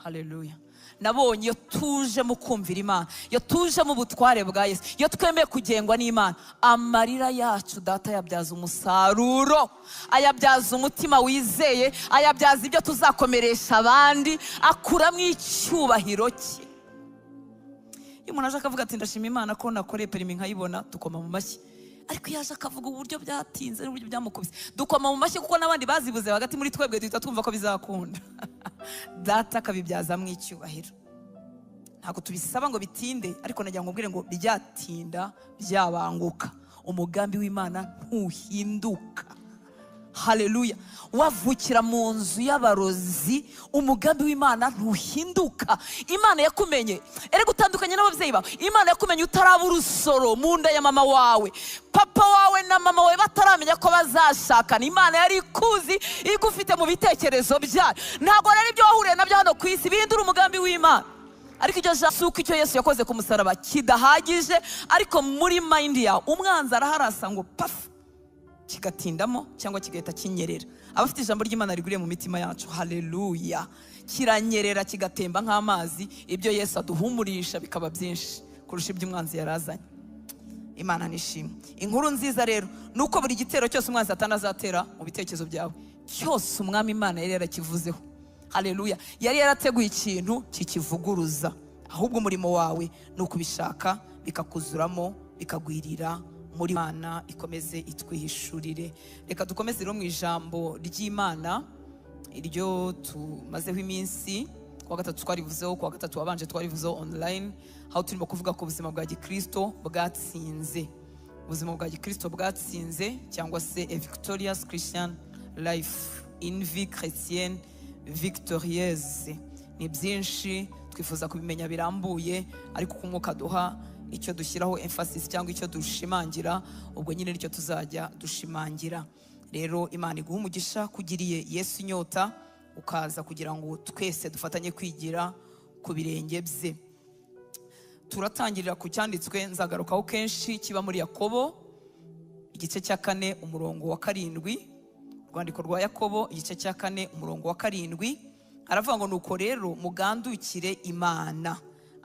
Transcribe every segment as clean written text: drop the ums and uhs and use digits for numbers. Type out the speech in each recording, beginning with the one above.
Haleluya! Nabonye iyo tuje mu kumvira Imana, iyo tuje mu butware bwa Yesu, iyo twemeye kugengwa n'Imana, amarira yacu Data yabyaza umusaruro, ayabyaza umutima wizeye, ayabyaza ibyo tuzakomeresha abandi, akuramo icyubahiro cye. Iyo umuntu aje akavuga ati: "Ndashima Imana ko nakoreye permis nkayibona," dukoma mu mashyi. Ariko iyo aje akavuga uburyo byatinze n'uburyo byamukubise, dukoma mu mashyi, kuko n'abandi bazibuze hagati muri twebwe duhita twumva ko bizakunda. Data akabibyazamo icyubahiro. Ntabwo tubisaba ngo bitinde, ariko nagira ngo mbwire ngo byatinda, byabanguka, umugambi w'Imana ntuhinduka. Haleluya! Wavukira mu nzu y'abarozi, umugambi w'Imana ntuhinduka. Imana yakumenye, erega utandukanye n'ababyeyi bawe. Imana yakumenye utaraba urusoro mu nda ya mama wawe. Papa wawe na mama wawe bataramenya ko bazashakana, Imana yari ikuzi, igufite mu bitekerezo byayo. Ntabwo rero ibyo wahuriye nabyo hano ku isi bihindura umugambi w'Imana. Ariko icyo si uko icyo Yesu yakoze ku musaraba kidahagije, ariko muri mind yawe umwanzi araharasa ngo pafu, kigatindamo cyangwa kigahita kinyerera. Abafite ijambo ry'Imana riguriye mu mitima yacu, haleluya, kiranyerera kigatemba nk'amazi. Ibyo Yesu aduhumurisha bikaba byinshi kurusha ibyo umwanzi yarazanye. Imana nishimwe. Inkuru nziza rero ni uko buri gitero cyose umwanzi Satani azatera mu bitekerezo byawe cyose, Umwami Imana yari yarakivuzeho. Haleluya! Yari yarateguye ikintu kikivuguruza. Ahubwo umurimo wawe ni ukubishaka, bikakuzuramo, bikagwirira muri. Imana ikomeze itwihishurire. Reka dukomeze rero mu ijambo ry'Imana iryo tumazeho iminsi. Kuwa gatatu twarivuzeho, kuwa gatatu wabanje twarivuzeho online, aho turimo kuvuga ku buzima bwa gikristo bwatsinze, ubuzima bwa gikristo bwatsinze, cyangwa se a victorious Christian life, une vie chrétienne victorieuse. Ni byinshi twifuza kubimenya birambuye, ariko uko Umwuka duha icyo dushyiraho emphasis cyangwa icyo dushimangira, ubwo nyine nicyo tuzajya dushimangira. Rero Imana iguha umugisha kugiriye Yesu inyota, ukaza kugira ngo twese dufatanye kwigira ku birenge bye. Turatangirira ku cyanditswe nzagarukaho kenshi, kiba muri Yakobo igice cya 4, umurongo wa 7. Urwandiko rwa Yakobo igice cya 4, umurongo wa 7, aravuga ngo: "Nuko rero mugandukire Imana,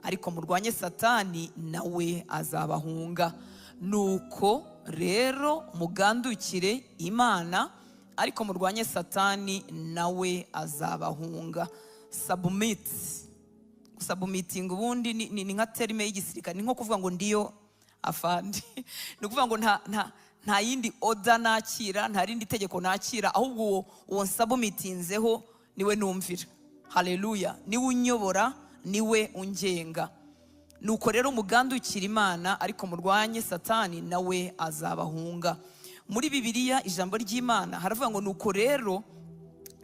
ariko murwanye Satani, nawe azabahunga." Nuko rero mugandukire Imana, ariko murwanye Satani, nawe azabahunga. Submit, gusubmittinga ubundi ni nka terme y'igisirikare, ni nko kuvuga ngo ndiyo afande. Ni ukuvuga ngo nta yindi order nakira, nta rindi tegeko nakira, ahubwo uwo nsubmittinzeho niwe numvira. Haleluya! Niwe unyobora, niwe ungenga. Nuko rero mugandukira Imana, ariko murwanye Satani, nawe azabahunga. Muri Bibiliya, ijambo ry'Imana, haravuga ngo: "Nuko rero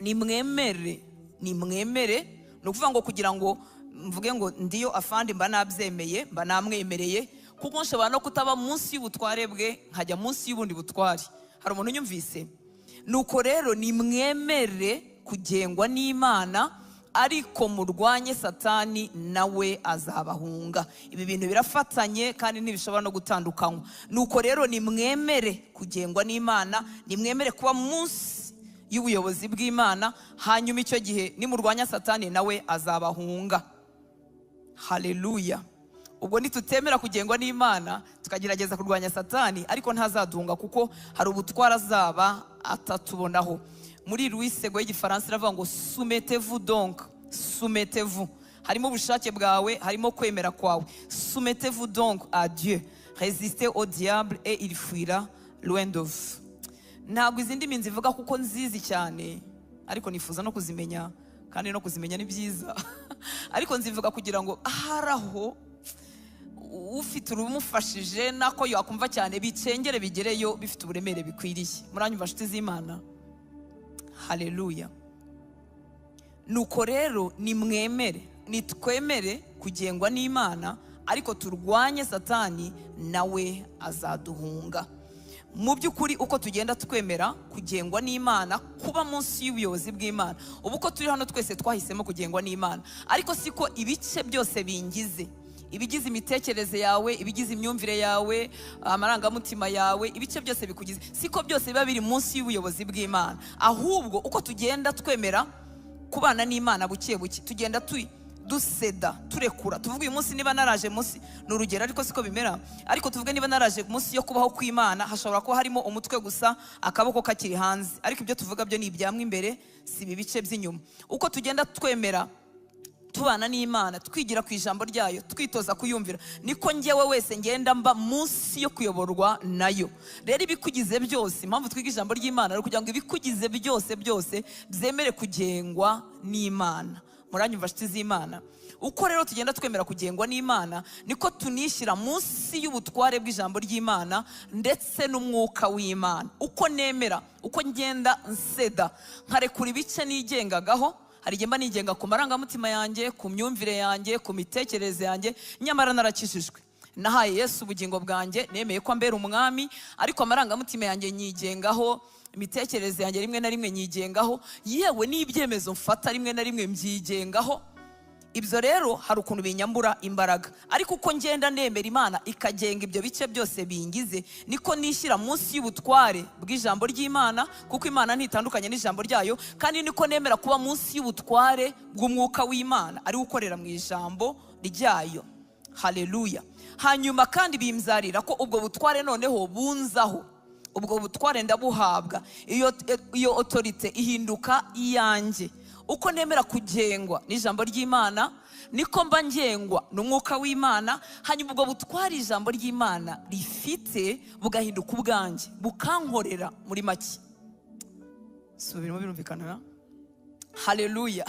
nimwemere." Nimwemere, ni ukuvuga ngo kugira ngo mvuge ngo ndiyo afande, mba nabyemeye, mba namwemereye, kuko nshobora no kutaba munsi y'ubutware bwe, nkajya munsi y'ubundi butware. Hari umuntu unyumvise? Nuko rero nimwemere kugengwa n'Imana, ariko murwanye Satani, nawe azabahunga. Ibi bintu birafatanye kandi ntibishobora no gutandukanywa. Nuko rero nimwemere kugengwa n'Imana, nimwemere kuba munsi y'ubuyobozi bw'Imana, hanyuma icyo gihe nimurwanya Satani, nawe azabahunga. Haleluya! Ubwo nitutemera kugengwa n'Imana, tukagerageza kurwanya Satani, ariko ntazaduhunga, kuko hari ubutwara azaba atatubonaho. Muri Louis Segond y'igifaransa iravuga ngo: "Soumettez-vous donc." Soumettez-vous, harimo ubushake bwawe, harimo kwemera kwawe. "Soumettez-vous donc à Dieu, résistez au diable et il fuira loin de vous." Ntabwo izi ndimi nzivuga kuko nzizi cyane, ariko nifuza no kuzimenya, kandi no kuzimenya ni byiza. Ariko nzivuga kugira ngo ahari aho ufite urumufashije nako yakumva cyane, bicengere, bigereyo bifite uburemere bikwiriye. Muranyumva, nshuti z'Imana? Haleluya! Nuko rero nimwemere, nitwemere kugengwa n'Imana, ariko turwanye Satani, nawe azaduhunga. Mu by'ukuri, uko tugenda twemera kugengwa n'Imana, kuba munsi y'ubuyobozi bw'Imana, ubu ko turi hano twese twahisemo kugengwa n'Imana, ariko siko ibice byose bingize, ibigize imitekerereze yawe, ibigize imyumvire yawe, amarangamutima yawe, ibice byose bikugize, siko byose biba biri munsi y'ubuyobozi bw'Imana. Ahubwo uko tugenda twemera Kubana n'Imana buke buke tugenda duseda, turekura. Tuvuge uyu munsi niba naraje munsi, ni urugero ariko siko bimera, ariko tuvuge niba naraje munsi yo kubaho kw'Imana, hashobora kuba harimo umutwe gusa, akaboko kakiri hanze, ariko ibyo tuvuga byo ni ibyamwe imbere, si ibi bice by'inyuma. Uko tugenda twemera tubana n'Imana, twigira ku ijambo ryayo, twitoza kuyumvira, niko njyewe wese ngenda mba munsi yo kuyoborwa nayo. Rero ibikugize byose, impamvu twiga ijambo ry'Imana ari ukugira ngo ibikugize byose byose byemere kugengwa n'Imana. Muranyumva, nshuti z'Imana? Uko rero tugenda twemera kugengwa n'Imana, niko tunishyira munsi y'ubutware bw'ijambo ry'Imana ndetse n'umwuka w'Imana. Uko nemera, uko ngenda nseda, nkarekura ibice nigengagaho. Hari igihe mba nigenga ku marangamutima yanjye, ku myumvire yanjye, ku mitekerereze yanjye, nyamara narakijijwe, nahaye Yesu ubugingo bwanjye, nemeye ko ambera umwami, ariko amarangamutima yanjye nyigengaho, imitekerereze yanjye rimwe na rimwe nyigengaho, yewe n'ibyemezo mfata rimwe na rimwe mbyigengaho. Ibyo rero hari ukuntu binyambura imbaraga. Ariko uko ngenda nemera Imana ikagenga ibyo bice byose bingize, niko nishyira munsi y'ubutware bw'ijambo ry'Imana, kuko Imana ntitandukanye n'ijambo ryayo, kandi niko nemera kuba munsi y'ubutware bw'umwuka w'Imana ari ukorera mu ijambo ryayo. Haleluya! Hanyuma kandi bimbyarira ko ubwo butware noneho bunzaho, ubwo butware ndabuhabwa, iyo autorité ihinduka iyanjye. Uko nemera kugengwa n'ijambo ry'Imana, niko mba ngengwa n'umwuka w'Imana. Hanyuma ubwo butware ijambo ry'Imana rifite bugahinduka ubwanjye, bukankorera muri make. Si birimo birumvikana? Haleluya!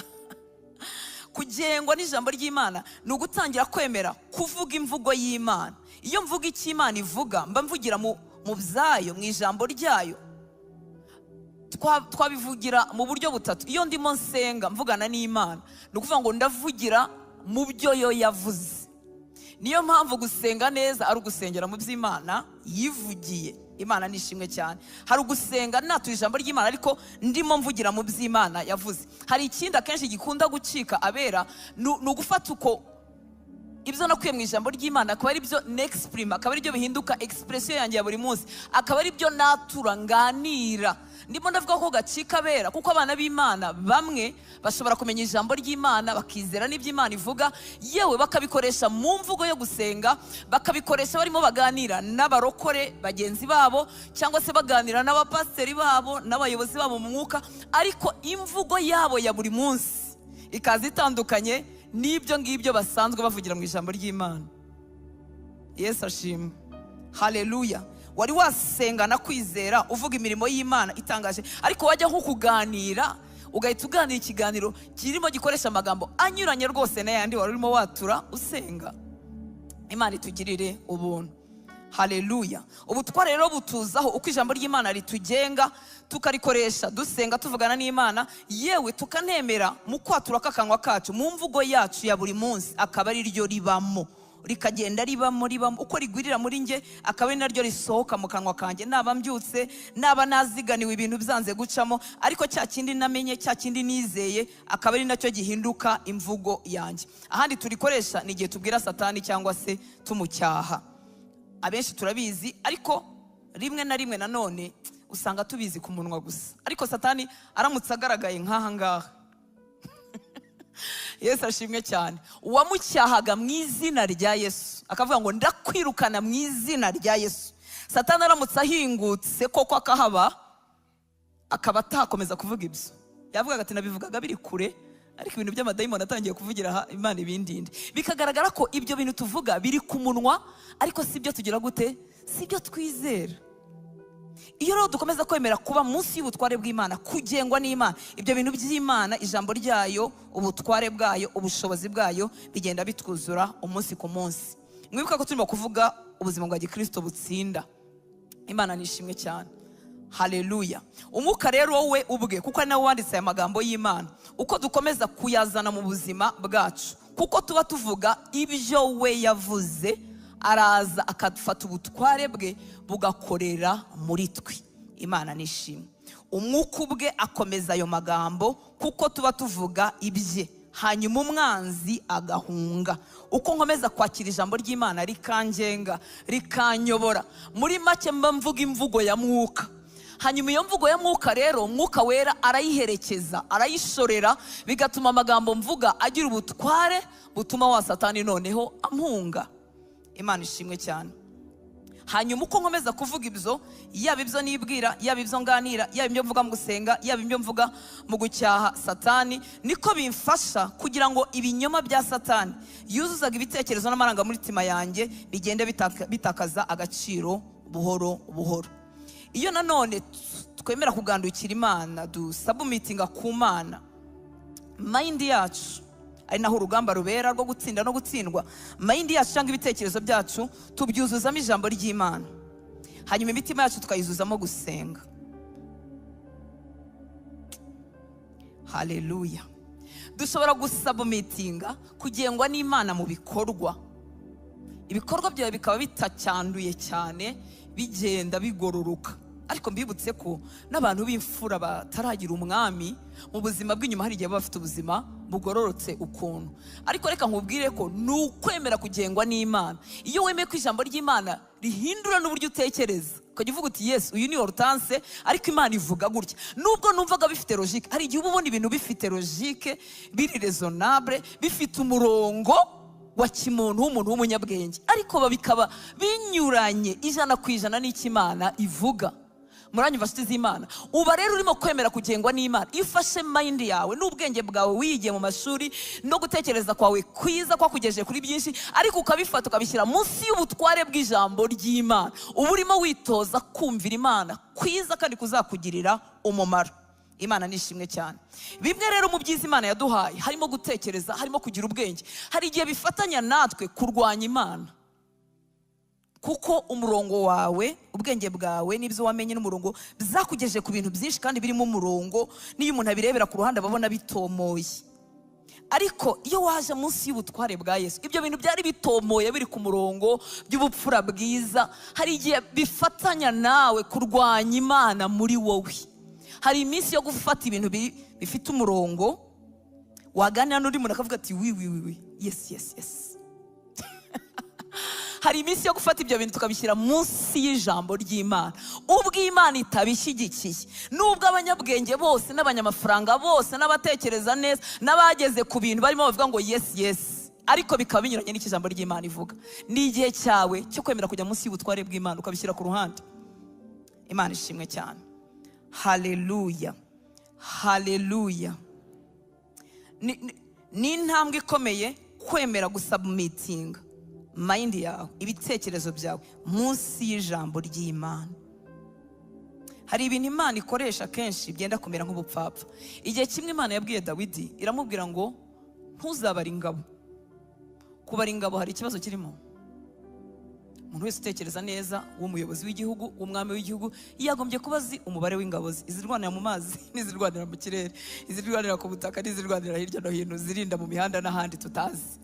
Kugengwa n'ijambo ry'Imana ni ugutangira kwemera kuvuga imvugo y'Imana. Iyo mvuga icyo Imana ivuga, mba mvugira mu byayo, mu ijambo ryayo. Twabivugira mu buryo butatu. Iyo ndimo nsenga mvugana n'Imana, ni ukuvuga ngo ndavugira mu byo yo yavuze. Niyo mpamvu gusenga neza ari ugusengera mu by'Imana yivugiye. Imana ni ishimwe cyane. Hari ugusenga natuye ijambo ry'Imana, ariko ndimo mvugira mu by'Imana yavuze. Hari ikindi akenshi gikunda gucika abera, ni ugufata uko ibyo nakuye mu ijambo ry'Imana akaba ari byo nexprima, akaba ari byo bihinduka expression yanjye ya buri munsi, akaba ari byo natura, nganira. Ndimo ndavuga ko gacika abera, kuko abana b'Imana bamwe bashobora kumenya ijambo ry'Imana, bakizera n'ibyo Imana ivuga, yewe bakabikoresha mu mvugo yo gusenga, bakabikoresha barimo baganira n'abarokore bagenzi babo, cyangwa se baganira n'abapasiteri babo n'abayobozi babo mu mwuka, ariko imvugo yabo ya buri munsi ikaza itandukanye n'ibyo ngibyo basanzwe bavugira mu ijambo ry'Imana. Yesu ashimwe! Haleluya! Wari wasengana kwizera, uvuga imirimo y'Imana itangaje, ariko wajya nko kuganira, ugahita uganira ikiganiro kirimo gikoresha amagambo anyuranye rwose n'ayandi wari urimo watura usenga? Imana itugirire ubuntu. Haleluya! Ubutware rero butuzaho uko ijambo ry'Imana ritugenga, tukarikoresha dusenga, tuvugana n'Imana, yewe tukanemera mu kwatura k'akanwa kacu, mu mvugo yacu ya buri munsi, akaba ari ryo ribamo, rikagenda ribamo, ribamo. Uko rigwirira muri nge, akaba ari naryo risohoka mu kanwa kanjye. Naba mbyutse, naba naziganiwe, ibintu byanze gucamo, ariko cya kindi namenye, cya kindi nizeye, akaba ari nacyo gihinduka imvugo yanjye. Ahandi turikoresha ni igihe tubwira Satani cyangwa se tumucyaha. Abenshi turabizi, ariko rimwe na rimwe nanone usanga tubizi ku munwa gusa, ariko Satani aramutse agaragaye nk'aha ngaha, Yesu ashimwe cyane, uwamucyahaga mu izina rya Yesu akavuga ngo "Ndakwirukana mu izina rya Yesu", Satani aramutse ahingutse koko akahaba, akaba atakomeza kuvuga ibyo yavugaga, ati "Nabivugaga biri kure, ariko ibintu by'amadayimoni atangiye kuvugira aha, Imana ibindinde." Bikagaragara ko ibyo bintu tuvuga biri ku munwa, ariko si byo tugira gute, si byo twizera. Iyo rero dukomeza kwemera kuba munsi y'ubutware bw'Imana, kugengwa n'Imana, ibyo bintu by'Imana, ijambo ryayo, ubutware bwayo, ubushobozi bwayo bigenda bitwuzura umunsi ku munsi. Mwibuka ko turimo kuvuga ubuzima bwa gikristo butsinda. Imana nishimwe cyane. Haleluya! Umwuka rero wowe ubwe, kuko ari nawe wanditse aya magambo y'Imana, uko dukomeza kuyazana mu buzima bwacu, kuko tuba tuvuga ibyo we yavuze, araza akafata ubutware bwe bugakorera muri twe. Imana nishimwe. Umwuka ubwe akomeza ayo magambo, kuko tuba tuvuga ibye, hanyuma umwanzi agahunga. Uko nkomeza kwakira ijambo ry'Imana rikangenga, rikanyobora, muri make mba mvuga imvugo ya mwuka. Hanyuma iyo mvugo ya Mwuka rero, Mwuka Wera arayiherekeza, arayishorera, bigatuma amagambo mvuga agira ubutware butuma wa Satani noneho ampunga. Imana ishimwe cyane. Hanyuma uko nkomeza kuvuga ibyo, yaba ibyo nibwira, yaba ibyo nganira, yaba ibyo mvuga mu gusenga, yaba ibyo mvuga mu gucyaha Satani, niko bimfasha kugira ngo ibinyoma bya Satani yuzuzaga ibitekerezo n'amarangamutima yanjye bigende bitakaza agaciro buhoro buhoro. Iyo nanone twemera kugandukira Imana, dusubmittinga ku Mana mind yacu, ari naho urugamba rubera rwo gutsinda no gutsindwa, mind yacu cyangwa ibitekerezo byacu tubyuzuzamo ijambo ry'Imana, hanyuma imitima yacu tukayuzuzamo gusenga. Haleluya! Dushobora gusubmittinga kugengwa n'Imana mu bikorwa, ibikorwa byawe bikaba bitacyanduye cyane, bigenda bigororoka. Ariko mbibutse ko n'abantu b'imfura bataragira umwami mu buzima bw'inyuma, hari igihe baba bafite ubuzima bugororotse ukuntu. Ariko reka nkubwire ko ni ukwemera kugengwa n'Imana. Iyo wemeye ko ijambo ry'Imana rihindura n'uburyo utekereza, ukajya uvuga uti: "Yesu, uyu ni Hortense, ariko Imana ivuga gutya." Nubwo numvaga bifite logique, hari igihe uba ubona ibintu bifite logique, biri raisonnable, bifite umurongo wa kimuntu w'umuntu w'umunyabwenge, ariko bikaba binyuranye 100% n'icyo Imana ivuga. Muranyumva, nshuti z'Imana? Uba rero urimo kwemera kugengwa n'Imana. Iyo ufashe mind yawe n'ubwenge bwawe wiyigiye mu mashuri no gutekereza kwawe kwiza kwakugejeje kuri byinshi, ariko ukabifata ukabishyira munsi y'ubutware bw'ijambo ry'Imana, uba urimo witoza kumvira Imana kwiza kandi kuzakugirira umumaro. Imana ni ishimwe cyane. Bimwe rero mu byiza Imana yaduhaye harimo gutekereza, harimo kugira ubwenge. Hari igihe bifatanya natwe kurwanya Imana, kuko umurongo wawe, ubwenge bwawe n'ibyo wamenye n'umurongo byakugejeje ku bintu byinshi kandi birimo umurongo. N'iyo umuntu abirebera ku ruhande aba abona bitomoye. Ariko iyo waje munsi y'ubutware bwa Yesu, ibyo bintu byari bitomoye, biri ku murongo by'ubupfura bwiza, hari igihe bifatanya nawe kurwanya Imana muri wowe. Hari iminsi yo gufata ibintu bifite umurongo, waganira n'undi muntu akavuga ati: "Oui, oui, oui, oui, yes." Hari iminsi yo gufata ibyo bintu tukabishyira munsi y'ijambo ry'Imana. Ubwo Imana itabishyigikiye, nubwo abanyabwenge bose n'abanyamafaranga bose n'abatekereza neza n'abageze ku bintu barimo bavuga ngo yes, ariko bikaba binyuranye n'icyo ijambo ry'Imana ivuga, ni igihe cyawe cyo kwemera kujya munsi y'ubutware bw'Imana, ukabishyira ku ruhande. Imana ishimwe cyane. Haleluya, haleluya! Ni intambwe ikomeye kwemera gusubmittinga mind yawe, ibitekerezo byawe munsi y'ijambo ry'Imana. Hari ibintu Imana ikoresha kenshi byenda kumera nk'ubupfapfa. Igihe kimwe Imana yabwiye Dawidi, iramubwira ngo: "Ntuzabare ingabo." Kubara ingabo hari ikibazo kirimo? Umuntu wese utekereza neza w'umuyobozi w'igihugu, w'umwami w'igihugu, yagombye kuba azi umubare w'ingabo ze: izirwanira mu mazi n'izirwanira mu kirere, izirwanira ku butaka n'izirwanira hirya no hino, zirinda mu mihanda n'ahandi tutazi.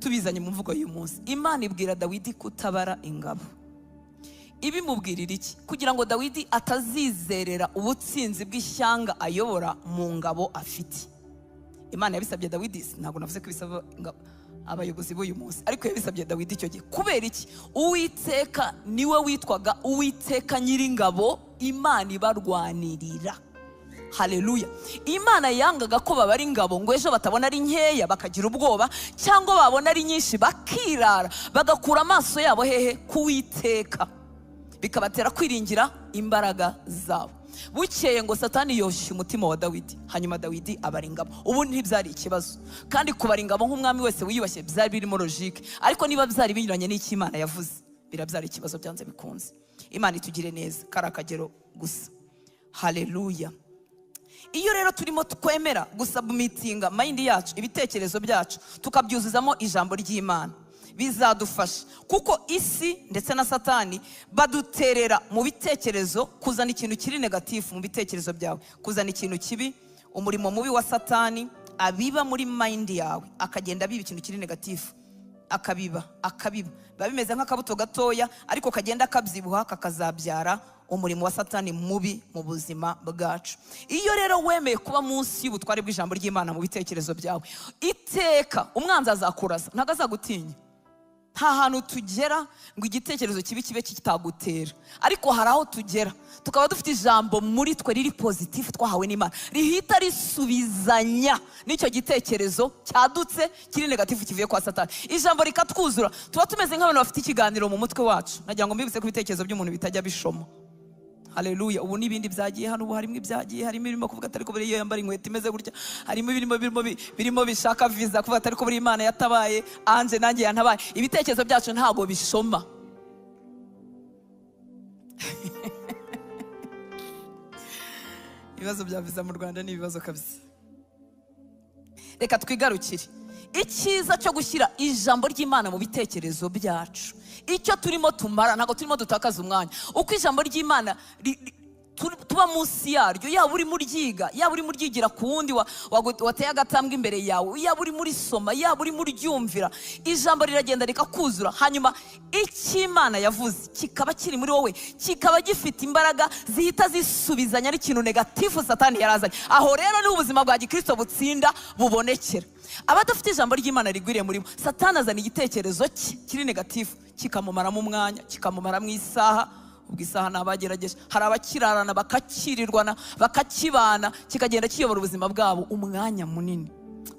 Tubizanye mu mvugo y'uyu munsi, Imana ibwira Dawidi kutabara ingabo. Ibimubwirira iki? Kugira ngo Dawidi atazizerera ubutsinzi bw'ishyanga ayobora mu ngabo afite. Imana yabisabye Dawidi. Ntabwo navuze ko ibisaba abayobozi b'uyu munsi, ariko yabisabye Dawidi icyo gihe. Kubera iki? Uwiteka niwe witwaga Uwiteka Nyiringabo, Imana ibarwanirira. Haleluya! Imana yangaga ko babara ingabo ngo ejo batabona ari nkeya bakagira ubwoba, cyangwa babona ari nyinshi bakirara, bagakura amaso yabo hehe? Kuwiteka, bikabatera kwiringira imbaraga zabo. Bukeye ngo Satani yoshya umutima wa Dawidi, hanyuma Dawidi abara ingabo. Ubu ntibyari ikibazo, kandi kubara ingabo nk'umwami wese wiyubashye byari birimo logique. Ariko niba byari binyuranye n'icyo Imana yavuze, birabyara ikibazo byanze bikunze. Imana itugire neza. Kari akagero gusa. Haleluya! Iyo rero turimo twemera gusubmittinga mind yacu, ibitekerezo byacu, tukabyuzuzamo ijambo ry'Imana, bizadufasha, kuko isi ndetse na Satani baduterera mu bitekerezo kuzana ikintu kiri négatif mu bitekerezo byawe, kuzana ikintu kibi. Umurimo mubi wa Satani abiba muri mind yawe, akagenda abiba ikintu kiri négatif, akabiba, akabiba, biba bimeze nk'akabuto gatoya, ariko kagenda kabyibuha kakazabyara umurimo wa Satani mubi mu buzima bwacu. Iyo rero wemeye kuba munsi y'ubutware bw'ijambo ry'Imana mu bitekerezo byawe, iteka umwanzi azakurasa, ntabwo azagutinya. Nta hantu tugera ngo igitekerezo kibi kibe kitagutera, ariko hari aho tugera tukaba dufite ijambo muri twe riri positif twahawe n'Imana, rihita risubizanya n'icyo gitekerezo cyadutse kiri négatif kivuye kwa Satani. Ijambo rikatwuzura, tuba tumeze nk'abantu bafite ikiganiro mu mutwe wacu. Nagira ngo mbibutse ko ibitekerezo by'umuntu bitajya bishoma. Haleluya! Ubu n'ibindi byagiye hano, ubu harimo ibyagiye, harimo ibirimo kuvuga atari ko buriya iyo yambara inkweto imeze gutya, harimo ibirimo birimo bishaka viza, kuvuga atari ko buriya Imana yatabaye anje, nanjye yantabaye. Ibitekerezo byacu ntabwo bishoma. Ibibazo bya viza mu Rwanda ni ibibazo kabisa. Reka twigarukire icyiza cyo gushyira ijambo ry'Imana mu bitekerezo byacu. Icyo turimo tumara, ntabwo turimo dutakaza umwanya. Uko ijambo ry'Imana tuba munsi yaryo, yaba urimo uryiga, yaba urimo uryigira ku wundi wateye agatambwe imbere yawe, yaba urimo urisoma, yaba urimo uryumvira, ijambo riragenda rikakuzura. Hanyuma icyo Imana yavuze kikaba kiri muri wowe, kikaba gifite imbaraga zihita zisubizanya n'ikintu négatif Satani yarazanye. Aho rero niho ubuzima bwa gikristo butsinda bubonekera. Abadafite ijambo ry'Imana rigwiriye muri bo, Satani azana igitekerezo cye kiri négatif, kikamumaramo umwanya, kikamumaramo isaha. Ubwo isaha ni abagerageje, hari abakirarana, bakakirirwana, bakakibana, kikagenda kiyobora ubuzima bwabo umwanya munini.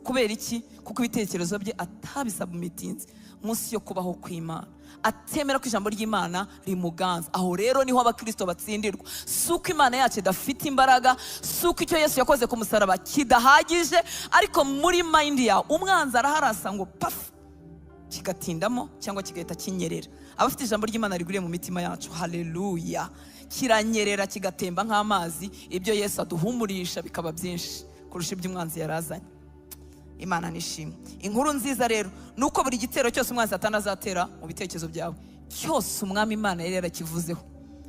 Kubera iki? Kuko ibitekerezo bye atabisabumitinze munsi yo kubaho kw'Imana, atemera ko ijambo ry'Imana rimuganza. Aho rero niho abakristo batsindirwa. Si uko Imana yacu idafite imbaraga, si uko icyo Yesu yakoze ku musaraba kidahagije, ariko muri mind yawe umwanzi araharasa ngo pafu, kigatindamo cyangwa kigahita kinyerera. Abafite ijambo ry'Imana rigwiriye mu mitima yacu, haleluya, kiranyerera kigatemba nk'amazi. Ibyo Yesu aduhumurisha bikaba byinshi kurusha ibyo umwanzi yarazanye. Imana nishimwe. Inkuru nziza rero ni uko buri gitero cyose umwanzi Satani azatera mu bitekerezo byawe cyose, Umwami Imana yari yarakivuzeho.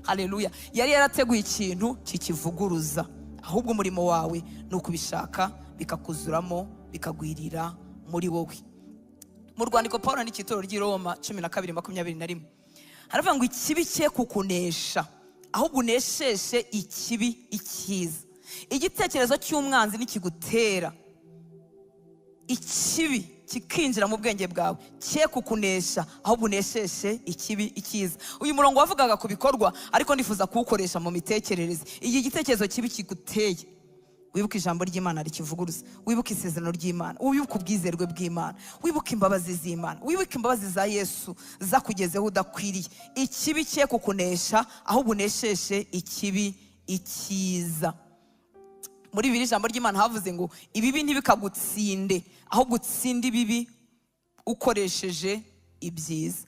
Haleluya! Yari yarateguye ikintu kikivuguruza. Ahubwo umurimo wawe ni ukubishaka, bikakuzuramo, bikagwirira muri wowe. Mu rwandiko Paul yandikiye itorero ry'i Roma, 12:21, haravuga ngo: "Ikibi cye kukunesha, ahubwo unesheshe ikibi icyiza." Igitekerezo cy'umwanzi nikigutera ikibi, kikinjira mu bwenge bwawe, cye kukunesha, ahubwo unesheshe ikibi icyiza. Uyu murongo wavugaga ku bikorwa, ariko ndifuza kuwukoresha mu mitekerereze. Igihe igitekerezo kibi kiguteye, wibuke ijambo ry'Imana rikivuguruza, wibuke isezerano ry'Imana, wibuke ubwizerwe bw'Imana, wibuke imbabazi z'Imana, wibuke imbabazi za Yesu zakugezeho udakwiriye. Ikibi cye kukunesha, ahubwo unesheshe ikibi icyiza. Muri bibiri ijambo ry'Imana havuze ngo: "Ibibi ntibikagutsinde, ahubwo utsinde ibibi ukoresheje ibyiza."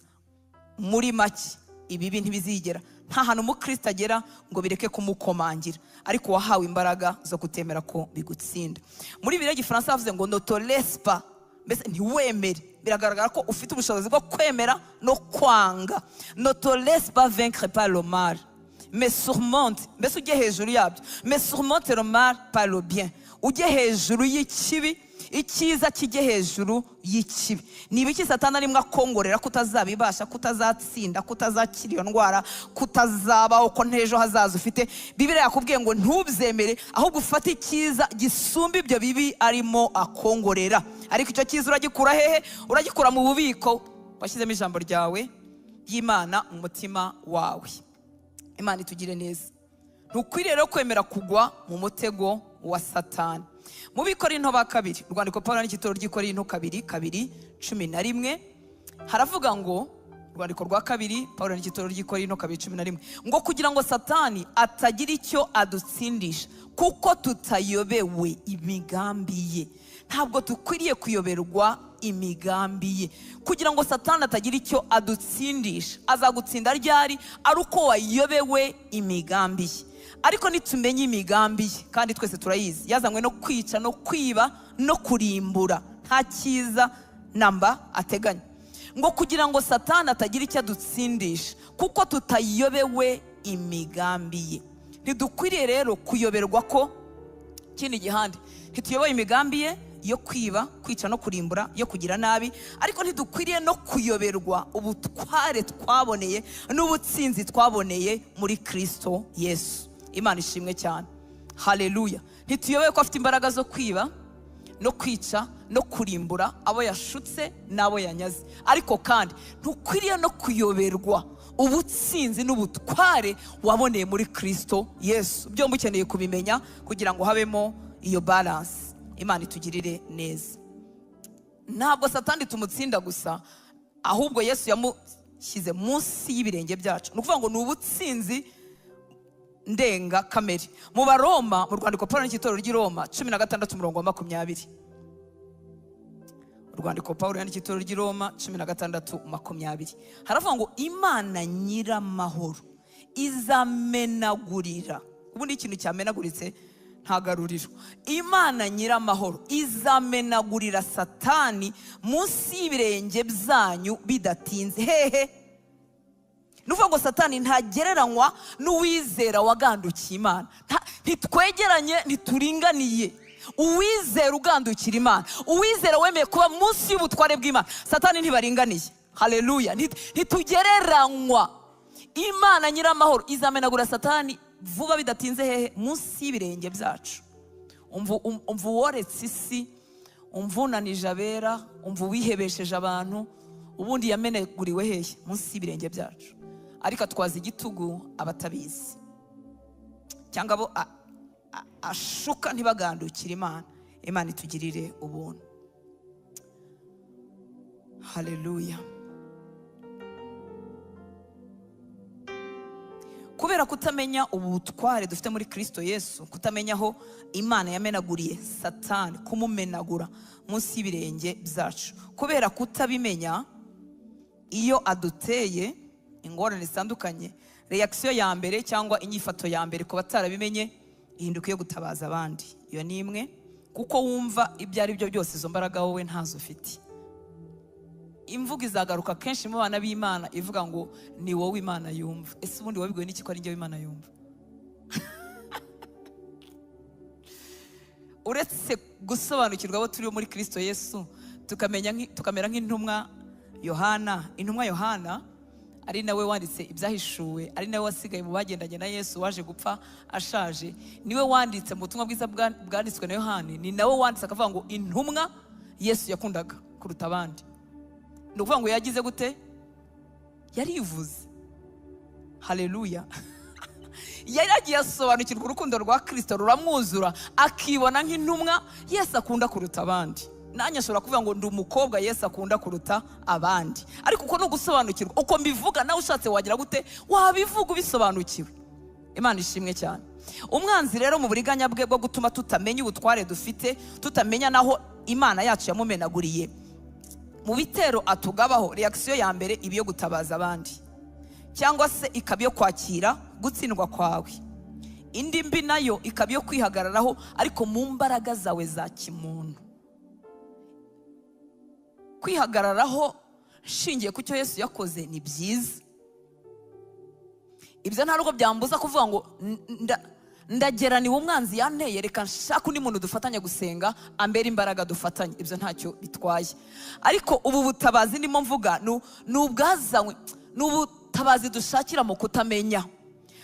Muri make, ibibi ntibizigera, nta hantu umukristo agera ngo bireke kumukomangira, ariko wahawe imbaraga zo kutemera ko bigutsinda. Muri Bibiliya y'Igifaransa havuze ngo: "Ne te laisse pas", mbese ntiwemere. Biragaragara ko ufite ubushobozi bwo kwemera no kwanga. "Ne te laisse pas vaincre par le mal, mais surmonte", mbese ujye hejuru yabyo, "mais surmonte le mal par le bien". Ujye hejuru y'ikibi, icyiza kijye hejuru y'ikibi. Ni ibiki Satani arimo akongorera ko utazabibasha, ko utazatsinda, ko utazakira iyo ndwara, ko utazabaho, ko n'ejo hazaza ufite? Bibiliya yakubwiye ngo ntubyemere, ahubwo ufate icyiza gisumba ibyo bibi arimo akongorera. Ariko icyo cyiza uragikura hehe? Uragikura mu bubiko washyizemo ijambo ryawe ry'Imana mu mutima wawe. Imana itugire neza. Ntukwiriye rero kwemera kugwa mu mutego wa Satani. Mu Bikorinto ba kabiri, urwandiko Paul yandikiye itorero ry'i Korinto, 2:2:11, haravuga ngo, urwandiko rwa kabiri Paul yandikiye itorero ry'i Korinto, 2:11, ngo: "Kugira ngo Satani atagira icyo adutsindisha, kuko tutayobewe imigambi ye." Ntabwo dukwiriye kuyoberwa imigambi ye. Kugira ngo Satani atagira icyo adutsindisha. Azagutsinda ryari? Ari uko wayobewe imigambi ye. Ariko nitumenya imigambi ye, kandi twese turayizi, yazanywe no kwica no kwiba no kurimbura, nta cyiza namba ateganya. Ngo kugira ngo Satani atagira icyo adutsindisha, kuko tutayobewe imigambi ye. Ntidukwiriye rero kuyoberwa ko ikindi gihande ntituyoboye imigambi ye yo kwiba, kwica no kurimbura, yo kugira nabi, ariko ntidukwiriye no kuyoberwa ubutware twaboneye n'ubutsinzi twaboneye muri Kristo Yesu. Imana ishimwe cyane. Haleluya! Ntituyobewe ko afite imbaraga zo kwiba no kwica. no kurimbura abo yashutse n'abo yanyaze. Ariko kandi ntukwiriye no kuyoberwa ubutsinzi n'ubutware waboneye muri Kristo Yesu. Byombi ukeneye kubimenya kugira ngo habemo iyo balance. Imana itugirire neza. Ntabwo Satani tumutsinda gusa, ahubwo Yesu yamushyize munsi y'ibirenge byacu. Ni ukuvuga ngo ni ubutsinzi ndenga kamere. Mu Baroma, mu rwandiko Paul n'itorero ry'i Roma 16 umurongo wa 20. Urwandiko Paul yandikiye itorero ry'i Roma 16:20, haravuga ngo Imana nyiramahoro izamenagurira. Ubundi ikintu cyamenaguritse nta garuriro. Imana nyiramahoro izamenagurira Satani munsi y'ibirenge byanyu bidatinze. Hehe? Ni ukuvuga ngo Satani ntagereranywa n'uwizera wagandukiye Imana. Ntitwegeranye, ntituringaniye. Uwizera ugandukira Imana, uwizera wemeye kuba munsi y'ubutware bw'Imana, Satani ntibaringaniye. Haleluya! Ntitugereranywa. Imana nyiramahoro izamenagura Satani vuba bidatinze. Hehe? Munsi y'ibirenge byacu. Umva uworetse isi, umva unanije abera, umva uwihebesheje abantu, ubundi yamenaguriwe hehe? Munsi y'ibirenge byacu. Ariko atwaza igitugu abatabizi cyangwa abo ashuka ntibagandukire Imana. Imana itugirire ubuntu. Haleluya! Kubera kutamenya ubutware dufite muri Kristo Yesu, kutamenya aho Imana yamenaguriye Satani, kumumenagura munsi y'ibirenge byacu, kubera kutabimenya, iyo aduteye ingorane zitandukanye, reaction ya mbere cyangwa inyifato ya mbere ku batarabimenye ihinduka iyo gutabaza abandi. Iyo ni imwe, kuko wumva ibyo ari byo byose izo mbaraga wowe ntazo ufite. Imvugo izagaruka kenshi mu bana b'Imana ivuga ngo ni wowe Imana yumva. Ese ubundi wabibwiwe n'iki ko ari njyewe Imana yumva? Uretse gusobanukirwa abo turi muri Kristo Yesu, tukamera nk'intumwa Yohana. Intumwa Yohana ari nawe wanditse ibyahishuwe, ari nawe wasigaye mu bagendanye na Yesu, waje gupfa ashaje, niwe wanditse mu butumwa bwiza bwanditswe na Yohani. Ni nawe wanditse akavuga ngo intumwa Yesu yakundaga kuruta abandi. Ni ukuvuga ngo yagize gute? Yarivuze. Haleluya! Yari yagiye asobanukirwa urukundo rwa Kristo ruramwuzura, akibona nk'intumwa Yesu akunda kuruta abandi. Nanjye ashobora kuvuga ngo ndi umukobwa Yesu akunda kuruta abandi, ariko uko ni ugusobanukirwa. Uko mbivuga nawe ushatse wagira gute? Wabivuga ubisobanukiwe. Imana ishimwe cyane. Umwanzi rero mu buriganya bwe bwo gutuma tutamenya ubutware dufite, tutamenya naho Imana yacu yamumenaguriye, mu bitero atugabaho, reaction ya mbere iba iyo gutabaza abandi, cyangwa se ikaba iyo kwakira gutsindwa kwawe. Indi mbi nayo ikaba iyo kwihagararaho, ariko mu mbaraga zawe za kimuntu. Kwihagararaho nshingiye ku cyo Yesu yakoze ni byiza. Ibyo ntabwo byambuza kuvuga ngo ndageraniwe, umwanzi yanteye, reka nshake undi muntu dufatanya gusenga ambere imbaraga dufatanye. Ibyo ntacyo bitwaye. Ariko ubu butabazi ndimo mvuga ni ubwazanywe, ni ubutabazi dushakira mu kutamenya.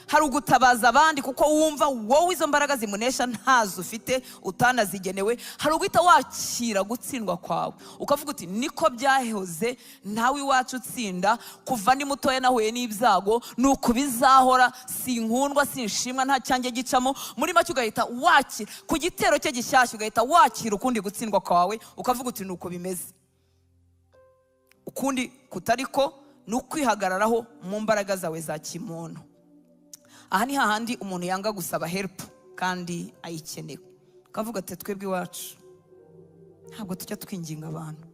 Hari ugutabaza abandi kuko wumva wowe izo mbaraga zimunesha ntazo ufite, utanazigenewe. Hari uguhita wakira gutsindwa kwawe, ukavuga uti niko byahoze, ntawe iwacu utsinda, kuva ndi mutoya nahuye n'ibyago, ni uku bizahora, sinkundwa, sinshimwa, nta cyanjye gicamo. Muri make ugahita wakira ku gitero cye gishyashya, ugahita wakira ukundi gutsindwa kwawe, ukavuga uti ni uko bimeze. Ukundi kutari ko ni ukwihagararaho mu mbaraga zawe za kimuntu. Aha ni hahandi umuntu yanga gusaba help kandi ayikenewe, ukavuga ati twebwe iwacu ntabwo tujya twinginga abantu,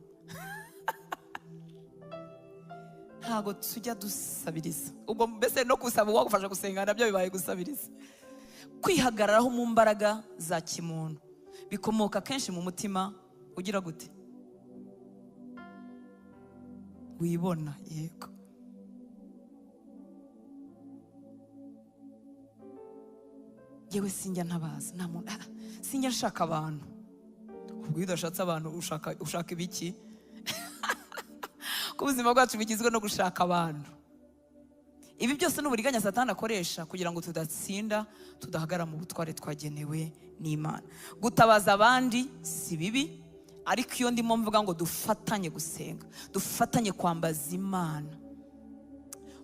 ntabwo tujya dusabiriza. Ubwo mbese no gusaba uwagufasha gusenga nabyo bibaye gusabiriza. Kwihagararaho mu mbaraga za kimuntu bikomoka kenshi mu mutima ugira gute? Wibona. Yego, yewe sinjya ntabaza, nta muntu, sinjya nshaka abantu. Ubwo iyo udashatse abantu ushaka ibiki? Ko ubuzima bwacu bugizwe no gushaka abantu. Ibi byose ni uburiganya Satani akoresha kugira ngo tudatsinda, tudahagarara mu butware twagenewe n'Imana. Gutabaza abandi si bibi, Ariko iyo ndimo mvuga ngo dufatanye gusenga, dufatanye kwambaza Imana,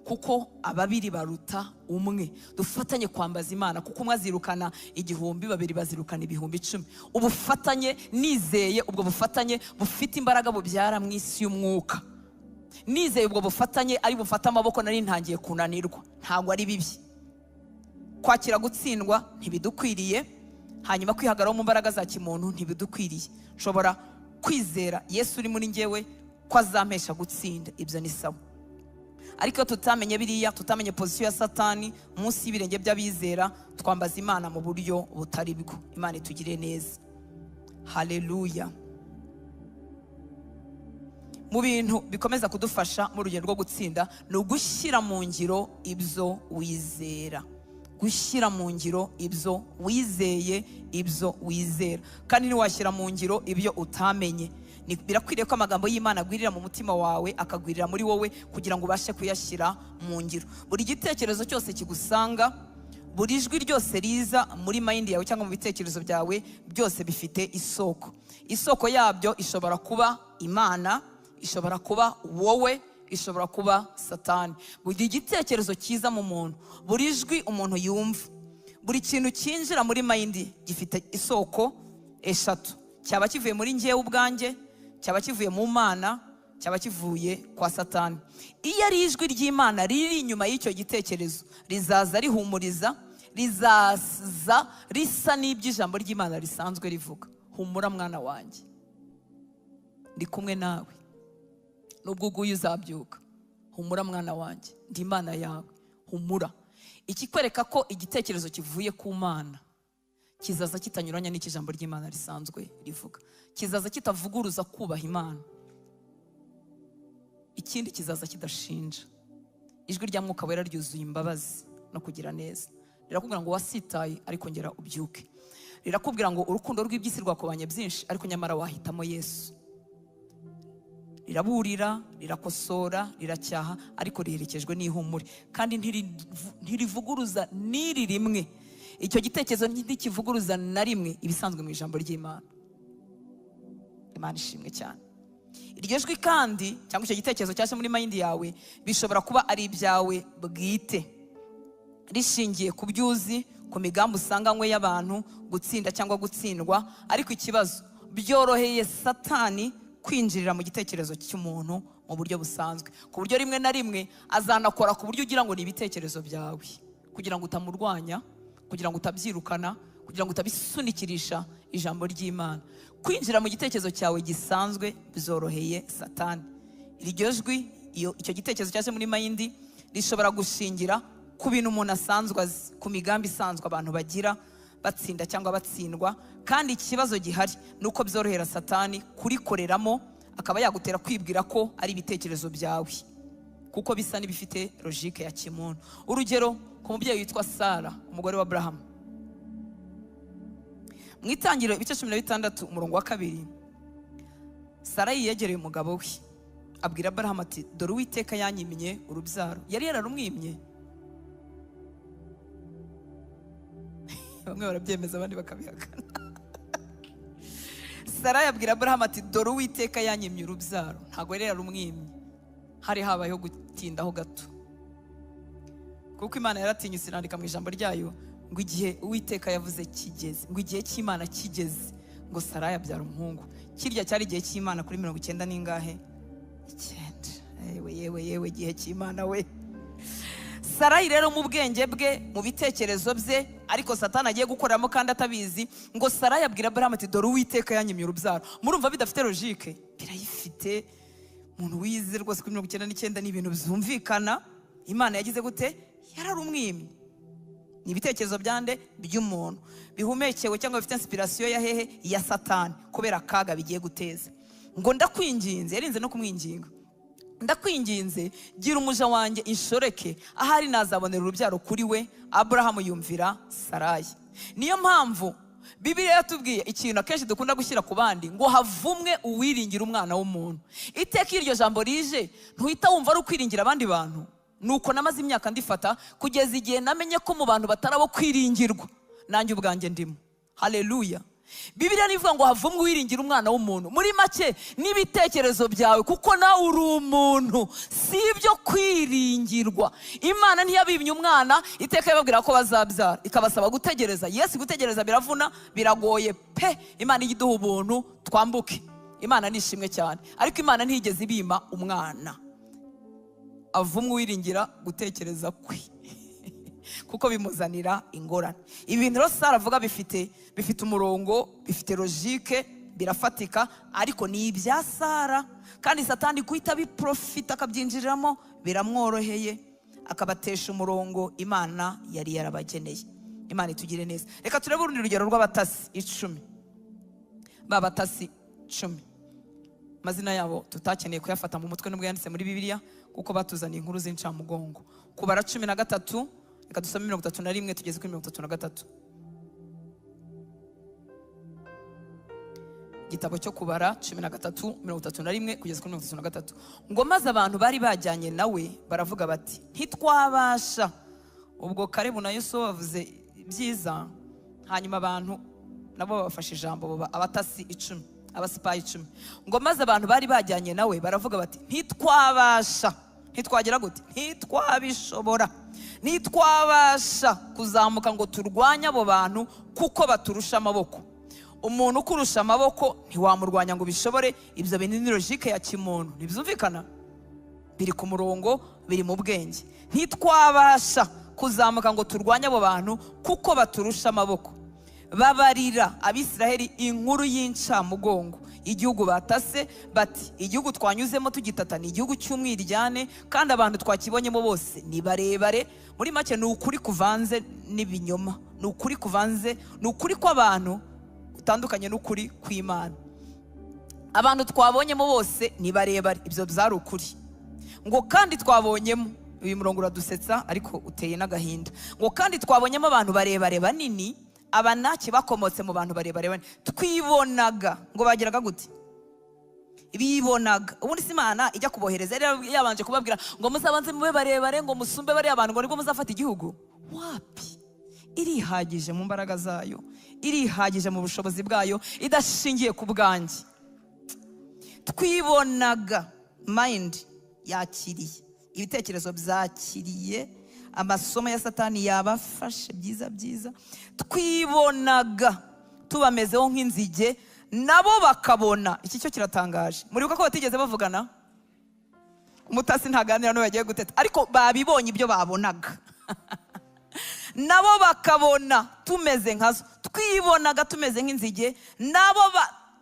kuko ababiri baruta umwe. Dufatanye kwambaza Imana, kuko umwe azirukana 1000, babiri bazirukana 10,000. Ubufatanye nizeye, ubwo bufatanye bufite imbaraga bubyara mu isi y'umwuka. Nizeye ubwo bufatanye ari bufate amaboko nari ntangiye kunanirwa. Ntabwo ari bibi kwakira gutsindwa, ntibidukwiriye. Hanyuma kwihagararaho mu mbaraga za kimuntu ntibidukwiriye. Nshobora kwizera Yesu uri muri njyewe ko azampesha gutsinda, ibyo ni sawa. Ariko iyo tutamenye biriya, tutamenye position ya Satani munsi y'ibirenge by'abizera, twambaza Imana mu buryo butari bwo. Imana itugire neza. Haleluya. Mu bintu bikomeza kudufasha mu rugendo rwo gutsinda ni ugushyira mu ngiro ibyo wizera, gushyira mu ngiro ibyo wizeye, ibyo wizera. Kandi ntiwashyira mu ngiro ibyo utamenye. Birakwiriye ko amagambo y'Imana agwirira mu mutima wawe, akagwirira muri wowe, kugira ngo ubashe kuyashyira mu ngiro. Buri gitekerezo cyose kigusanga, buri jwi ryose riza muri mind yawe cyangwa mu bitekerezo byawe, byose bifite isoko. Isoko yabyo ishobora kuba Imana, ishobora kuba wowe, ishobora kuba Satani. Buri gitekerezo cyiza mu muntu, buri jwi umuntu yumva, buri kintu cyinjira muri mind gifite isoko eshatu: cyaba kivuye muri njyewe ubwanjye, cyaba kivuye mu Mana, cyaba kivuye kwa Satani. Iyo ari ijwi ry'Imana riri inyuma y'icyo gitekerezo, rizaza rihumuriza, rizaza risa n'iby'ijambo ry'Imana risanzwe rivuga: "Humura mwana wanjye, ndi kumwe nawe, nubwo uguye uzabyuka. Humura mwana wanjye, ndi Imana yawe, humura." Ikikwereka ko igitekerezo kivuye ku Mana, kizaza kitanyuranya n'icyo ijambo ry'Imana risanzwe rivuga, kizaza kitavuguruza kubaha Imana. Ikindi, kizaza kidashinja. Ijwi rya Mwuka Wera ryuzuye imbabazi no kugira neza. Rirakubwira ngo wasitaye, ariko ngera ubyuke. Rirakubwira ngo urukundo rw'iby'isi rwakubanye byinshi, ariko nyamara wahitamo Yesu. Riraburira, rirakosora, riracyaha, ariko riherekejwe n'ihumure, kandi ntirivuguruza n'iri rimwe. Icyo gitekerezo ntikivuguruza na rimwe ibisanzwe mu ijambo ry'Imana. Imana ishimwe cyane. Iryo jwi kandi cyangwa icyo gitekerezo cyaje muri mind yawe bishobora kuba ari ibyawe bwite, rishingiye ku byo uzi, ku migambi usanganywe y'abantu, gutsinda cyangwa gutsindwa. Ariko ikibazo, byoroheye Satani kwinjirira mu gitekerezo cy'umuntu mu buryo busanzwe, ku buryo rimwe na rimwe azanakora ku buryo ugira ngo ni ibitekerezo byawe, kugira ngo utamurwanya, kugira ngo utabyirukana, kugira ngo utabisunikirisha ijambo ry'Imana. Kwinjira mu gitekerezo cyawe gisanzwe bizoroheye Satani. Iryo jwi, iyo icyo gitekerezo cyaje muri mind, rishobora gushingira ku bintu umuntu asanzwe azi, ku migambi isanzwe abantu bagira, batsinda cyangwa batsindwa. Kandi ikibazo gihari ni uko byorohera Satani kurikoreramo, akaba yagutera kwibwira ko ari ibitekerezo byawe, kuko bisa n'ibifite logique ya kimuntu. Urugero, ku mubyeyi witwa Sara, umugore wa Aburahamu, mu Itangiriro ibice 16 umurongo wa 2, Sara yiyegereye umugabo we, abwira Aburahamu ati: "Dore Uwiteka yanyimye urubyaro." Yari yararumwimye? Bamwe barabyemeza, abandi bakabihakana. Sara yabwira Aburahamu ati: "Dore Uwiteka yanyimye urubyaro." Ntabwo yari yararumwimye, hari habayeho gutindaho gato, kuko Imana yaratinyutse irandika mu ijambo ryayo ngo igihe Uwiteka yavuze kigeze, ngo igihe cy'Imana kigeze, ngo Sara yabyara umuhungu. Kirya cyari igihe cy'Imana kuri 90 n'ingahe? 9. Yewe, yewe, yewe, igihe cy'Imana we! Sarayi rero mu bwenge bwe, mu bitekerezo bye, ariko Satani agiye gukoreramo kandi atabizi, ngo Sarayi abwira Aburahamu ati: "Dore Uwiteka yanyimye urubyaro." Murumva bidafite logique? Birayifite. Umuntu wize rwose kuri 99 ni ibintu byumvikana. Imana yagize gute? Yararumwimye. Ni ibitekerezo byande? By'umuntu, bihumekewe cyangwa bifite inspiration ya hehe? Ya Satani, kubera akaga bigiye guteza. Ngo: "Ndakwinginze." Yarinze no kumwinginga: "Ndakwinginze, gira umuja wanjye inshoreke, ahari nazabonera urubyaro kuri we." Aburahamu yumvira Sarayi. Niyo mpamvu Bibiliya yatubwiye ikintu akenshi dukunda gushyira ku bandi, ngo havumwe uwiringira umwana w'umuntu. Iteka iyo iryo jambo rije, ntuhita wumva ari ukwiringira abandi bantu. Nuko namaze imyaka ndifata, kugeza igihe namenye ko mu bantu batari abo kwiringirwa nanjye ubwanjye ndimo. Haleluya! Bibiliya nivuga ngo havumwe uwiringira umwana w'umuntu. Muri make n'ibitekerezo byawe, kuko nawe uri umuntu, si ibyo kwiringirwa. Imana ntiyabimye umwana, iteka yababwira ko bazabyara, ikabasaba gutegereza. Yesu, gutegereza biravuna, biragoye pe. Imana ijya iduha ubuntu twambuke. Imana ni ishimwe cyane, ariko Imana ntiyigeze ibima umwana. Avumwe uwiringira gutekereza kwe, kuko bimuzanira ingorane. Ibi bintu rero Sara avuga bifite umurongo, bifite logique, birafatika, ariko ni ibya Sara. Kandi Satani guhita abiprofita akabyinjiriramo biramworoheye, akabatesha umurongo Imana yari yarabageneye. Imana itugire neza. Reka turebe urundi rugero rw'abatasi 10. Ba batasi 10, amazina yabo tutakeneye kuyafata mu mutwe nubwo yanditse muri Bibiliya, kuko batuzaniye inkuru z'incamugongo. Kubara 13, reka dusome 31 tugeze kuri 33. Igitabo cyo Kubara 13, 31 kugeza kuri 33. Ngo maze abantu bari bajyanye nawe baravuga bati: "Ntitwabasha." Ubwo Kalebu na Yosuwa bavuze ibyiza, hanyuma abantu nabo babafashe ijambo, baba abatasi 10, abasipayi 10. Ngo maze abantu bari bajyanye nawe baravuga bati: "Ntitwabasha." Ntitwagira gute? Ntitwabishobora. "Ntitwabasha kuzamuka ngo turwanye abo bantu, kuko baturusha amaboko." Umuntu ukurusha amaboko ntiwamurwanya ngo ubishobore. Ibyo bintu ni logique ya kimuntu, ntibyumvikana, biri ku murongo, biri mu bwenge. "Ntitwabasha kuzamuka ngo turwanye abo bantu, kuko baturusha amaboko." Babarira Abisiraheli inkuru y'incamugongo igihugu batase, bati: "Igihugu twanyuzemo tugitata ni igihugu cy'umwiryane, kandi abantu twakibonyemo bose ni barebare." Muri make ni ukuri kuvanze n'ibinyoma, ni ukuri kuvanze, ni ukuri kw'abantu gutandukanye n'ukuri kw'Imana. "Abantu twabonyemo bose ni barebare." Ibyo byari ukuri. Ngo kandi twabonyemo, uyu murongo uradusetsa ariko uteye n'agahinda, ngo kandi twabonyemo abantu barebare banini. Abanaki bakomotse mu bantu barebare banini. Twibonaga, ngo bageraga gute? Bibonaga. Ubundi si Imana ijya kubohereza yari yabanje kubabwira ngo muzabanze mube barebare, ngo musumbe bariya bantu, ngo nibwo muzafata igihugu? Wapi! Irihagije mu mbaraga zayo, irihagije mu bushobozi bwayo, idashingiye ku bwanjye. Twibonaga, mind yakiriye ibitekerezo, byakiriye amasomo ya Satani, yabafashe byiza byiza. "Twibonaga tubamezeho nk'inzige, nabo bakabona." Iki cyo kiratangaje. Muribuka ko batigeze bavugana? Umutasi ntaganira n'uwo yagiye guteta, ariko babibonye ibyo babonaga, nabo bakabona tumeze nkazo. "Twibonaga tumeze nk'inzige, nabo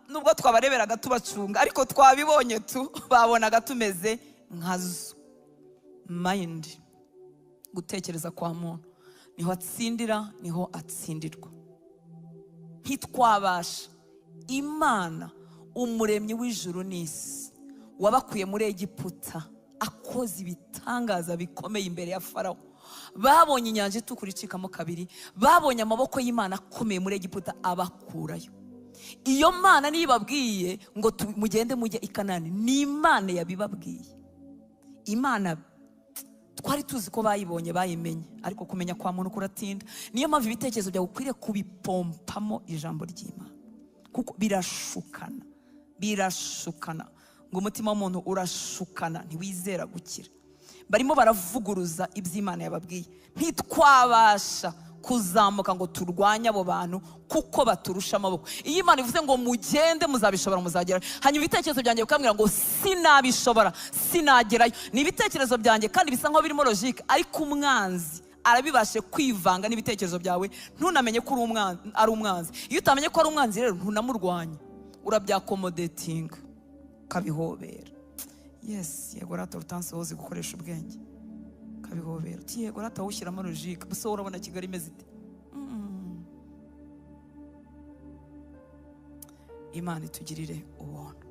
nubwo twabareberaga tubacunga, ariko twabibonye tu babonaga tumeze nkazo." Mind, gutekereza kwa muntu, niho atsindira, niho atsindirwa. Ntitwabasha. Imana umuremyi w'ijuru n'isi, wabakuye muri Egiputa akoze ibitangaza bikomeye imbere ya Farawo, babonye inyanja itukura icikamo kabiri, babonye amaboko y'Imana akomeye muri Egiputa abakurayo. Iyo Mana niyo ibabwiye ngo mugende mujye i Kanani. Ni Imana yabibabwiye. Imana twari tuzi ko bayibonye, bayimenye, ariko kumenya kwa muntu kuratinda. Niyo mpamvu ibitekerezo byawe ukwiriye kubipompamo ijambo ry'Imana, kuko birashukana, birashukana. Ngo umutima w'umuntu urashukana, ntiwizera gukira. Barimo baravuguruza iby'Imana yababwiye. "Ntitwabasha kuzamuka ngo turwanye abo bantu, kuko baturusha amaboko." Iyo Imana ivuze ngo mugende, muzabishobora, muzagerayo, hanyuma ibitekerezo byanjye bikambwira ngo sinabishobora, sinagerayo, ni ibitekerezo byanjye kandi bisa nkaho birimo logique, ariko umwanzi arabibashe kwivanga n'ibitekerezo byawe, ntunamenye ko ari umwanzi. Iyo utamenye ko ari umwanzi rero, ntunamurwanya, urabyaccommodatinga, ukabihobera. Yes, yego rata, utanse wozi gukoresha ubwenge, ukabihobera uti yego rata, wushyiramo logique. Gusa wowe urabona Kigali imeze ite? Imana itugirire ubuntu.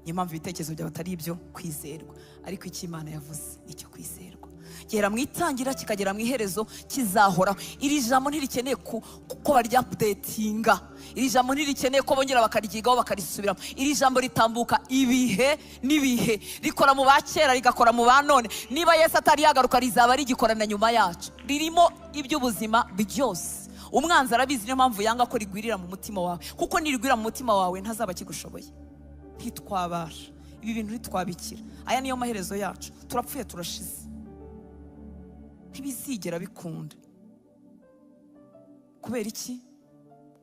Niyo mpamvu ibitekerezo byawe atari ibyo kwizerwa, ariko icyo Imana yavuze ni icyo kwizerwa. Gera mu itangira kikagera mu iherezo, kizahoraho. Iri jambo ntirikeneye ko baryaupdatinga. Iri jambo ntirikeneye ko bongera bakaryigaho, bakarisubiramo. Iri jambo ritambuka ibihe n'ibihe, rikora mu ba kera, rigakora mu ba none. Niba Yesu atari yagaruka, rizaba rigikora na nyuma yacu. Ririmo iby'ubuzima byose. Umwanzi arabizi, niyo mpamvu yanga ko rigwirira mu mutima wawe, kuko nirigwira mu mutima wawe ntazaba akigushoboye. Ntitwabasha ibi bintu, ntitwabikira. Aya niyo maherezo yacu, turapfuye, turashize, ntibizigera bikunda. Kubera iki?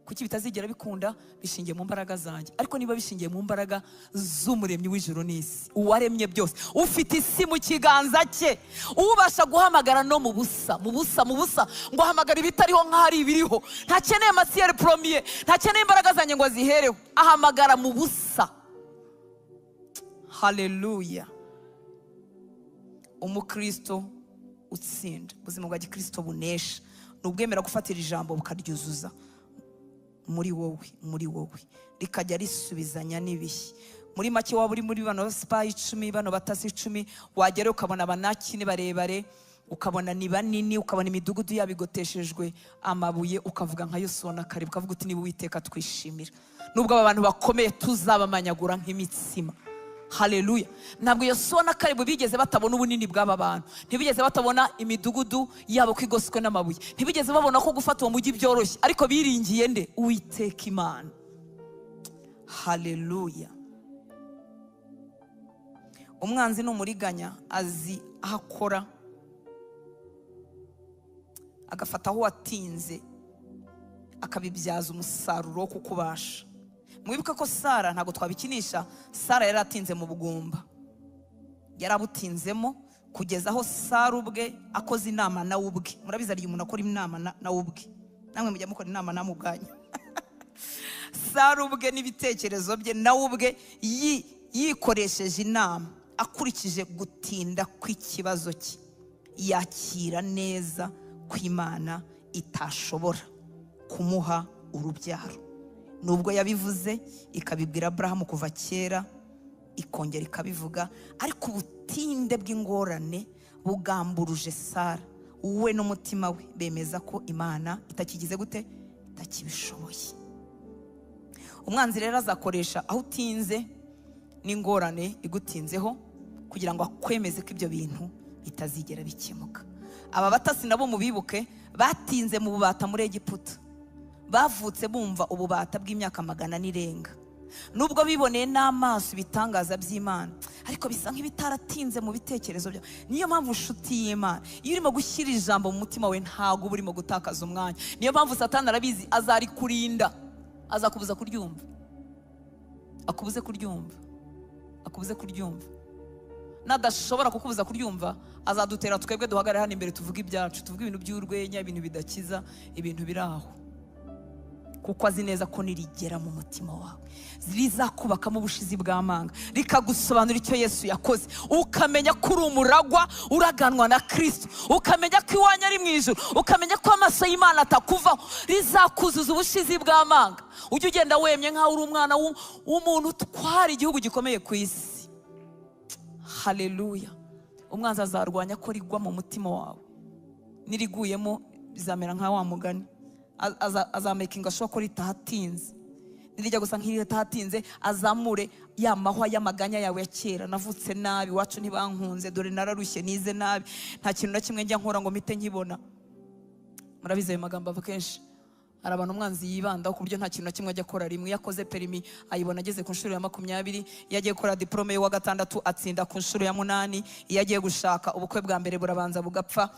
Kuki bitazigera bikunda? Bishingiye mu mbaraga zanjye, ariko niba bishingiye mu mbaraga z'Umuremyi w'ijuru n'isi, uwaremye byose, ufite isi mu kiganza cye, ubasha guhamagara no mu busa, mu busa, mu busa, ngo ahamagara ibitariho nk'aho ari ibiriho. Ntakeneye matière première, ntakeneye imbaraga zanjye ngo azihereho, ahamagara mu busa. Haleluya! Umukristo utsinda, ubuzima bwa gikristo bunesha, ni ubwemera gufatira ijambo bukaryuzuza muri wowe, muri wowe rikajya risubizanya n'ibihe. Muri make, waba uri muri bano spy 10, bano batasi 10, wagera ukabona Abanaki ni barebare, ukabona ni banini, ukabona imidugudu yabo igoteshejwe amabuye, ukavuga nka Yosuwa na Kalebu, ukavuga uti: "Niba Uwiteka twishimira, nubwo aba bantu bakomeye, tuzabamanyagura nk'imitsima." Haleluya! Ntabwo Yosuwa na Kalebu bigeze batabona ubunini bw'aba bantu, ntibigeze batabona imidugudu yabo ko igoswe n'amabuye, ntibigeze babona ko gufata uwo mujyi byoroshye, ariko biringiye nde? Uwiteka Imana. Haleluya! Umwanzi ni umuriganya, azi aho akora, agafata aho watinze akabibyaza umusaruro wo kukubasha. Mwibuke ko Sara, ntabwo twabikinisha, Sara yari atinze mu bugumba, yarabutinzemo kugeza aho Sara ubwe akoze inama nawe ubwe. Murabizi, hari igihe umuntu akora inama nawe ubwe. Namwe mujya mukora inama namwe ubwanyu. Sara ubwe n'ibitekerezo bye, nawe ubwe yikoresheje inama akurikije gutinda kw'ikibazo cye, yakira neza ko Imana itashobora kumuha urubyaro, nubwo yabivuze ikabibwira Aburahamu kuva kera, ikongera ikabivuga. Ariko ubutinde bw'ingorane bugamburuje Sara, we n'umutima we bemeza ko Imana itakigize gute? Itakibishoboye. Umwanzi rero azakoresha aho utinze n'ingorane igutinzeho kugira ngo akwemeze ko ibyo bintu bitazigera bikemuka. Aba batasi nabo mubibuke, batinze mu bubata muri Egiputa, bavutse bumva ububata bw'imyaka 400 irenga. Nubwo biboneye n'amaso ibitangaza by'Imana, ariko bisa nk'ibitaratinze mu bitekerezo byabo. Niyo mpamvu, nshuti y'Imana, iyo urimo gushyira ijambo mu mutima we, ntabwo uba urimo gutakaza umwanya. Niyo mpamvu Satani arabizi, azarikurinda, azakubuza kuryumva, akubuze kuryumva, akubuze kuryumva. Nadashobora kukubuza kuryumva, azadutera twebwe duhagarare hano imbere, tuvuge ibyacu, tuvuge ibintu by'urwenya, ibintu bidakiza, ibintu biri aho, kuko azi neza ko nirigera mu mutima wawe rizakubakamo ubushizi bw'amanga, rikagusobanura icyo Yesu yakoze, ukamenya ko uri umuragwa uraganwa na Kirisito, ukamenya ko iwanyu ari mu ijuru, ukamenya ko amaso y'Imana atakuvaho, rizakuzuza ubushizi bw'amanga, ujye ugenda wemye nk'aho uri umwana w'umuntu utwara igihugu gikomeye ku isi. Haleluya! Umwanzi azarwanya ko rigwa mu mutima wawe. Niriguyemo bizamera nka wa mugani, azamakinga sure ko ritahatinze. Nirijya gusa nk'iritahatinze, azamure ya mahwa y'amaganya yawe ya kera: "Navutse nabi, iwacu ntibankunze, dore nararushye, nize nabi, nta kintu na kimwe njya nkora ngo mpite nkibona." Murabizi, ayo magambo ava kenshi. Hari abantu umwanzi yibandaho ku buryo nta kintu na kimwe ajya akora rimwe. Iyo akoze perimi ayibona ageze ku nshuro ya 20, iyo agiye gukora diporome y'uwa gatandatu atsinda ku nshuro ya munani, iyo agiye gushaka ubukwe bwa mbere burabanza bugapfa,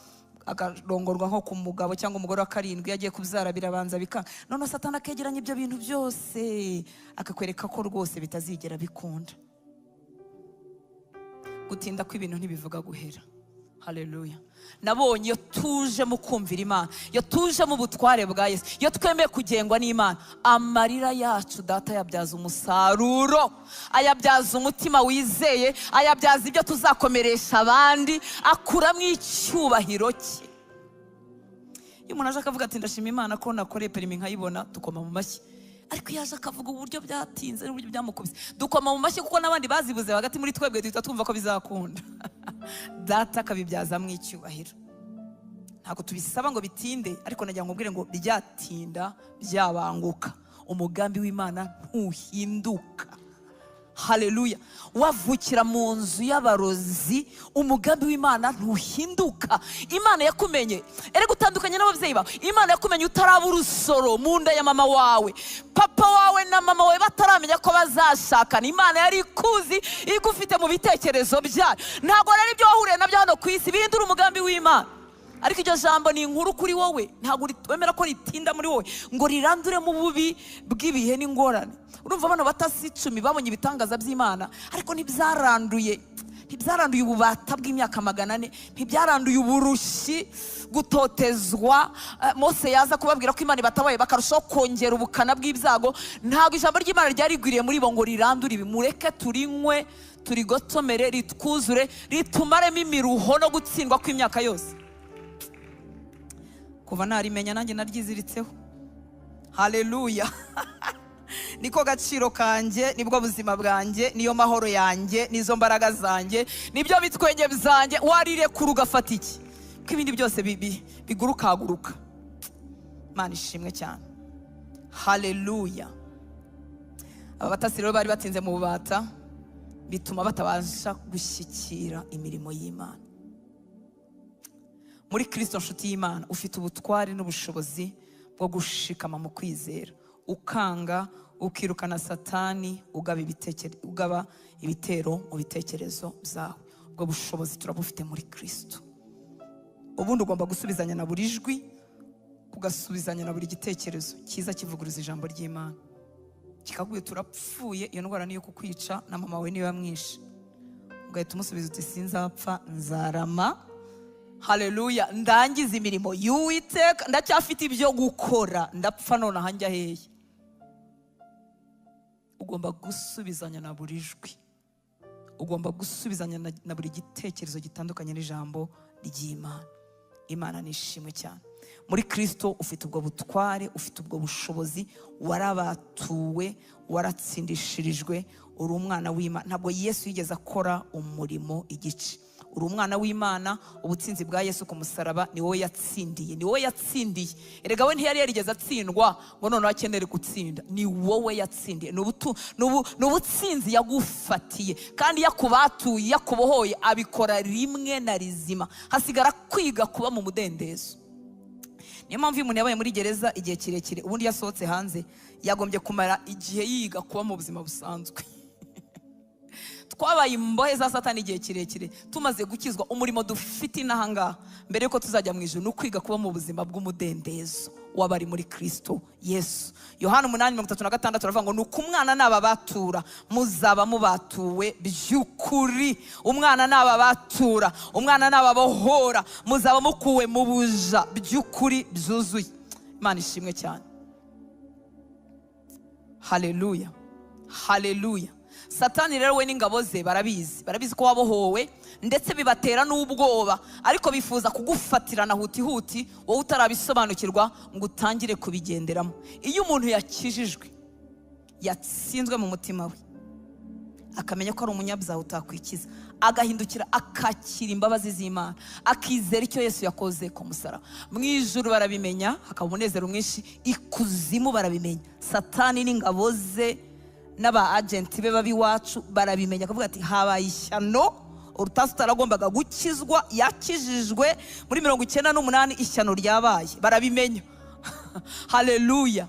akarongorwa nko ku mugabo cyangwa umugore wa karindwi, iyo agiye kubyara birabanza bikanga. Noneho Satani akegeranya ibyo bintu byose, akakwereka ko rwose bitazigera bikunda. Gutinda kw'ibintu ntibivuga guhera. Haleluya! Nabonye iyo tuje mu kumvira Imana, iyo tuje mu butware bwa Yesu, iyo twemeye kugengwa n'Imana, amarira yacu Data yabyaza umusaruro, ayabyaza umutima wizeye, ayabyaza ibyo tuzakomeresha abandi, akuramo icyubahiro cye. Iyo umuntu aje akavuga ati: "Ndashima Imana ko nakoreye perimi nkayibona," dukoma mu mashyi. Ariko iyo aje akavuga uburyo byatinze n'uburyo byamukubise, dukoma mu mashyi, kuko n'abandi bazibuze hagati muri twebwe duhita twumva ko bizakunda. Data akabibyazamo icyubahiro. Ntabwo tubisaba ngo bitinde, ariko nagira ngo ubwire ngo byatinda, byabanguka, umugambi w'Imana ntuhinduka. Haleluya! Wavukira mu nzu y'abarozi, umugambi w'Imana ntuhinduka. Imana yakumenye, erega utandukanye n'ababyeyi bawe. Imana yakumenye utaraba urusoro mu nda ya mama wawe. Papa wawe na mama wawe bataramenya ko bazashakana, Imana yari ikuzi, igufite mu bitekerezo byayo. Ntabwo rero ibyo wahuriye nabyo hano ku isi bihindura umugambi w'Imana. Ariko iryo jambo ni inkuru kuri wowe, ntabwo wemera ko ritinda muri wowe ngo riranduremo ububi bw'ibihe n'ingorane. Urumva, bano batasi 10 babonye ibitangaza by'Imana, ariko ntibyaranduye ububata bw'imyaka 400, ntibyaranduye uburushyi, gutotezwa. Mose yaza kubabwira ko Imana ibatabaye, bakarushaho kongera ubukana bw'ibyago. Ntabwo ijambo ry'Imana ryari rigwiriye muri bo ngo rirandure ibi. Mureke turinywe, turigotomere, ritwuzure, ritumaremo imiruho no gutsindwa kw'imyaka yose. Kuva narimenya, nanjye naryiziritseho. Haleluya! Niko gaciro kanjye, nibwo buzima bwanjye, niyo mahoro yanjye, nizo mbaraga zanjye, nibyo bitwenge byanjye. Warirekura ugafata iki, ko ibindi byose bigurukaguruka? Imana ishimwe cyane. Haleluya! Aba batasi rero bari batinze mu bubata, bituma batabasha gushyikira imirimo y'Imana muri Kirisito. Nshuti y'Imana, ufite ubutware n'ubushobozi bwo gushikama mu kwizera, ukanga, ukirukana Satani, ugaba ibitero mu bitekerezo byawe. Ubwo bushobozi turabufite muri Kirisito. Ubundi ugomba gusubizanya na buri jwi, ugasubizanya na buri gitekerezo cyiza kivuguruza ijambo ry'Imana, kikaguye: "Turapfuye, iyo ndwara niyo kukwica, na mama wawe niyo yamwishe." Ugahita umusubiza uti: "Sinzapfa, nzarama. Haleluya! Ndangiza imirimo y'Uwiteka, ndacyafite ibyo gukora. Ndapfa nonaha njya hehe?" Ugomba gusubizanya na buri jwi, ugomba gusubizanya na buri gitekerezo gitandukanye n'ijambo ry'Imana. Imana ni ishimwe cyane. Muri Kirisito ufite ubwo butware, ufite ubwo bushobozi, warabatuwe, waratsindishirijwe, uri umwana w'Imana. Ntabwo Yesu yigeze akora umurimo igice. Uri umwana w'Imana. Ubutsinzi bwa Yesu ku musaraba ni wowe yatsindiye, ni wowe yatsindiye. Erega we ntiyari yarigeze atsindwa ngo noneho akenere gutsinda. Ni wowe yatsindiye, ni ubutsinzi yagufatiye. Kandi iyo akubatuye, iyo akubohoye, abikora rimwe na rizima, hasigara kwiga kuba mu mudendezo. Niyo mpamvu iyo umuntu yabaye muri gereza igihe kirekire, ubundi iyo asohotse hanze yagombye kumara igihe yiga kuba mu buzima busanzwe. Twabaye imbohe za Satani igihe kirekire. Tumaze gukizwa, umurimo dufite inaha ngaha mbere yuko tuzajya mu ijuru ni ukwiga kuba mu buzima bw'umudendezo w'abari muri Kirisito Yesu. Yohana 8:36 aravuga ngo: "Ni uko umwana nababatura, muzaba mubatuwe by'ukuri." Umwana nababatura, umwana nababohora, muzaba mukuwe mu buja by'ukuri byuzuye. Imana ishimwe cyane. Haleluya, haleluya! Satani rero we n'ingabo ze barabizi, barabizi ko wabohowe, ndetse bibatera n'ubwoba, ariko bifuza kugufatirana huti huti wowe utarabisobanukirwa ngo utangire kubigenderamo. Iyo umuntu yakijijwe, yatsinzwe mu mutima we, akamenya ko ari umunyabyaha utakwikiza, agahindukira akakira imbabazi z'Imana, akizera icyo Yesu yakoze ku musaraba, mu ijuru barabimenya, hakaba umunezero mwinshi. Ikuzimu barabimenya, Satani n'ingabo ze n'aba agenti be b'abiwacu barabimenya, akavuga ati: "Habaye ishyano, urutasi utaragombaga gukizwa yakijijwe muri 98, ishyano ryabaye." Barabimenya. Haleluya!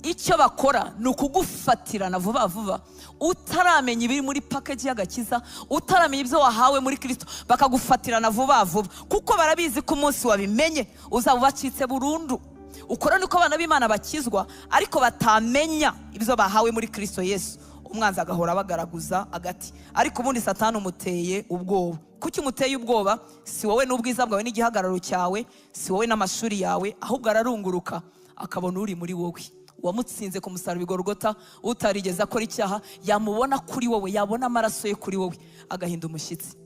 Icyo bakora ni ukugufatirana vuba vuba utaramenya ibiri muri package y'agakiza, utaramenya ibyo wahawe muri Kirisito, bakagufatirana vuba vuba, kuko barabizi ko umunsi wabimenye uzaba ubacitse burundu. Ukora niko abana b'Imana bakizwa ariko batamenya ibyo bahawe muri Kirisito Yesu, umwanzi agahora abagaraguza agati. Ariko ubundi Satani umuteye ubwoba. Kuki umuteye ubwoba? Si wowe n'ubwiza bwawe n'igihagararo cyawe, si wowe n'amashuri yawe, ahubwo ararunguruka akabona uri muri wowe, uwamutsinze ku musaraba i Gorogota, utarigeze akora icyaha. Yamubona kuri wowe, yabona amaraso ye kuri wowe, agahinda umushyitsi.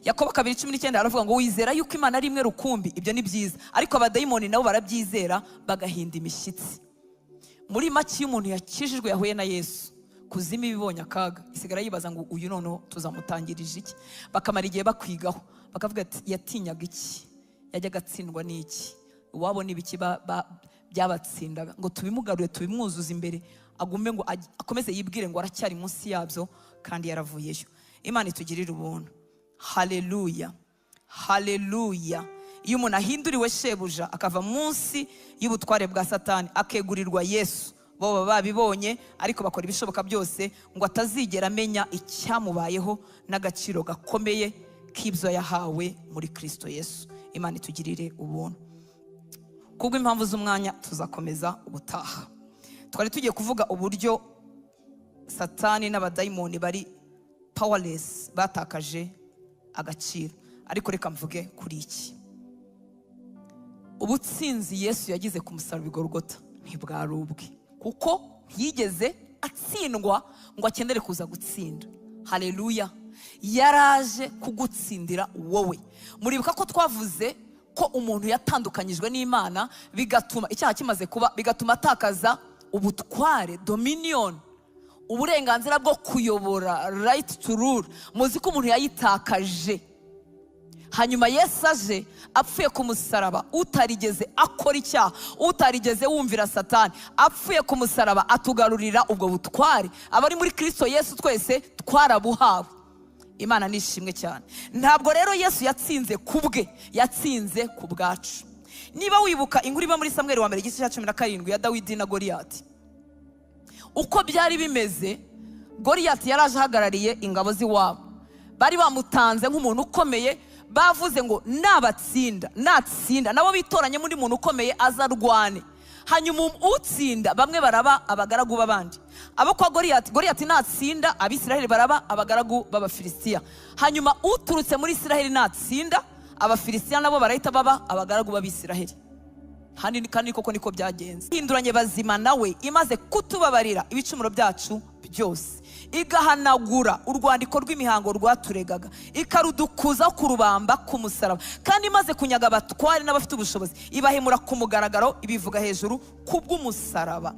Yakobo 2:19 aravuga ngo: "Wizera yuko Imana ari imwe rukumbi, ibyo ni byiza, ariko abadayimoni nabo barabyizera bagahinda imishyitsi." Muri make, iyo umuntu yakijijwe, yahuye na Yesu, kuzimu ibibonye akaga, isigara yibaza ngo: "Uyu noneho tuzamutangirije iki?" Bakamara igihe bakwigaho, bakavuga ati: "Yatinyaga iki? Yajyaga atsindwa n'iki? Iwabo ni ibiki byabatsindaga ngo tubimugarure, tubimwuzuze imbere?" Agume ngo akomeze yibwire ngo aracyari munsi yabyo kandi yaravuyeyo. Imana itugirire ubuntu. Haleluya, haleluya. Iyo umuntu ahinduriwe shebuja, akava munsi y'ubutware bwa Satani, akegurirwa Yesu, bo baba babibonye, ariko bakora ibishoboka byose ngo atazigera amenya icyamubayeho n'agaciro gakomeye k'ibyo yahawe muri Kristo Yesu. Imana itugirire ubuntu. Kubw'impamvu z'umwanya, tuzakomeza ubutaha. Twari tugiye kuvuga uburyo Satani n'abadayimoni bari powerless, batakaje agaciro, ariko reka mvuge kuri iki: ubutsinzi Yesu yagize ku musaraba i Golgota ntibwari ubwe, kuko ntiyigeze atsindwa ngo akenere kuza gutsinda. Haleluya! Yaraje kugutsindira wowe. Muribuka ko twavuze ko umuntu yatandukanyijwe n'Imana, bigatuma icyaha kimaze kuba, bigatuma atakaza ubutware, dominion, uburenganzira bwo kuyobora, right to rule. Muzi ko umuntu yayitakaje. Hanyuma Yesu aje apfuye ku musaraba, utarigeze akora icyaha, utarigeze wumvira Satani, apfuye ku musaraba atugarurira ubwo butware. Abari muri Kirisito Yesu twese twarabuhawe. Imana nishimwe cyane. Ntabwo rero Yesu yatsinze ku bwe, yatsinze ku bwacu. Niba wibuka inkuru iba muri Samweri wa mbere, igice cya 17, ya Dawidi na Goriyati, uko byari bimeze, Goriyati yaraje ahagarariye ingabo z'iwabo. Bari bamutanze nk'umuntu ukomeye, bavuze ngo nabatsinda, natsinda nabo bitoranyemo undi muntu ukomeye azarwane, hanyuma utsinda bamwe baraba abagaragu b'abandi. Abo kwa Goriyati, Goriyati natsinda, Abisiraheli baraba abagaragu b'Abafilisitiya. Hanyuma uturutse muri Isiraheli natsinda, Abafilisitiya nabo barahita baba abagaragu b'Abisiraheli. Kandi kandi koko niko byagenze. Hinduranye bazima nawe, imaze kutubabarira ibicumuro byacu byose, igahanagura urwandiko rw'imihango rwaturegaga, ikarudukuza kurubamba ku musaraba. Kandi imaze kunyaga abatware n'abafite ubushobozi, ibahemura ku mugaragaro, ibivuga hejuru kubw'umusaraba.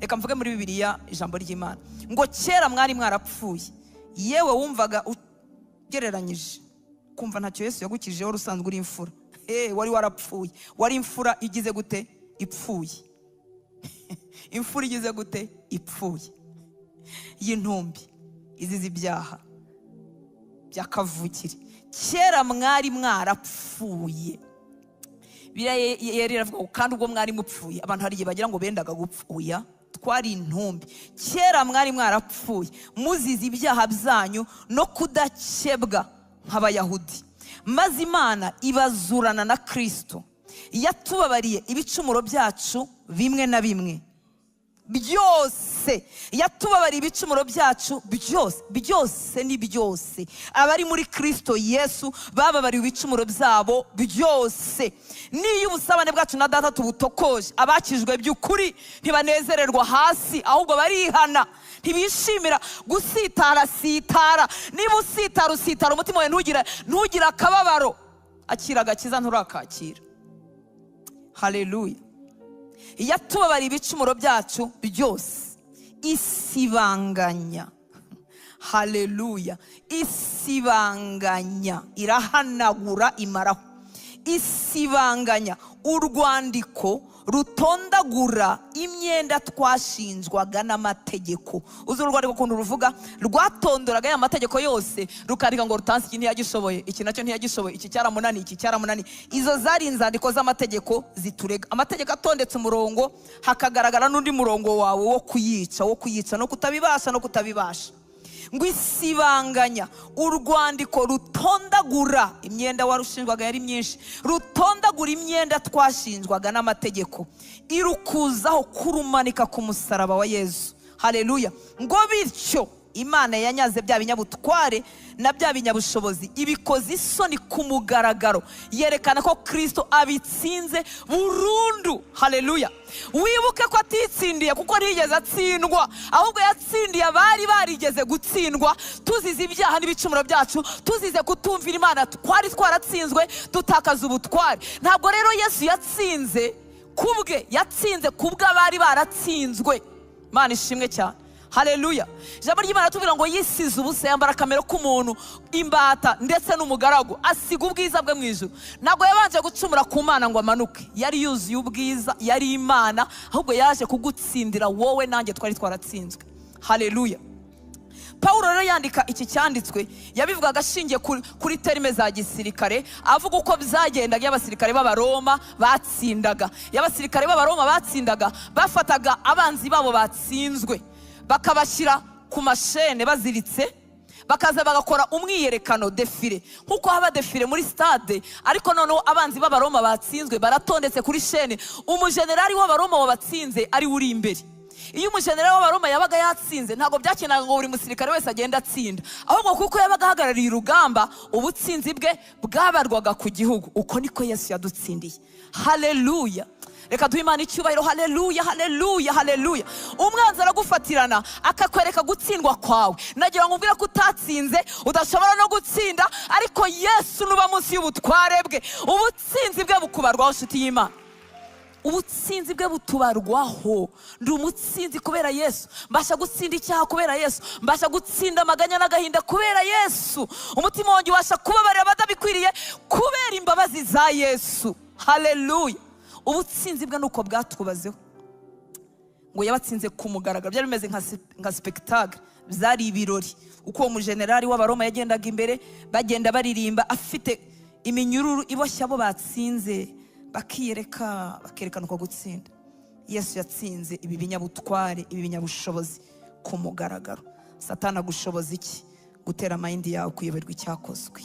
Reka mvuge muri Bibiliya ijambo ry'Imana ngo: "Kera mwari mwarapfuye." Yewe, wumvaga ugereranyije kumva ntacyo Yesu yagukijije, wari usanzwe uri imfura. Wari warapfuye, wari imfura igize gute? Ipfuye. Imfura igize gute? Ipfuye, y'intumbi, izize ibyaha by'akavukire. Kera mwari mwarapfuye. Biriya yari iravuga ngo kandi ubwo mwari mupfuye. Abantu hari igihe bagira ngo bendaga gupfa. Oya, twari intumbi. Kera mwari mwarapfuye muzize ibyaha byanyu no kudakebwa nk'Abayahudi, maze Imana ibazurana na Kristo. Yatubabariye ibicumuro byacu bimwe na bimwe byose. Yatubabariye ibicumuro byacu byose, byose ni byose. Abari muri Kristo Yesu bababariwe ibicumuro byabo byose. N'iyo ubusabane bwacu na Data tubutokoje, abakijwe by'ukuri ntibanezererwa hasi, ahubwo barihana. Ntibishimira gusitara. Sitara, niba usitara, usitara umutima wawe ntugire akababaro. Akira agakiza, nturakakira. Haleluya! Yatubabariye ibicumuro byacu byose, isibanganya, haleluya, isibanganya, irahanagura, imaraho, isibanganya urwandiko rutondagura imyenda twashinjwaga n'amategeko. Uzi urwandiko ukuntu ruvuga? Rwatondoraga ya mategeko yose, rukandika ngo rutansi iki ntiyagishoboye, iki nacyo ntiyagishoboye, iki cyaramunaniye, iki cyaramunaniye. Izo zari inzandiko z'amategeko ziturega. Amategeko atondetse umurongo, hakagaragara n'undi murongo wawe wo kuyica, wo kuyica no kutabibasha, no kutabibasha. Ngo isibanganya urwandiko rutondagura imyenda warushinjwaga, yari myinshi, rutondagura imyenda twashinjwaga n'amategeko, irukuzaho kurumanika ku musaraba wa Yezu. Haleluya! Ngo bityo Imana yanyaze bya binyabutware na bya binyabushobozi, ibikoza isoni ku mugaragaro, yerekana ko Kirisito abitsinze burundu. Haleluya! Wibuke ko atitsindiye, kuko ntiyigeze atsindwa, ahubwo yatsindiye abari barigeze gutsindwa. Tuzize ibyaha n'ibicumuro byacu, tuzize kutumvira Imana, twari twaratsinzwe, dutakaza ubutware. Ntabwo rero Yesu yatsinze kubwe, yatsinze kubw'abari baratsinzwe. Imana ishimwe cyane. Haleluya! Ijambo ry'Imana tubwira ngo yisize ubusa, yambara akamero k'umuntu, imbata ndetse n'umugaragu, asiga ubwiza bwe mu ijuru. Ntabwo yabanje gucumura ku Mana ngo amanuke, yari yuzuye ubwiza, yari Imana, ahubwo yaje kugutsindira wowe nanjye twari twaratsinzwe. Haleluya! Pawulo rero yandika iki cyanditswe, yabivugaga ashingiye kuri terme za gisirikare, avuga uko byagendaga iyo abasirikare b'Abaroma batsindaga. Iyo abasirikare b'Abaroma batsindaga, bafataga abanzi babo batsinzwe bakabashyira ku mashene baziritse, bakaza bagakora umwiyerekano, défilé, nk'uko haba défilé muri stade. Ariko noneho abanzi b'Abaroma batsinzwe baratondetse kuri chaîne, umujenerali w'Abaroma wabatsinze ari we uri imbere. Iyo umujenerali w'Abaroma yabaga yatsinze, ntabwo byakenaga ngo buri musirikare wese agende atsinda, ahubwo kuko yabaga ahagarariye urugamba, ubutsinzi bwe bwabarwaga ku gihugu. Uko niko Yesu yadutsindiye. Haleluya! Reka duhe Imana icyubahiro. Haleluya, haleluya, haleluya! Umwanzi aragufatirana akakwereka gutsindwa kwawe. Nagira ngo umbwire ko utatsinze, udashobora no gutsinda, ariko Yesu nuba munsi y'ubutware bwe, ubutsinzi bwe bukubarwaho. Nshuti y'Imana, ubutsinzi bwe butubarwaho. Ndi umutsinzi kubera Yesu. Mbasha gutsinda icyaha kubera Yesu. Mbasha gutsinda amaganya n'agahinda kubera Yesu. Umutima wanjye ubasha kubabarira abadabikwiriye kubera imbabazi za Yesu. Haleluya! Ubutsinzi bwe ni uko bwatubazeho. Ngo yabatsinze ku mugaragaro, byari bimeze nka spectacle, byari ibirori. Uko uwo mujenerali w'Abaroma yagendaga imbere, bagenda baririmba, afite iminyururu iboshye abo batsinze, bakiyereka, bakerekana uko gutsinda. Yesu yatsinze ibi binyabutware, ibi binyabushobozi ku mugaragaro. Satana agushoboza iki? Gutera mind yawe kuyoberwa icyakozwe.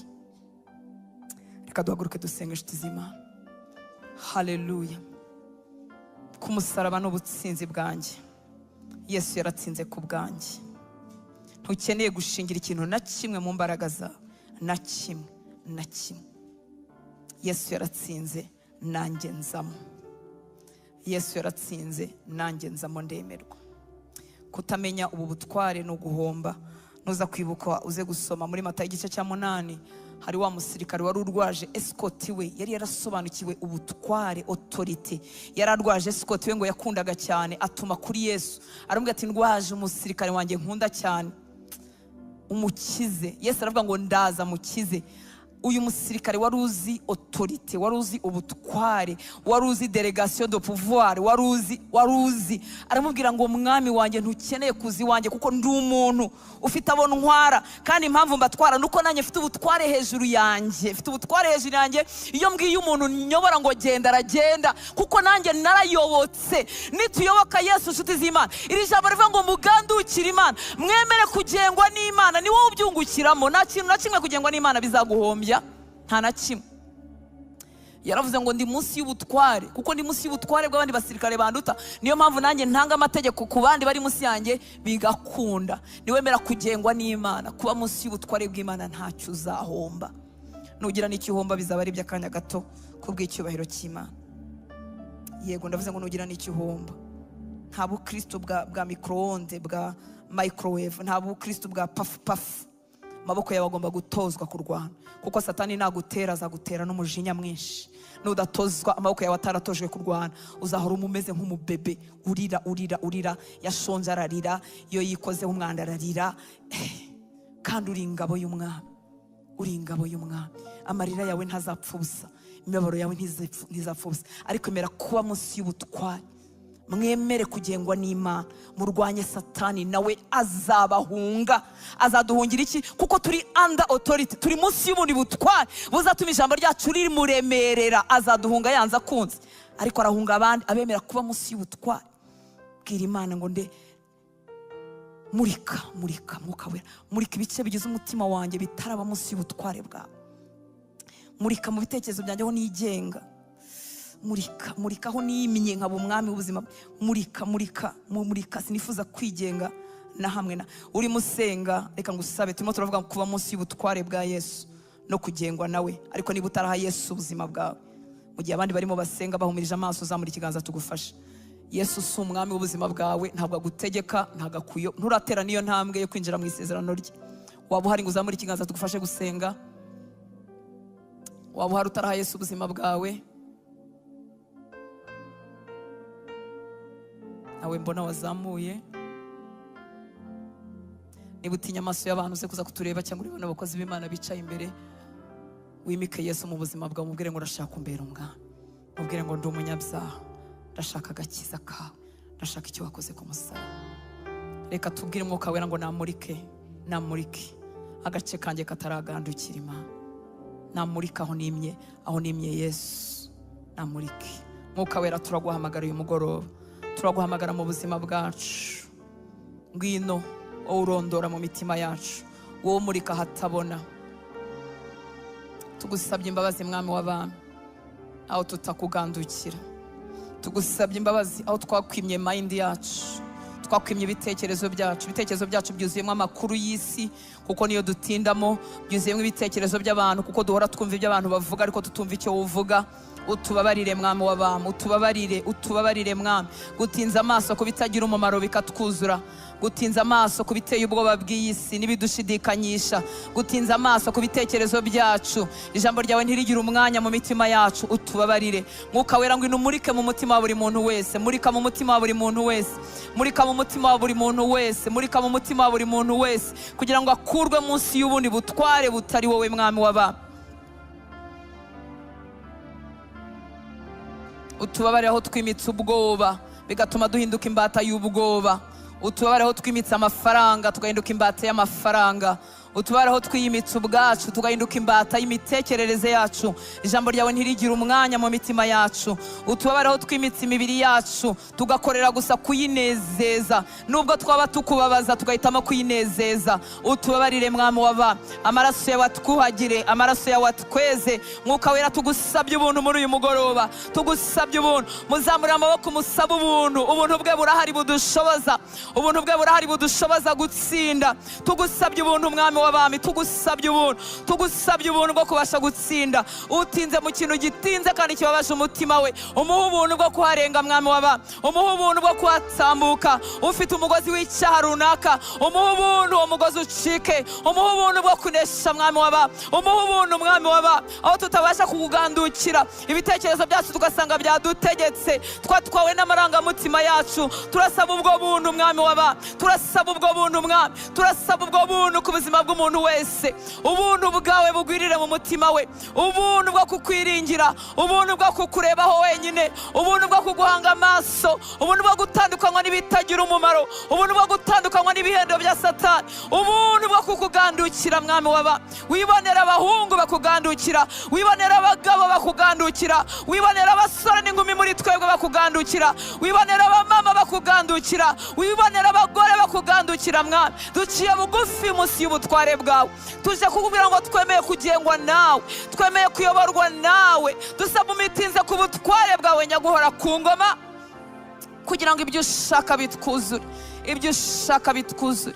Reka duhaguruke dusenga, inshuti z'Imana. Haleluya! Ku musaraba ni ubutsinzi bwanjye. Yesu yaratsinze ku bwanjye. Ntukeneye gushingira ikintu na kimwe mu mbaraga zawe, na kimwe, na kimwe. Yesu yaratsinze, nanjye nzamo. Yesu yaratsinze, nanjye nzamo, ndemerwa. Kutamenya ubu butware ni uguhomba. Nuza kwibuka, uze gusoma muri Matayo igice cya 8, hari wa musirikare wari urwaje escort we. Yari yarasobanukiwe ubutware, autorité. Yari arwaje escort we ngo yakundaga cyane, atuma kuri Yesu, aramubwira ati: "Ndwaje umusirikare wanjye nkunda cyane, umukize." Yesu aravuga ngo: "Ndaza mukize." Uyu musirikare wari uzi autorité, wari uzi ubutware, wari uzi délégation de pouvoir, wari uzi, aramubwira ngo: "Mwami wanjye, ntukeneye kuza iwanjye, kuko ndi umuntu ufite abo ntwara, kandi impamvu mbatwara ni uko nanjye mfite ubutware hejuru yanjye, mfite ubutware hejuru yanjye. Iyo mbwiye umuntu nyobora ngo genda, aragenda, kuko nanjye narayobotse." Nituyoboka Yesu, inshuti z'Imana, iri jambo rivuga ngo mugandukire Imana, mwemere kugengwa n'Imana, ni wowe ubyungukiramo. Nta kintu na kimwe kugengwa n'Imana bizaguhombya, nta na kimwe. Yaravuze ngo: "Ndi munsi y'ubutware, kuko ndi munsi y'ubutware bw'abandi basirikare banduta, niyo mpamvu nanjye ntanga amategeko ku bandi bari munsi yanjye bigakunda." Niwemera kugengwa n'Imana, kuba munsi y'ubutware bw'Imana, ntacyo uzahomba. Nugira n'icyo uhomba, bizaba ari iby'akanya gato kubw'icyubahiro cy'Imana. Yego, ndavuze ngo nugira n'icyo uhomba. Nta bukristo bwa micro-onde, bwa microwave, nta bukristo bwa pafu pafu. Amaboko yawe agomba gutozwa kurwana, kuko Satani nagutera azagutera n'umujinya mwinshi. Nudatozwa, amaboko yawe ataratojwe kurwana, uzahora umeze nk'umubebe urira, urira, urira. Yashonje ararira, iyo yikozeho umwanda ararira. Kandi uri ingabo y'umwami, uri ingabo y'umwami. Amarira yawe ntazapfa ubusa, imibabaro yawe ntizapfa ubusa. Ariko emera kuba munsi y'ubutware, mwemere kugengwa n'Imana, murwanye Satani, nawe azabahunga. Azaduhungira iki? Kuko turi under authority, turi munsi y'ubundi butware buzatuma ijambo ryacu rimuremerera. Azaduhunga yanze akunze, ariko arahunga abandi abemera kuba munsi y'ubutware. Bwira Imana ngo: "Nde murika, murika, Mwuka Wera, murika ibice bigize umutima wanjye bitaraba munsi y'ubutware bwawe. Murika mu bitekerezo byanjye aho nigenga. Murika, murika aho niyimye nkaba umwami w'ubuzima. Murika, murika, murika. Sinifuza kwigenga na hamwe." Na urimo usenga, reka ngusabe. Turimo turavuga kuba munsi y'ubutware bwa Yesu no kugengwa nawe. Ariko niba utaraha Yesu ubuzima bwawe, mu gihe abandi barimo basenga bahumirije amaso, uzamura ikiganza tugufashe. Yesu si umwami w'ubuzima bwawe, ntabwo agutegeka, ntabwo akuyo, nturatera n'iyo ntambwe yo kwinjira mu isezerano rye. Waba uhari ngo uzamure ikiganza tugufashe gusenga? Waba uhari utaraha Yesu ubuzima bwawe? Nawe mbona wazamuye. Niba utinya amaso y'abantu, uze kuza kutureba cyangwa urebe abakozi b'Imana bicaye imbere. Wimike Yesu mu buzima bwawe, mubwire ngo urashaka umbera umwami, mubwire ngo ndi umunyabyaha, ndashaka agakiza kawe, ndashaka icyo wakoze ku musaraba. Reka tubwire Umwuka Wera ngo namurike, namurike agace kanjye kataragandukira Imana, namurike aho nimye, aho nimye Yesu, namurike. Mwuka Wera, turaguhamagara uyu mugoroba, turaguhamagara mu buzima bwacu. Ngwino wowe urondora mu mitima yacu, wowe umurika ahatabona. Tugusabye imbabazi, Mwami w'abami, aho tutakugandukira. Tugusabye imbabazi aho twakwimye mind yacu, twakwimye ibitekerezo byacu. Ibitekerezo byacu byuzuyemo amakuru y'isi kuko niyo dutindamo, byuzuyemo ibitekerezo by'abantu kuko duhora twumva ibyo abantu bavuga ariko tutumva icyo uvuga. Utubabarire, Mwami w'abami, utubabarire, utubabarire, Mwami. Gutinza amaso ku bitagira umumaro bikatwuzura, gutinza amaso ku biteye ubwoba bw'iyi si n'ibidushidikanyisha, gutinza amaso ku bitekerezo byacu, ijambo ryawe ntirigire umwanya mu mitima yacu, utubabarire. Mwuka Wera, ngwino umurike mu mutima wa buri muntu wese. Murika mu mutima wa buri muntu wese, murika mu mutima wa buri muntu wese, murika mu mutima wa buri muntu wese, kugira ngo akurwe munsi y'ubundi butware butari wowe, Mwami w'abami. Utubabarire aho twimitse ubwoba bigatuma duhinduka imbata y'ubwoba. Utubabarire aho twimitse amafaranga tugahinduka imbata y'amafaranga. Utubabarire aho twiyimitse ubwacu tugahinduka imbata y'imitekerereze yacu, ijambo ryawe ntirigire umwanya mu mitima yacu. Utubabarire aho twimitse imibiri yacu tugakorera gusa kuyinezeza, nubwo twaba tukubabaza tugahitamo kuyinezeza. Utubabarire, Mwami w'abami. Amaraso yawe atwuhagire, amaraso yawe atweze. Mwuka Wera, tugusabye ubuntu muri uyu mugoroba, tugusabye ubuntu. Muzamurire amaboko musabe ubuntu. Ubuntu bwe burahari budushoboza, ubuntu bwe burahari budushoboza gutsinda. Tugusabye ubuntu, Mwami w'abami, tugusabye ubuntu, tugusabye ubuntu bwo kubasha gutsinda. Utinze mu kintu gitinze kandi kibabaje umutima we, umuhe ubuntu bwo kuharenga, Mwami w'abami, umuhe ubuntu bwo kuhatambuka. Ufite umugozi w'icyaha runaka, umuhe ubuntu uwo mugozi ucike, umuhe ubuntu bwo kunesha, Mwami w'abami, umuhe ubuntu, Mwami w'abami. Aho tutabasha kukugandukira, ibitekerezo byacu tugasanga byadutegetse, twatwawe n'amarangamutima yacu, turasaba ubwo buntu, Mwami w'abami, turasaba ubwo buntu, Mwami, turasaba ubwo buntu ku buzima bw'umuntu wese. Ubuntu bwawe bugwirire mu mutima we, ubuntu bwo kukwiringira, ubuntu bwo kukurebaho wenyine, ubuntu bwo kuguhanga amaso, ubuntu bwo gutandukanywa n'ibitagira umumaro, ubuntu bwo gutandukanywa n'ibihendo bya Satani, ubuntu bwo kukugandukira, Mwami w'abami. Wibonera abahungu bakugandukira, wibonera abagabo bakugandukira, wibonera abasore n'inkumi muri twebwe bakugandukira, wibonera abamama bakugandukira, wibonera abagore bakugandukira. Mwami, duciye bugufi munsi y'ubutware bwawe. Tuje kukubwira ngo twemeye kugengwa nawe, twemeye kuyoborwa nawe. Dusaba umitinze ku butware bwawe, nyaguhora ku ngoma, kugira ngo ibyo ushaka bitwuzure, ibyo ushaka bitwuzure.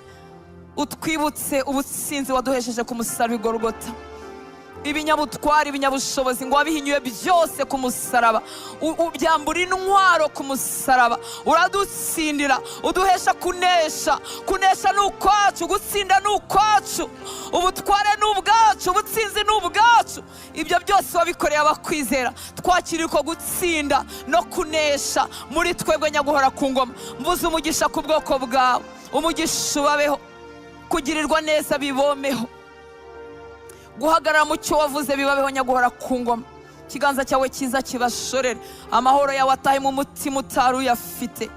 Utwibutse ubutsinzi waduhesheje ku musaraba i Golgota. Ibinyabutware, ibinyabushobozi, ngo wabihinyuye byose ku musaraba, ubyambura intwaro ku musaraba, uradutsindira, uduhesha kunesha. Kunesha ni ukwacu, gutsinda ni ukwacu, ubutware ni ubwacu, ubutsinzi ni ubwacu. Ibyo byose wabikoreye abakwizera. Twakiriye uko gutsinda no kunesha muri twebwe, nyaguhora ku ngoma. Mvuze umugisha ku bwoko bwawe, umugisha ubabeho, kugirirwa neza bibomeho, guhagarara mu cyo wavuze bibabeho, nyaguhora ku ngoma. Ikiganza cyawe cyiza kibashorere, amahoro yawe atahe mu mutima utari uyafite,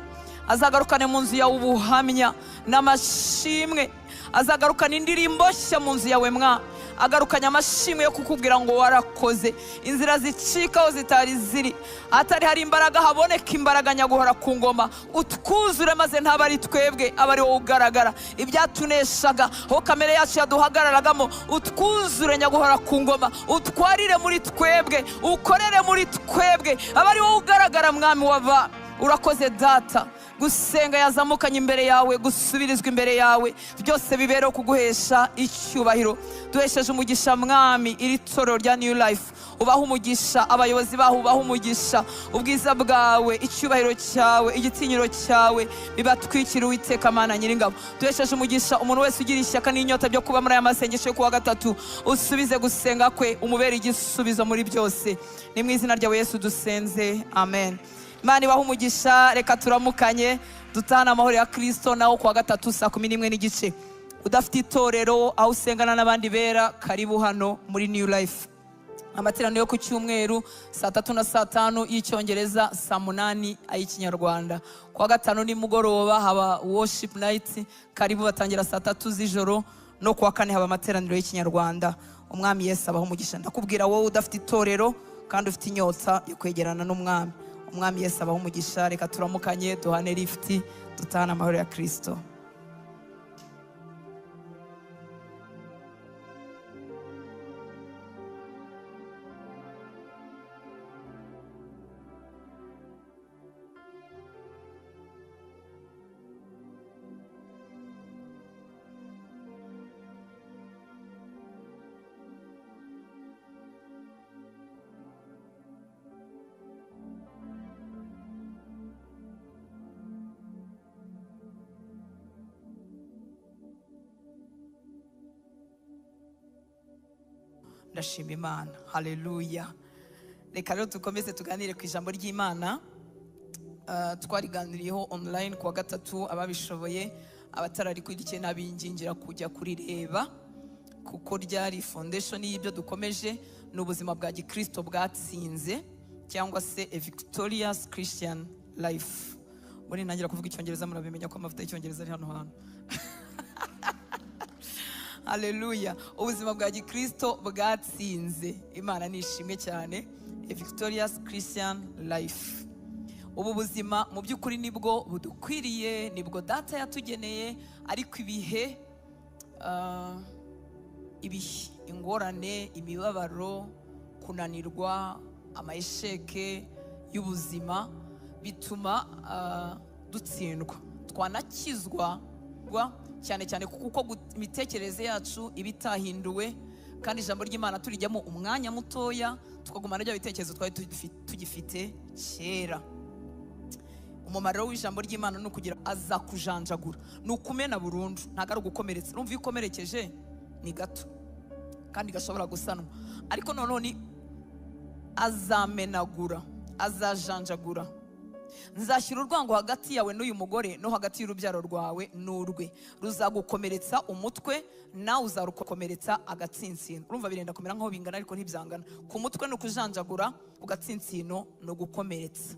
azagarukane mu nzu yawe ubuhamya n'amashimwe, azagarukana indirimbo nshya mu nzu yawe mwa, agarukanye amashimwe yo kukubwira ngo warakoze. Inzira zicika aho zitari ziri, ahatari hari imbaraga haboneka imbaraga. Nyaguhora ku ngoma, utwuzure maze ntaba ari twebwe, aba ari wowe ugaragara. Ibyatuneshaga, aho kamere yacu yaduhagararagamo, utwuzure, nyaguhora ku ngoma, utwarire muri twebwe, ukorere muri twebwe, aba ari wowe ugaragara, Mwami w'abami. Urakoze Data. Gusenga yazamukanye imbere yawe, gusubirizwa imbere yawe, byose bibereho kuguhesha icyubahiro. Duhesheje umugisha, Mwami, iri torero rya New Life. Ubaha umugisha abayobozi baho, ubaha umugisha. Ubwiza bwawe, icyubahiro cyawe, igitinyiro cyawe bibatwikira, Uwiteka Mana Nyiringabo. Duhesheje umugisha umuntu wese ugira ishyaka n'inyota byo kuba muri aya masengesho yo kuwa gatatu. Usubize gusenga kwe, umubere igisubizo muri byose. Ni mu izina ryawe Yesu dusenze, amen. Imana ibahe umugisha. Reka turamukanye, dutahane amahoro ya Kirisito. Nawo kuwa gatatu saa 11:30. Udafite itorero aho usengana n'abandi bera, karibu hano muri New Life. Amateraniro yo ku cyumweru saa 3 na saa 5 y'Icyongereza, saa 8 ay'Ikinyarwanda. Kuwa gatanu nimugoroba haba worship night, karibu, batangira saa 3 z'ijoro. No kuwa kane haba amateraniro y'Ikinyarwanda. Umwami Yesu abaho umugisha. Ndakubwira wowe udafite itorero kandi ufite inyota yo kwegerana n'Umwami, Umwami Yesu abaho umugisha. Reka turamukanye, duhane lifuti, dutahane amahoro ya Kirisito. Ndashima Imana, haleluya. Reka rero dukomeze tuganire ku ijambo ry'Imana. Twariganiriyeho online kuwa gatatu ababishoboye. Abatararikurikiye n'abingingira kujya kurireba, kuko ryari foundation y'ibyo dukomeje. Ni ubuzima bwa gikristo bwatsinze, cyangwa se a victorious Christian life. Muri ntangira kuvuga Icyongereza murabimenya ko amavuta y'Icyongereza ari hano hantu. Haleluya! Ubuzima bwa gikristo bwatsinze, Imana nishimwe cyane. A victorious Christian life, ubu buzima mu by'ukuri nibwo budukwiriye, nibwo Data yatugeneye. Ariko ibihe, ingorane, imibabaro, kunanirwa, amayesheke y'ubuzima bituma dutsindwa, twanakizwa cyane cyane kuko imitekerereze yacu iba itahinduwe, kandi ijambo ry'Imana turijyamo umwanya mutoya, tukagumana bya bitekerezo twari tugifite kera. Umumaro w'ijambo ry'Imana ni ukugira aza kujanjagura, ni ukumena burundu, ntabwo ari ugukomeretsa. Urumva iyo ukomerekeje ni gato kandi gashobora gusanwa, ariko noneho ni azamenagura, azajanjagura. Nzashyira urwango hagati yawe n'uyu mugore, no hagati y'urubyaro rwawe n'urwe. Ruzagukomeretsa umutwe, nawe uzarukomeretsa agatsinsino. Urumva birenda kumera nk'aho bingana, ariko ntibyangana. Ku mutwe ni ukujanjagura, ku gatsinsino ni ugukomeretsa.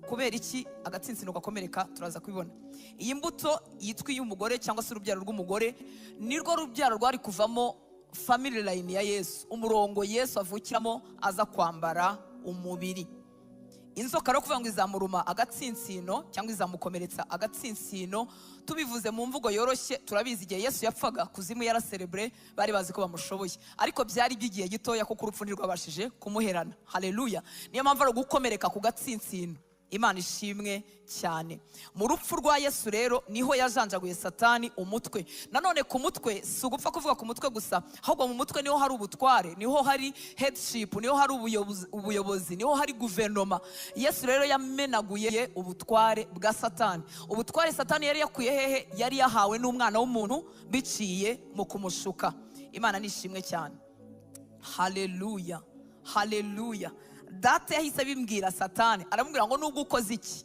Kubera iki agatsinsino gakomereka? Turaza kubibona. Iyi mbuto yitwa iy'umugore cyangwa se urubyaro rw'umugore nirwo rubyaro rwari kuvamo family line ya Yesu, umurongo Yesu avukiramo aza kwambara umubiri. Inzoka rero kuvuga ngo izamuruma agatsinsino cyangwa izamukomeretsa agatsinsino, tubivuze mu mvugo yoroshye, turabizi igihe Yesu yapfaga kuzimu yaraserebure, bari bazi ko bamushoboye, ariko byari iby'igihe gitoya kuko urupfu ntirwabashije kumuherana. Haleluya! Niyo mpamvu ari ugukomereka ku gatsinsino. Imana ishimwe cyane. Mu rupfu rwa Yesu rero niho yajanjaguye Satani umutwe. Nanone ku mutwe si ugupfa kuvuga ku mutwe gusa, ahubwo mu mutwe niho hari ubutware, niho hari headship, niho hari ubuyobozi, niho hari guverinoma. Yesu rero yamenaguye ubutware bwa Satani. Ubutware Satani yari yakuye hehe? Yari yahawe n'umwana w'umuntu biciye mu kumushuka. Imana nishimwe cyane. Haleluya, haleluya! Data yahise abimbwira Satani, aramubwira ngo nubwo ukoze iki,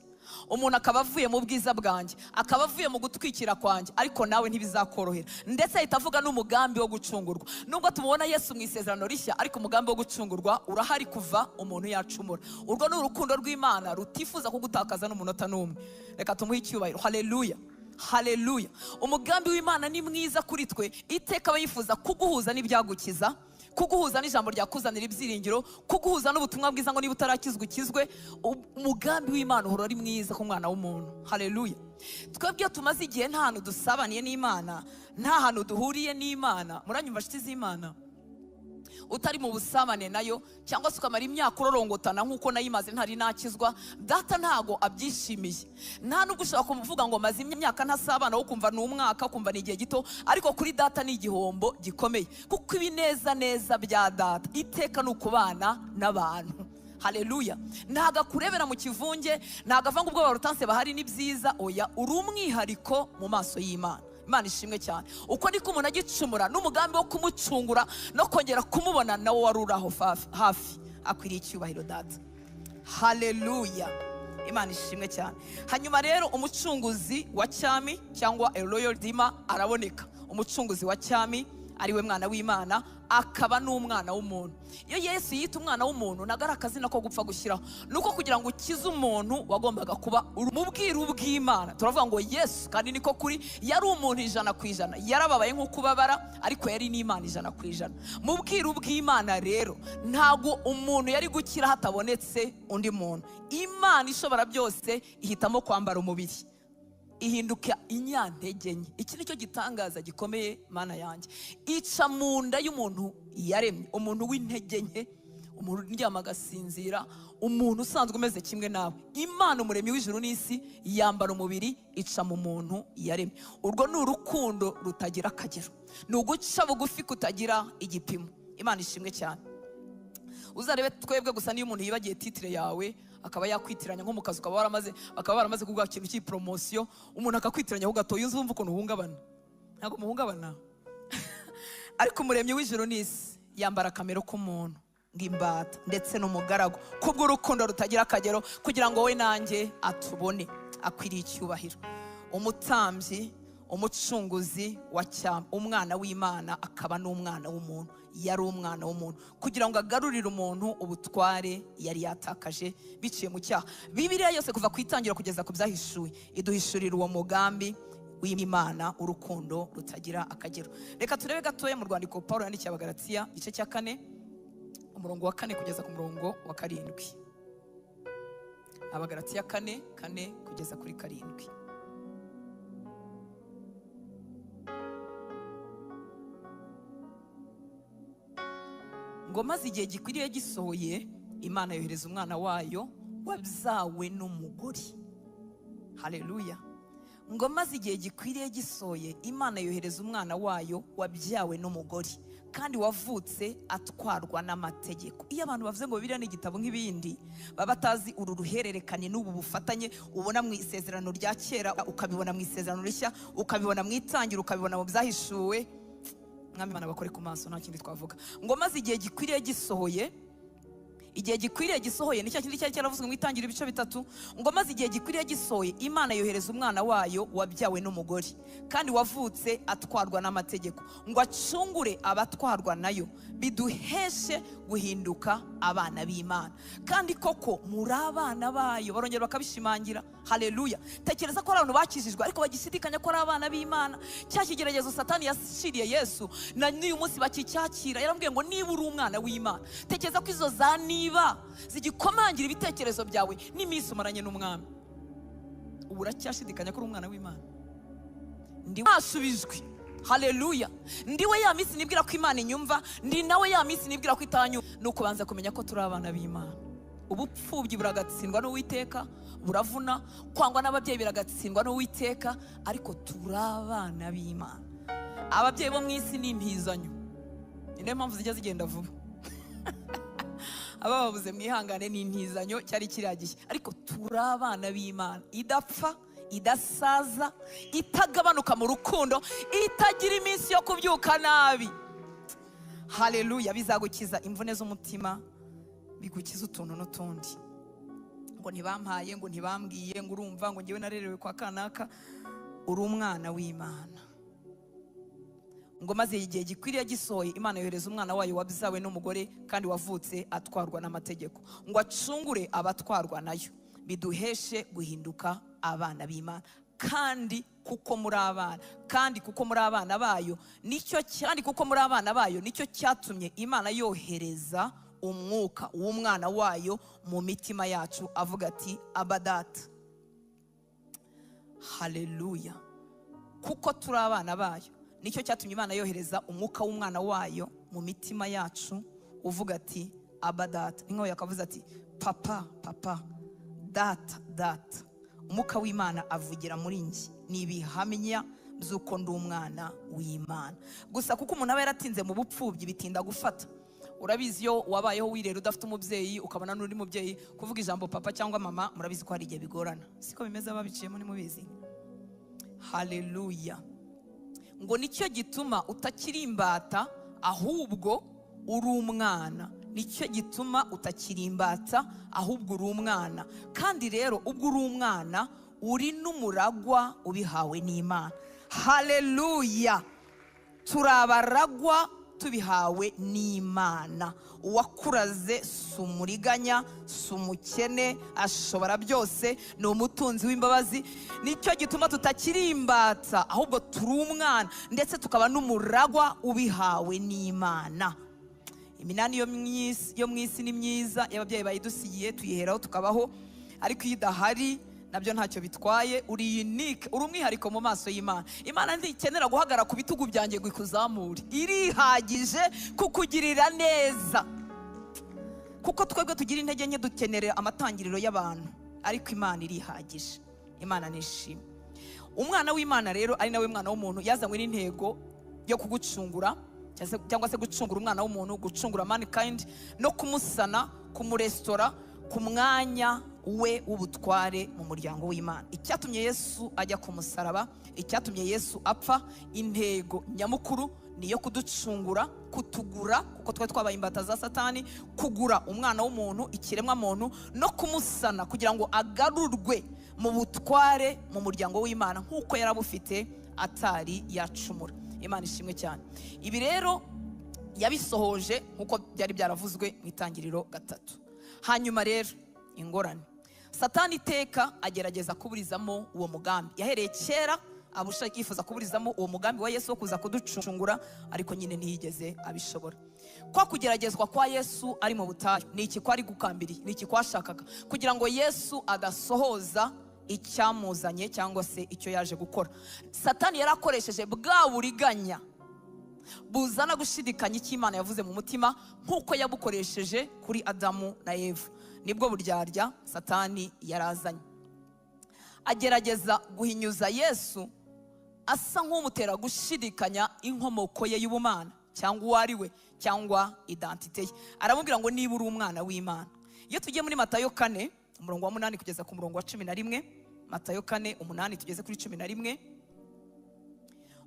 umuntu akaba avuye mu bwiza bwanjye, akaba avuye mu gutwikira kwanjye, ariko nawe ntibizakorohera. Ndetse ahita avuga n'umugambi wo gucungurwa. Nubwo tumubona Yesu mu isezerano rishya, ariko umugambi wo gucungurwa urahari kuva umuntu yacumura. Urwo ni urukundo rw'Imana rutifuza kugutakaza n'umunota n'umwe. Reka tumuhe icyubahiro. Haleluya, haleluya! Umugambi w'Imana ni mwiza kuri twe. Iteka aba yifuza kuguhuza n'ibyagukiza, kuguhuza n'ijambo ryakuzanira ibyiringiro, kuguhuza n'ubutumwa bwiza ngo niba utarakizwa ukizwe. Umugambi w'Imana uhora ari mwiza ku mwana w'umuntu. Haleluya! Twebwe iyo tumaze igihe nta hantu dusabaniye n'Imana, nta hantu duhuriye n'Imana, muranyumva nshuti z'Imana, utari mu busabane nayo, cyangwa se ukamara imyaka urorongotana nk'uko nayimaze ntari nakizwa, Data ntago abyishimiye. Nta nubwo ushobora kuvuga ngo maze imyaka ntasabana, wo kumva ni umwaka, kumva ni igihe gito, ariko kuri Data ni igihombo gikomeye, kuko ibineza neza bya Data iteka ni ukubana n'abantu. Haleluya! Ntago akurebera mu kivunge, ntago avanga ubwo barutanse bahari ni byiza. Oya, uri umwihariko mu maso y'Imana. Imana ishimwe cyane. Uko niko umuntu agicumura, n'umugambi wo kumucungura no kongera kumubona nawo wari uri aho hafi. Akwiriye icyubahiro Data. Haleluya! Imana ishimwe cyane. Hanyuma rero umucunguzi wa cyami cyangwa a royal redeemer araboneka. Umucunguzi wa cyami, ariwe mwana w'Imana, akaba n'umwana w'umuntu. Iyo Yesu yita umwana w'umuntu, ntabwo ari akazina ko gupfa gushyiraho, ni uko kugira ngo ukize umuntu wagombaga kuba mu bwiru bw'Imana. Turavuga ngo Yesu, kandi niko kuri, yari umuntu 100%, yarababaye nk'uko ubabara, ariko yari n'Imana 100%. Mu bwiru bw'Imana rero ntabwo umuntu yari gukira hatabonetse undi muntu. Imana ishobora byose ihitamo kwambara umubiri, ihinduka inyantege nke. Iki nicyo gitangaza gikomeye, Mana yanjye. Ica mu nda y'umuntu yaremye, umuntu w'intege nke, umuntu uryama agasinzira, umuntu usanzwe umeze kimwe nawe. Imana umuremyi w'ijuru n'isi yambara umubiri, ica mu muntu yaremye. Urwo ni urukundo rutagira akagero, ni uguca bugufi kutagira igipimo. Imana ishimwe cyane. Uzarebe twebwe gusa, niyo umuntu yibagiye titre yawe akaba yakwitiranya nko mu kazi, bakaba baramaze kuguha ikintu cy'ipromosiyo, umuntu akakwitiranya ho gatoya, uzumva ukuntu uhungabana. Ntabwo muhungabana? Ariko umuremyi w'ijuru n'isi yambara akamero k'umuntu ng'imbata ndetse n'umugaragu, kubw'urukundo rutagira akagero, kugira ngo we nanjye atubone. Akwiriye icyubahiro. Umutambyi, umucunguzi wa cyami, umwana w'Imana akaba n'umwana w'umuntu. Yari umwana w'umuntu kugira ngo agarurire umuntu ubutware yari yatakaje biciye mu cyaha. Bibiliya yose kuva ku itangira kugeza ku byahishuwe iduhishurira uwo mugambi w'Imana, urukundo rutagira akagero. Reka turebe gatoya mu rwandiko Paulo yandikiye Abagalatiya, igice cya 4, umurongo wa 4 kugeza ku murongo wa 7. Abagalatiya 4, 4 kugeza kuri 7. Ngo maze igihe gikwiriye gisohoye, Imana yohereza umwana wayo wabyawe n'umugore. Haleluya. Ngo maze igihe gikwiriye gisohoye, Imana yohereza umwana wayo wabyawe n'umugore, kandi wavutse atwarwa n'amategeko. Iyo abantu bavuze ngo Bibiliya ni igitabo nk'ibindi, baba batazi uru ruhererekane n'ubu bufatanye ubona mu isezerano rya kera, ukabibona mu isezerano rishya, ukabibona mu itangiriro, ukabibona mu byahishuwe. Mwami Imana bakore ku maso, nta kindi twavuga. Ngo maze igihe gikwiriye gisohoye, igihe gikwiriye gisohoye nicyo kindi cyari cyaravuzwe mu itangiriro ibice 3. Ngo maze igihe gikwiriye gisohoye, Imana yohereza umwana wayo wabyawe n'umugore, kandi wavutse atwarwa n'amategeko, ngo acungure abatwarwa nayo, biduheshe guhinduka abana b'Imana. Kandi koko muri abana bayo. Barongera bakabishimangira. Haleluya. Tekereza ko ari abantu bakijijwe ariko bagishidikanya ko ari abana b'Imana. Cya kigeragezo Satani yashiriye Yesu na n'uyu munsi bakicyakira. Yarambwiye ngo niba uri umwana w'Imana, tekereza ko izo za niba zigikomangira ibitekerezo byawe n'iminsi umaranye n'umwami. Ubu uracyashidikanya ko uri umwana w'Imana? Ndi wasubijwe. Haleluya. Ndiwe ya minsi nibwira ko Imana inyumva, ndi nawe ya minsi nibwira ko itanyumva. Ni ukubanza kumenya ko turi abana b'Imana. Ubupfubyi buragatsindwa n'Uwiteka, buravuna, kwangwa n'ababyeyi biragatsindwa n'Uwiteka, ariko turi abana b'Imana. Ababyeyi bo mu isi ni impizanyo, ni nayo mpamvu zijya zigenda vuba. Abababuze mwihangane, ni impizanyo, cyari kiriya gihe. Ariko turi abana b'Imana idapfa, idasaza, itagabanuka mu rukundo, itagira iminsi yo kubyuka nabi. Haleluya. Bizagukiza imvune z'umutima, bigukiza utuntu n'utundi. Ngo ntibampaye, ngo ntibambwiye, ngo urumva, ngo njyewe narerewe kwa kanaka. Uri umwana w'Imana. Ngo maze igihe gikwiriye gisohoye, Imana yohereza umwana wayo wabyawe n'umugore, kandi wavutse atwarwa n'amategeko, ngo acungure abatwarwa nayo, biduheshe guhinduka abana b'Imana. Kandi kuko muri abana, kandi kuko muri abana bayo, nicyo kandi kuko muri abana bayo, nicyo cyatumye Imana yohereza umwuka w'umwana wayo mu mitima yacu, avuga ati Aba Data. Haleluya. Kuko turi abana bayo, nicyo cyatumye Imana yohereza umwuka w'umwana wayo mu mitima yacu, uvuga ati Aba Data. Ni nkaho yakavuze ati papa, papa, data, data. Umwuka w'Imana avugira muri njye, ni ibihamya by'uko ndi umwana w'Imana. Gusa kuko umuntu aba yaratinze mu bupfubyi, bitinda gufata. Urabizi iyo wabayeho wirera udafite umubyeyi, ukabona n'undi mubyeyi, kuvuga ijambo papa cyangwa mama, murabizi ko hari igihe bigorana. Siko bimeze ababiciyemo, ntimubizi? Haleluya. Ngo nicyo gituma utakiri imbata, ahubwo uri umwana. Nicyo gituma utakiri imbata, ahubwo uri umwana. Kandi rero ubwo uri umwana, uri n'umuragwa ubihawe n'Imana. Haleluya. Turabaragwa tubihawe n'Imana. Uwakuraze si umuriganya, si umukene, ashobora byose, ni umutunzi w'imbabazi. Nicyo gituma tutakiri imbata, ahubwo turi umwana, ndetse tukaba n'umuragwa ubihawe n'Imana. Iminani yo mu isi ni myiza, iyo ababyeyi bayidusigiye tuyiheraho tukabaho, ariko iyo idahari nabyo ntacyo bitwaye. Uri unique, uri umwihariko mu maso y'Imana. Imana ntikenera guhagarara ku bitugu byanjye ngo ikuzamure, irihagije kukugirira neza, kuko twebwe tugira intege nke, dukenera amatangiriro y'abantu, ariko Imana irihagije. Imana nishimwe. Umwana w'Imana rero, ari nawe mwana w'umuntu, yazanywe n'intego yo kugucungura, cyangwa se gucungura umwana w'umuntu, gucungura mankind, no kumusana, kumuresitora ku mwanya we w'ubutware mu muryango w'Imana. Icyatumye Yesu ajya ku musaraba, icyatumye Yesu apfa, intego nyamukuru ni iyo kuducungura, kutugura, kuko twari twabaye imbata za Satani, kugura umwana w'umuntu, ikiremwa muntu, no kumusana kugira ngo agarurwe mu butware mu muryango w'Imana nk'uko yarabufite atari yacumura. Imana ishimwe cyane. Ibi rero yabisohoje nk'uko byari byaravuzwe mu Itangiriro 3. Hanyuma rero ingorane, Satani iteka agerageza kuburizamo uwo mugambi. Yahereye kera abusha yifuza kuburizamo uwo mugambi wa Yesu wo kuza kuducungura, ariko nyine ntiyigeze abishobora. Kwa kugeragezwa kwa Yesu ari mu butayu, ni iki kwari gukambiriye? Ni iki kwashakaga kugira ngo Yesu adasohoza icyamuzanye cyangwa se icyo yaje gukora? Satani yari akoresheje bwa buriganya buzana gushidikanya icyo Imana yavuze mu mutima, nk'uko yabukoresheje kuri Adamu na Eva. Nibwo buryarya Satani yarazanye, agerageza guhinyuza Yesu, asa nk'umutera gushidikanya inkomoko ye y'ubumana, cyangwa uwo ari we, cyangwa identité ye. Aramubwira ngo: "Niba uri umwana w'Imana." Iyo tugiye muri Matayo 4, umurongo wa 8 kugeza ku murongo wa 11, Matayo 4, 8 tugeze kuri 11,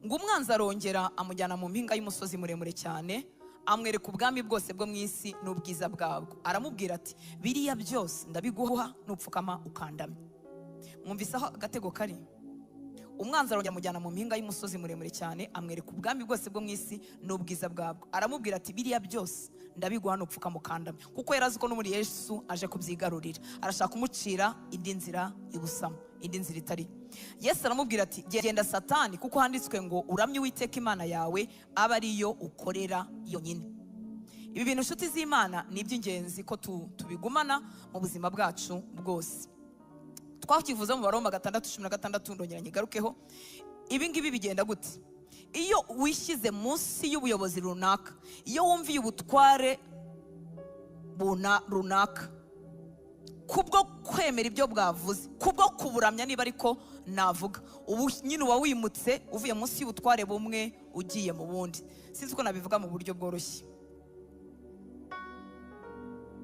ngo: "Umwanzi arongera amujyana mu mpinga y'umusozi muremure cyane, amwereka ubwami bwose bwo mu isi n'ubwiza bwabwo. Aramubwira ati: 'Biriya byose ndabiguha nupfukama ukandamya.'" Mwumvise aho agatego kari? Umwanzi arongera amujyana mu mpinga y'umusozi muremure cyane, amwereka ubwami bwose bwo mu isi n'ubwiza bwabwo. Aramubwira ati: "Biriya byose ndabiguha nupfukama ukandamya." Kuko yari azi ko n'umuri Yesu aje kubyigarurira, arashaka kumucira indi nzira y'ubusamo, indi nzira itari. Yesu aramubwira ati: "Genda Satani, kuko handitswe ngo: 'Uramye Uwiteka Imana yawe, abe ariyo ukorera yonyine.'" Ibi bintu, inshuti z'Imana, ni iby'ingenzi ko tubigumana mu buzima bwacu bwose. Twakivuze mu Baroma 6:16, ndongera nyigarukeho. Ibi ngibi bigenda gute? Iyo wishyize munsi y'ubuyobozi runaka, iyo wumviye ubutware runaka kubwo kwemera ibyo bwavuze, kubwo kuburamya niba ariko navuga, ubu nyine uba wimutse uvuye munsi y'ubutware bumwe ugiye mu bundi. Sinzi uko nabivuga mu buryo bworoshye.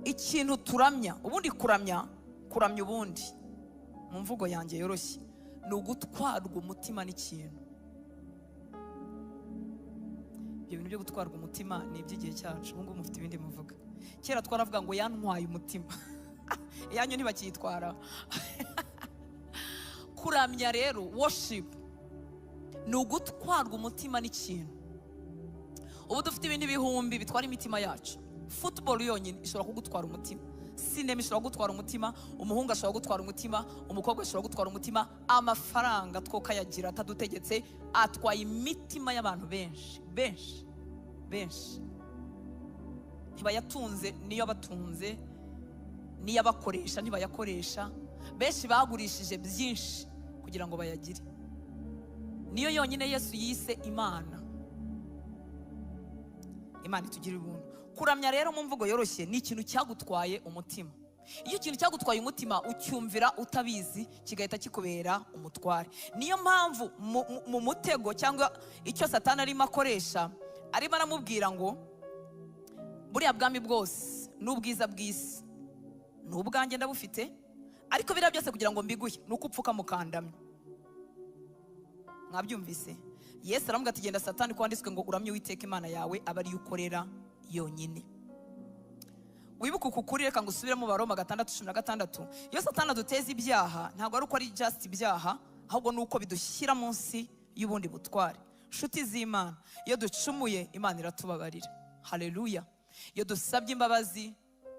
Ikintu turamya ubundi, kuramya ubundi mu mvugo yanjye yoroshye, ni ugutwarwa umutima n'ikintu. Ibyo bintu byo gutwarwa umutima ni iby'igihe cyacu. Ubu ngubu mufite ibindi muvuga. Kera twaravuga ngo "yantwaye umutima", iyanyu ntibakiyitwara. Kuramya rero, worship, ni ugutwarwa umutima n'ikintu. Ubu dufite ibintu ibihumbi bitwara imitima yacu. Football yonyine ishobora kugutwara umutima, sinema ishobora kugutwara umutima, umuhungu ashobora gutwara umutima, umukobwa ashobora gutwara umutima, amafaranga twokayagira atadutegetse atwaye imitima y'abantu benshi, benshi, benshi. Ntibayatunze, niyo abatunze, niyo abakoresha ntibayakoresha. Benshi bagurishije byinshi kugira ngo bayagire. Niyo yonyine Yesu yise Imana. Imana itugirire ubuntu. Kuramya rero mu mvugo yoroshye ni ikintu cyagutwaye umutima. Iyo ikintu cyagutwaye umutima, ucyumvira utabizi, kigahita kikubera umutware. Niyo mpamvu mu mutego cyangwa icyo Satani arimo akoresha, arimo aramubwira ngo: "Buriya bwami bwose n'ubwiza bw'isi ni ubwanjye, ndabufite, ariko biriya byose kugira ngo mbiguhe ni uko upfuka mukandamya." Mwabyumvise? Yesu aramubwira ati: "Genda Satani, ko wanditswe ngo: 'Uramye Uwiteka Imana yawe, abe ariyo ukorera yonyine.'" Wibuke uku kuri, reka ngo usubiremo Baroma 6:16. Iyo Satani aduteza ibyaha, ntabwo ari uko ari just ibyaha, ahubwo ni uko bidushyira munsi y'ubundi butware. Nshuti z'Imana, iyo ducumuye Imana iratubabarira. Haleluya. Iyo dusabye imbabazi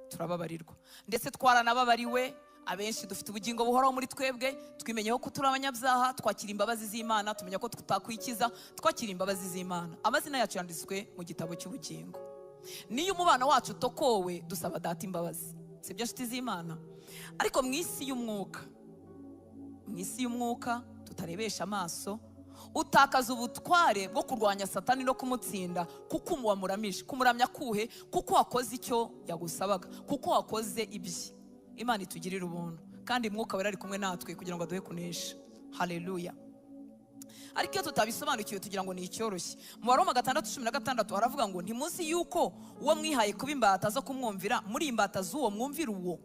turababarirwa, ndetse twaranababariwe. Abenshi dufite ubugingo buhoraho muri twebwe, twimenyeho ko turi abanyabyaha, twakira imbabazi z'Imana, tumenya ko tutakwikiza, twakira imbabazi z'Imana. Amazina yacu yanditswe mu gitabo cy'ubugingo. Niyo umubano wacu utokowe, dusaba Data imbabazi. Sibyo, nshuti z'Imana? Ariko mu isi y'umwuka, mu isi y'umwuka tutarebesha amaso, utakaza ubutware bwo kurwanya Satani no kumutsinda kuko wamuramije. Kumuramya kuhe? Kuko wakoze icyo yagusabaga, kuko wakoze ibye. Imana itugirire ubuntu, kandi Mwuka Wera ari kumwe natwe kugira ngo aduhe kunesha. Haleluya. Ariko iyo tutabisobanukiwe tugira ngo ni icyoroshye. Mu Baroma 6:16 haravuga ngo: "Ntimuzi yuko uwo mwihaye kuba imbata zo kumwumvira, muri imbata z'uwo mwumvira uwo,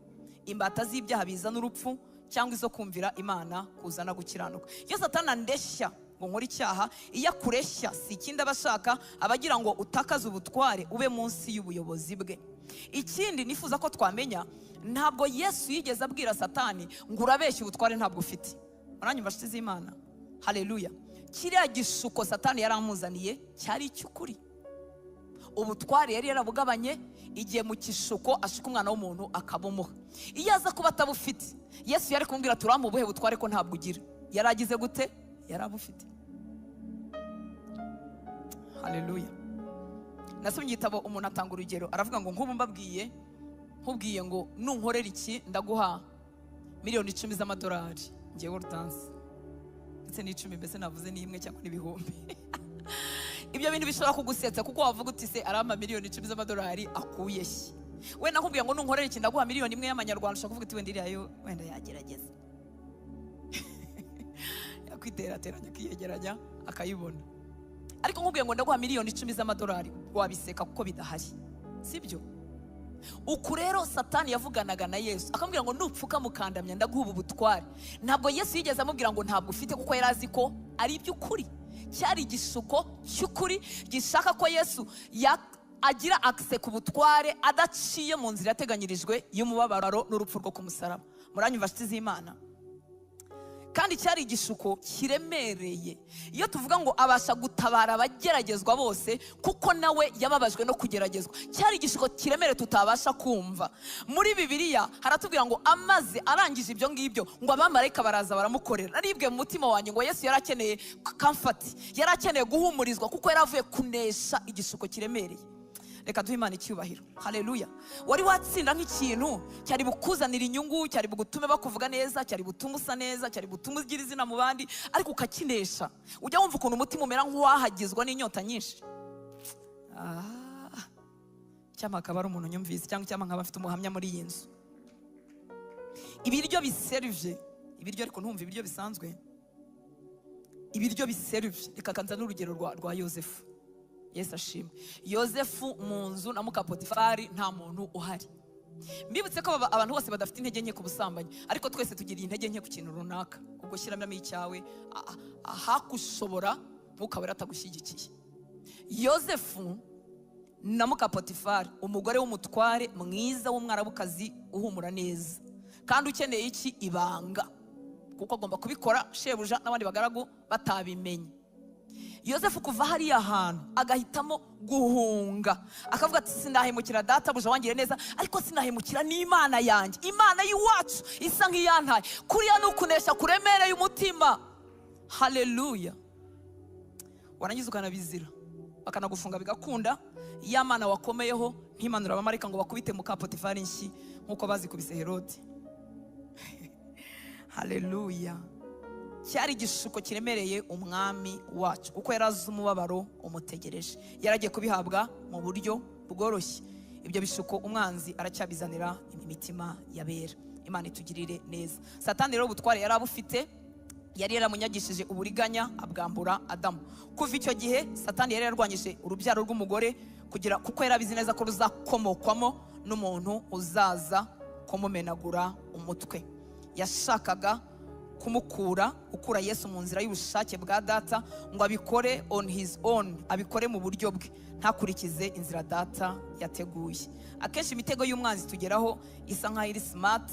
imbata z'ibyaha bizana urupfu, cyangwa izo kumvira Imana kuzana gukiranuka?" Iyo Satani andeshya ngo nkore icyaha, iyo akureshya si ikindi aba ashaka, aba agira ngo utakaze ubutware, ube munsi y'ubuyobozi bwe. Ikindi nifuza ko twamenya, ntabwo Yesu yigeze abwira Satani ngo: "Urabeshya, ubutware ntabwo ufite." Muranyumva, nshuti z'Imana? Haleluya. Kiriya gishuko Satani yari amuzaniye cyari icy'ukuri. Ubutware yari yarabugabanye igihe mu kishuko ashuka umwana w'umuntu akabumuha. Iyo aza kuba atabufite, Yesu yari kumubwira: "Turamuha ubuhe butware ko ntabwo ugira?" Yari agize gute? Yari abufite. Haleluya. Nasomye igitabo, umuntu atanga urugero, aravuga ngo: "Nk'ubu mbabwiye, nkubwiye ngo nunkorera iki ndaguha miliyoni 10 z'amadolari, ngewe Hortense, ndetse n'icumi, mbese navuze n'imwe cyangwa n'ibihumbi, ibyo bintu bishobora kugusetsa, kuko wavuga uti: 'Se arampa miliyoni 10 z'amadolari akuye he?' Wenda nkubwiye ngo nunkorera iki ndaguha miliyoni 1 y'amanyarwanda, ushobora kuvuga uti: 'Wenda iriya yo wenda yagerageza, yakwiterateranya, akiyegeranya, akayibona.' Ariko nkubwiye ngo ndaguha miliyoni 10 z'amadolari, wabiseka kuko bidahari, sibyo?" Uku rero Satani yavuganaga na Yesu, akamubwira ngo: "Nupfuka mukandamya ndaguha ubu butware." Ntabwo Yesu yigeze amubwira ngo ntabwo ufite, kuko yari azi ko ari iby'ukuri. Cyari igishuko cy'ukuri gishaka ko Yesu agira access ku butware adaciye mu nzira yateganyirijwe y'umubabaro n'urupfu rwo ku musaraba. Muranyumva, nshuti z'Imana? Kandi cyari igishuko kiremereye. Iyo tuvuga ngo abasha gutabara abageragezwa bose kuko nawe yababajwe no kugeragezwa, cyari igishuko kiremereye tutabasha kumva. Muri Bibiliya haratubwira ngo amaze arangije ibyo ngibyo, ngo abamarayika baraza baramukorera. Naribwe mu mutima wanjye ngo Yesu yari akeneye comfort, yari akeneye guhumurizwa, kuko yari avuye kunesha igishuko kiremereye. Reka duhe Imana icyubahiro. Haleluya. Wari watsinda nk'ikintu cyari bukuzanira inyungu, cyari bugutume bakuvuga neza, cyari butume usa neza, cyari butume ugira izina mu bandi, ariko ukakinesha? Ujya wumva ukuntu umutima umera nk'uwahagizwa n'inyota nyinshi? Icyampa akaba ari umuntu unyumvise, cyangwa icyampa nkaba afite umuhamya muri iyi nzu. Ibiryo biserivye, ibiryo, ariko ntumva ibiryo bisanzwe, ibiryo biserivye. Reka kanza n'urugero rwa Yosefu. Yesu ashimwe. Yosefu mu nzu na muka Potifari, nta muntu uhari. Mbibutse ko abantu bose badafite intege nke ku busambanyi, ariko twese tugira intege nke ku kintu runaka. Ubwo shyiramo icyawe ahakushobora, Mwuka Wera atagushyigikiye. Yosefu na muka Potifari, umugore w'umutware mwiza w'umwarabukazi uhumura neza, kandi ukeneye iki? Ibanga, kuko agomba kubikora shebuja n'abandi bagaragu batabimenye. Yosefu kuva hariya hantu agahitamo guhunga, akavuga ati: "Sinahemukira databuja wangiriye neza, ariko sinahemukira n'Imana yanjye, Imana y'iwacu isa nk'iyantaye." Kuriya ni ukunesha kuremereye umutima. Haleluya. Warangiza ukanabizira, bakanagufunga bigakunda. Ya Mana wakomeyeho ntimanura abamarayika ngo bakubite muka Potifari inshyi nk'uko bazikubise Herode. Haleluya. Cyari igishuko kiremereye umwami wacu, kuko yari azi umubabaro umutegereje, yari agiye kubihabwa mu buryo bworoshye. Ibyo bishuko umwanzi aracyabizanira imitima yabera. Imana itugirire neza. Satani rero ubutware yari abufite, yari yaramunyagishije uburiganya, abwambura Adamu. Kuva icyo gihe Satani yari yarwanyije urubyaro rw'umugore kugira, kuko yari abizi neza ko ruzakomokwamo n'umuntu uzaza kumumenagura umutwe. Yashakaga kumukura, gukura Yesu mu nzira y'ubushake bwa Data, ngo abikore on his own, abikore mu buryo bwe, ntakurikize inzira Data yateguye. Akenshi imitego y'umwanzi tugeraho isa nkaho iri smart,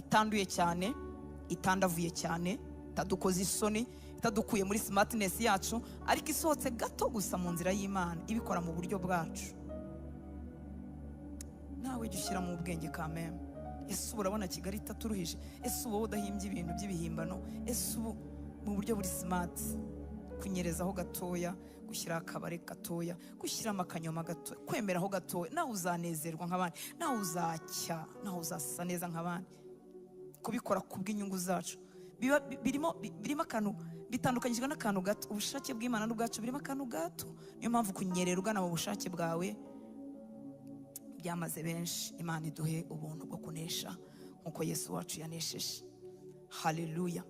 itanduye cyane, itandavuye cyane, itadukoza isoni. itadukuye muri smartness yacu, ariko isohotse gato gusa mu nzira y'Imana, ibikora mu buryo bwacu. Nawe jya ushyira mu bwenge kameme. Ese ubu urabona Kigali itaturuhije? Ese ubu wowe udahimbye ibintu by'ibihimbano? Ese ubu mu buryo buri smart, kunyerezaho gatoya, gushyiraho akabare gatoya, gushyiramo akanyoma gatoya, kwemeraho gatoya, nawe uzanezerwa nk'abandi, nawe uzacya, nawe uzasa neza nk'abandi. Kubikora kubw'inyungu zacu biba birimo akantu, bitandukanyijwe n'akantu gato. Ubushake bw'Imana n'ubwacu birimo akantu gato. Niyo mpamvu kunyerera ugana mu bushake bwawe byamaze benshi. Imana iduhe ubuntu bwo kunesha nk'uko Yesu wacu yanesheje. Haleluya.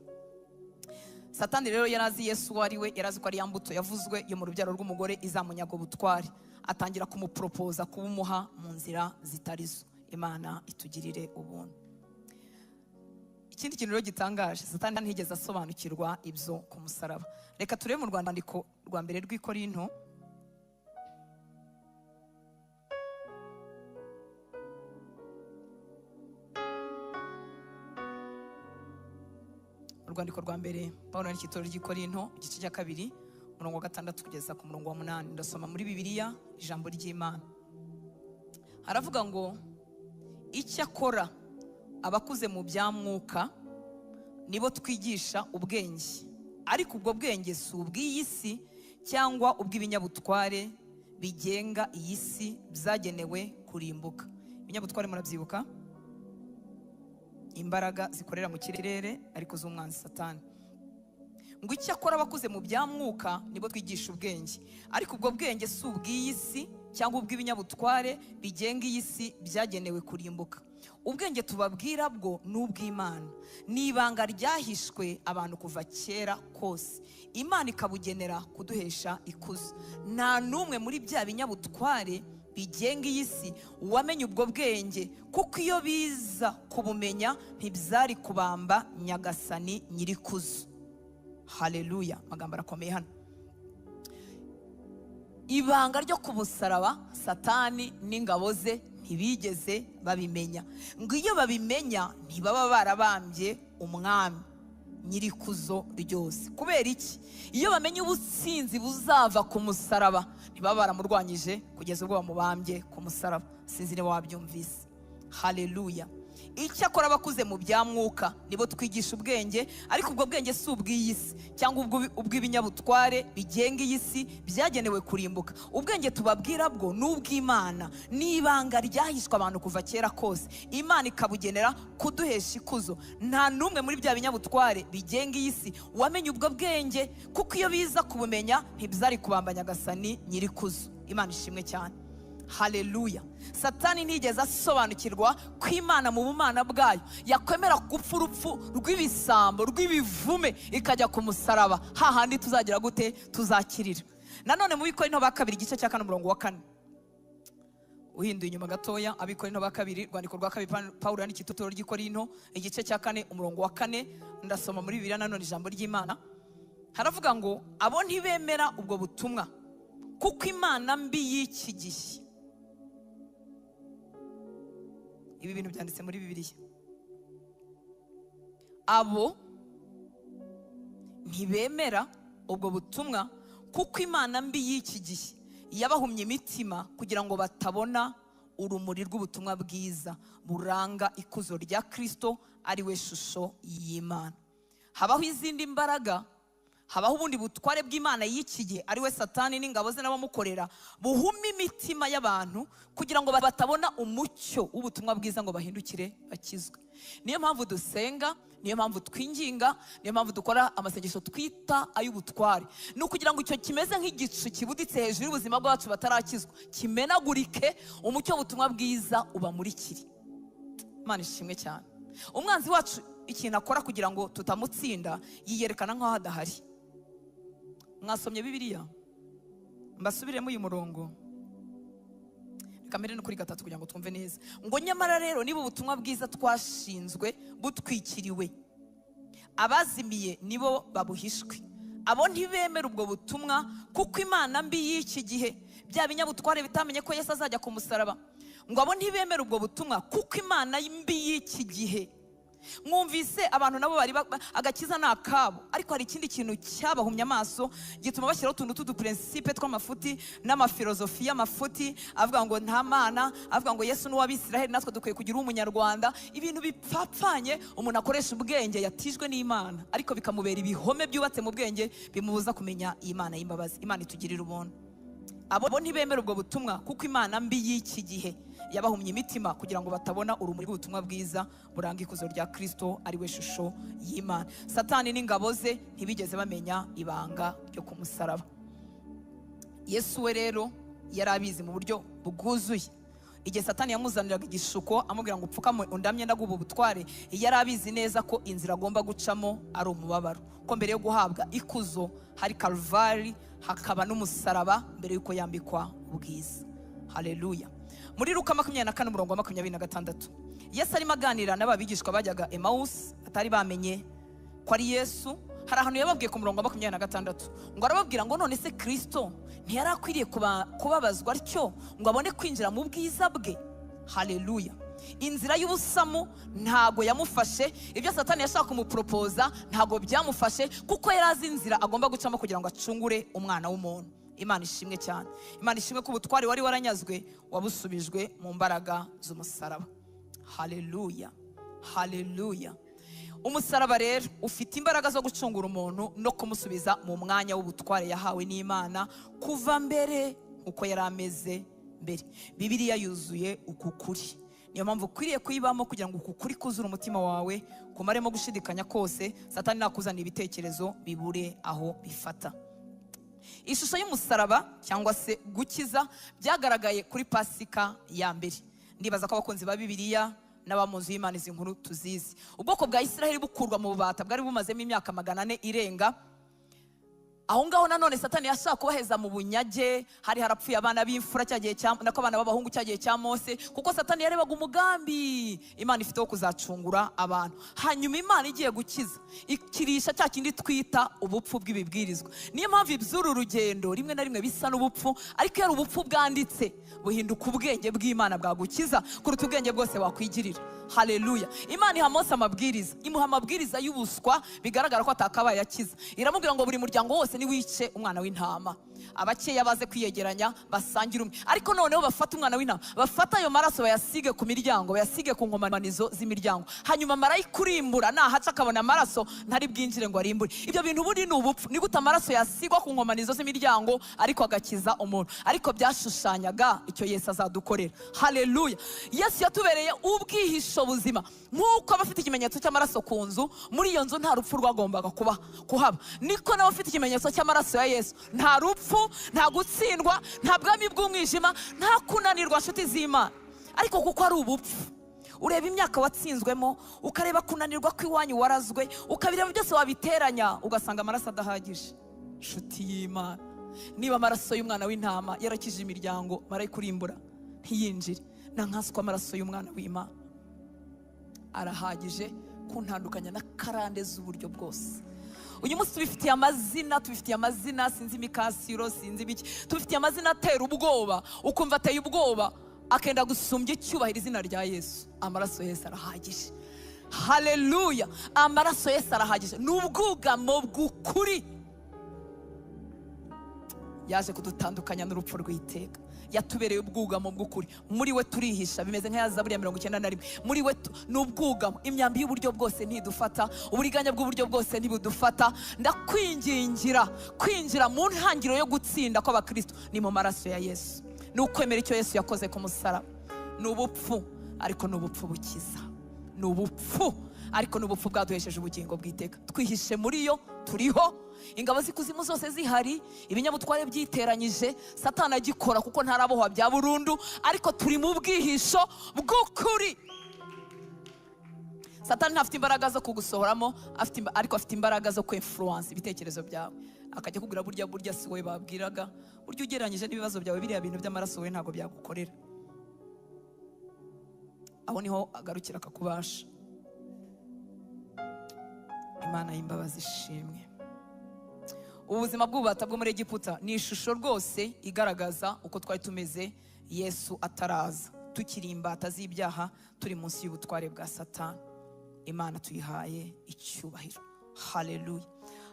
Satani rero yari azi Yesu uwo ari we, yari azi ko ari ya mbuto yavuzwe yo mu rubyaro rw'umugore izamunyaga ubutware, atangira kumuporopoza kubumuha mu nzira zitarizo. Imana itugirire ubuntu. Ikindi kintu rero gitangaje, Satani ntiyigeze asobanukirwa ibyo ku musaraba. Reka turebe mu rwandiko rwa mbere rw'i Korinto, urwandiko rwa mbere Pawulo yandikiye itorero ry'i Korinto, igice cya 2, umurongo wa 6 kugeza ku murongo wa 8. Ndasoma muri Bibiliya ijambo ry'Imana. Haravuga ngo icyakora abakuze mu bya mwuka nibo twigisha ubwenge, ariko ubwo bwenge si ubw'iyi si cyangwa ubw'ibinyabutware bigenga iyi si byagenewe kurimbuka. Ibinyabutware murabyibuka? Imbaraga zikorera mu kirere ariko z'umwanzi Satani. Ngo icyakora abakuze mu bya mwuka nibo twigisha ubwenge, ariko ubwo bwenge si ubw'iyi si cyangwa ubw'ibinyabutware bigenga iyi si byagenewe kurimbuka. Ubwenge tubabwira bwo ni ubw'Imana, ni ibanga ryahishwe abantu kuva kera kose, Imana ikabugenera kuduhesha ikuzo. Nta n'umwe muri bya binyabutware bigenga iyi si wamenye ubwo bwenge, kuko iyo biza kubumenya ntibyari kubamba Nyagasani nyirikuzo. Haleluya. Amagambo arakomeye hano. Ibanga ryo ku musaraba Satani n'ingabo ze ntibigeze babimenya. Ngo iyo babimenya ntibaba barabambye umwami nyirikuzo ryose. Kubera iki? Iyo bamenye ubutsinzi buzava ku musaraba ntibaba baramurwanyije kugeza ubwo bamubambye ku musaraba. Sinzi niba wabyumvise. Haleluya. Icyakora abakuze mu bya mwuka nibo twigisha ubwenge, ariko ubwo bwenge si ubw'iyi si cyangwa ubw'ibinyabutware bigenga iyi si byagenewe kurimbuka. Ubwenge tubabwira bwo ni ubw'Imana, ni ibanga ryahishwe abantu kuva kera kose, Imana ikabugenera kuduhesha ikuzo. Nta n'umwe muri bya binyabutware bigenga iyi si wamenye ubwo bwenge, kuko iyo biza kubumenya ntibyari kubamba Nyagasani nyirikuzo. Imana ishimwe cyane. Haleluya. Satani ntiyigeze asobanukirwa ko Imana mu bumana bwayo yakwemera gupfa urupfu rw'ibisambo rw'ibivume ikajya ku musaraba, hahandi tuzagira gute? Tuzakirira. Nanone mu Bikorinto ba kabiri igice cya 4 umurongo wa 4, uhinduye inyuma gatoya, Abikorinto ba kabiri, rwandiko rwa kabiri Pawulo yandikiye itorero ry'i Korinto, igice cya 4 umurongo wa 4, ndasoma muri Bibiliya nanone ijambo ry'Imana. Haravuga ngo abo ntibemera ubwo butumwa kuko Imana mbi y'iki gihe. Ibi bintu byanditse muri Bibiliya. Abo ntibemera ubwo butumwa kuko Imana mbi y'iki gihe yabahumye imitima kugira ngo batabona urumuri rw'ubutumwa bwiza buranga ikuzo rya Kristo ari we shusho y'Imana. Habaho izindi mbaraga, habaho ubundi butware bw'Imana y'iki gihe ari we Satani n'ingabo ze n'abamukorera, buhuma imitima y'abantu kugira ngo batabona umucyo w'ubutumwa bwiza ngo bahindukire bakizwe. Niyo mpamvu dusenga, niyo mpamvu twinginga, niyo mpamvu dukora amasengesho twita ay'ubutware. Ni ukugira ngo icyo kimeze nk'igicu kibuditse hejuru y'ubuzima bwacu batarakizwa kimenagurike, umucyo w'ubutumwa bwiza ubamurikire. Imana ishimwe cyane. Umwanzi wacu ikintu akora kugira ngo tutamutsinda, yiyerekana nk'aho adahari. Mwasomye Bibiliya? Mbasubiremo uyu murongo. Reka mbere no kuri 3 kugira ngo twumve neza. Ngo nyamara rero niba ubutumwa bwiza twashinzwe butwikiriwe, abazimiye nibo babuhishwe. Abo ntibemera ubwo butumwa kuko Imana mbi y'iki gihe, bya binyabutware bitamenye ko Yesu azajya ku musaraba, ngo abo ntibemera ubwo butumwa kuko Imana mbi y'iki gihe Mwumvise abantu nabo bari agakiza ni akabo, ariko hari ikindi kintu cyabahumye amaso gituma bashyiraho utuntu tw'uduprincipe tw'amafuti n'amafilozofi y'amafuti, avuga ngo nta Mana, avuga ngo Yesu ni uw'Abisiraheli, natwe dukwiye kugira uw'umunyarwanda. Ibintu bipfapfanye umuntu akoresha ubwenge yatijwe n'Imana, ariko bikamubera ibihome byubatse mu bwenge bimubuza kumenya iyi Mana y'imbabazi. Imana itugirira ubuntu. Abo ntibemera ubwo butumwa kuko imana mbi y'iki gihe yabahumye imitima kugira ngo batabona urumuri rw'ubutumwa bwiza buranga ikuzo rya Kristo, ari we shusho y'Imana. Satani n'ingabo ze ntibigeze bamenya ibanga ryo ku musaraba. Yesu we rero yari abizi mu buryo bwuzuye. Igihe Satani yamuzaniraga igishuko amubwira ngo upfukame undamye ndaguha ubutware, yari abizi neza ko inzira agomba gucamo ari umubabaro, ko mbere yo guhabwa ikuzo hari Kalvari, hakaba n'umusaraba mbere y'uko yambikwa ubwiza. Haleluya! Muri Luka 24 umurongo wa 26, Yesu arimo aganira n'aba bigishwa bajyaga Emawusi batari bamenye ko ari Yesu. Hari ahantu yababwiye ku murongo wa 26 ngo arababwira ngo none se Kristo ntiyari akwiriye kubabazwa atyo ngo abone kwinjira mu bwiza bwe? Haleluya! Inzira y'ubusamu ntago yamufashe, ibyo Satani yashaka kumuporopoza ntago byamufashe, kuko yari azi inzira agomba gucamo kugira ngo acungure umwana w'umuntu. Imana ishimwe cyane. Imana ishimwe ko ubutware wari waranyazwe wabusubijwe mu mbaraga z'umusaraba. Haleluya, haleluya! Umusaraba rero ufite imbaraga zo gucungura umuntu no kumusubiza mu mwanya w'ubutware yahawe n'Imana kuva mbere, uko yari ameze mbere. Bibiliya yuzuye uku kuri, niyo mpamvu ukwiriye kuyibamo kugira ngo uku kuri kuzure umutima wawe, kumaremo gushidikanya kose. Satani nakuzanira ibitekerezo bibure aho bifata. Ishusho y'umusaraba cyangwa se gukiza byagaragaye kuri Pasika ya mbere. Ndibaza ko abakunzi ba Bibiliya n'aba mu nzu y'Imana izi nkuru tuzizi. Ubwoko bwa Isiraheli bukurwa mu bubata bwari bumazemo imyaka 400 irenga aho ngaho, nanone Satani yashaka kubaheza mu bunyage. Hari harapfuye abana b'imfura cya gihe cya, nako abana b'abahungu cya gihe cya Mose, kuko Satani yarebaga umugambi Imana ifite wo kuzacungura abantu. Hanyuma Imana igiye gukiza ikirisha cya kindi twita ubupfu bw'ibibwirizwa. Niyo mpamvu iby'uru rugendo rimwe na rimwe bisa n'ubupfu, ariko iyo ari ubupfu bwanditse buhinduka ubwenge bw'Imana bwagukiza kuruta ubwenge bwose wakwigirira. Haleluya! Imana iha Mose amabwiriza, imuha amabwiriza y'ubuswa bigaragara ko atakabaye akiza. Iramubwira ngo buri muryango wose niwice umwana w'intama, abakeya baze kwiyegeranya basangire umwe, ariko noneho bafate umwana w'intama, bafate ayo maraso bayasige ku miryango, bayasige ku nkomanizo z'imiryango, hanyuma marayika urimbura nahaca akabona amaraso ntari bwinjire ngo arimbure. Ibyo bintu ubundi ni ubupfu. Ni gute amaraso yasigwa ku nkomanizo z'imiryango ariko agakiza umuntu? Ariko byashushanyaga icyo Yesu azadukorera. Haleluya! Yesu yatubereye ubwihisho buzima. Nk'uko abafite ikimenyetso cy'amaraso ku nzu, muri iyo nzu nta rupfu rwagombaga kuba kuhaba, niko n'abafite ikimenyetso cy'amaraso ya Yesu nta rupfu, nta gutsindwa, nta bwami bw'umwijima, nta kunanirwa, nshuti z'Imana. Ariko kuko ari ubupfu, ureba imyaka watsinzwemo, ukareba kunanirwa kw'iwanyu warazwe, ukabireba byose, wabiteranya ugasanga amaraso adahagije. Nshuti y'Imana, niba amaraso y'umwana w'intama yarakije imiryango, marayika urimbura ntiyinjire, na nkanswe amaraso y'umwana w'Imana arahagije kuntandukanya na karande z'uburyo bwose. Uyu munsi tubifitiye amazina, tubifitiye amazina, sinzi imikasiro, sinzi ibiki, tubifitiye amazina atera ubwoba, ukumva ateye ubwoba, akenda gusumbya icyubahiro izina rya Yesu. Amaraso Yesu arahagije. Haleluya! Amaraso Yesu arahagije, ni ubwugamo bw'ukuri. Yaje kudutandukanya n'urupfu rw'iteka, yatubereye ubwugamo bw'ukuri. Muri we turihisha, bimeze nka ya Zaburi ya 91. Muri we ni ubwugamo, imyambi y'uburyo bwose ntidufata, uburiganya bw'uburyo bwose ntibudufata. Ndakwingingira kwinjira mu ntangiriro yo gutsinda kw'abakristo ni mu maraso ya Yesu, ni ukwemera icyo Yesu yakoze ku musaraba. Ni ubupfu, ariko ni ubupfu bukiza. Ni ubupfu, ariko ni ubupfu bwaduhesheje ubugingo bw'iteka. Twihishe muri yo, turiho ingabo z'ikuzimu zose zihari, ibinyabutware byiteranyije, Satani agikora kuko ntarabohwa bya burundu, ariko turi mu bwihisho bw'ukuri. Satani ntafite imbaraga zo kugusohoramo, ariko afite imbaraga zo kwinfluence ibitekerezo byawe, akajya akubwira burya burya si wowe babwiraga, burya ugereranyije n'ibibazo byawe biriya bintu by'amaraso wowe ntabwo byagukorera. Aho niho agarukira akakubasha. Imana y'imbabazi ishimwe. Ubuzima bw'ububata bwo muri Egiputa ni ishusho rwose igaragaza uko twari tumeze Yesu ataraza, tukiri imbata z'ibyaha, turi munsi y'ubutware bwa Satani. Imana tuyihaye icyubahiro. Haleluya.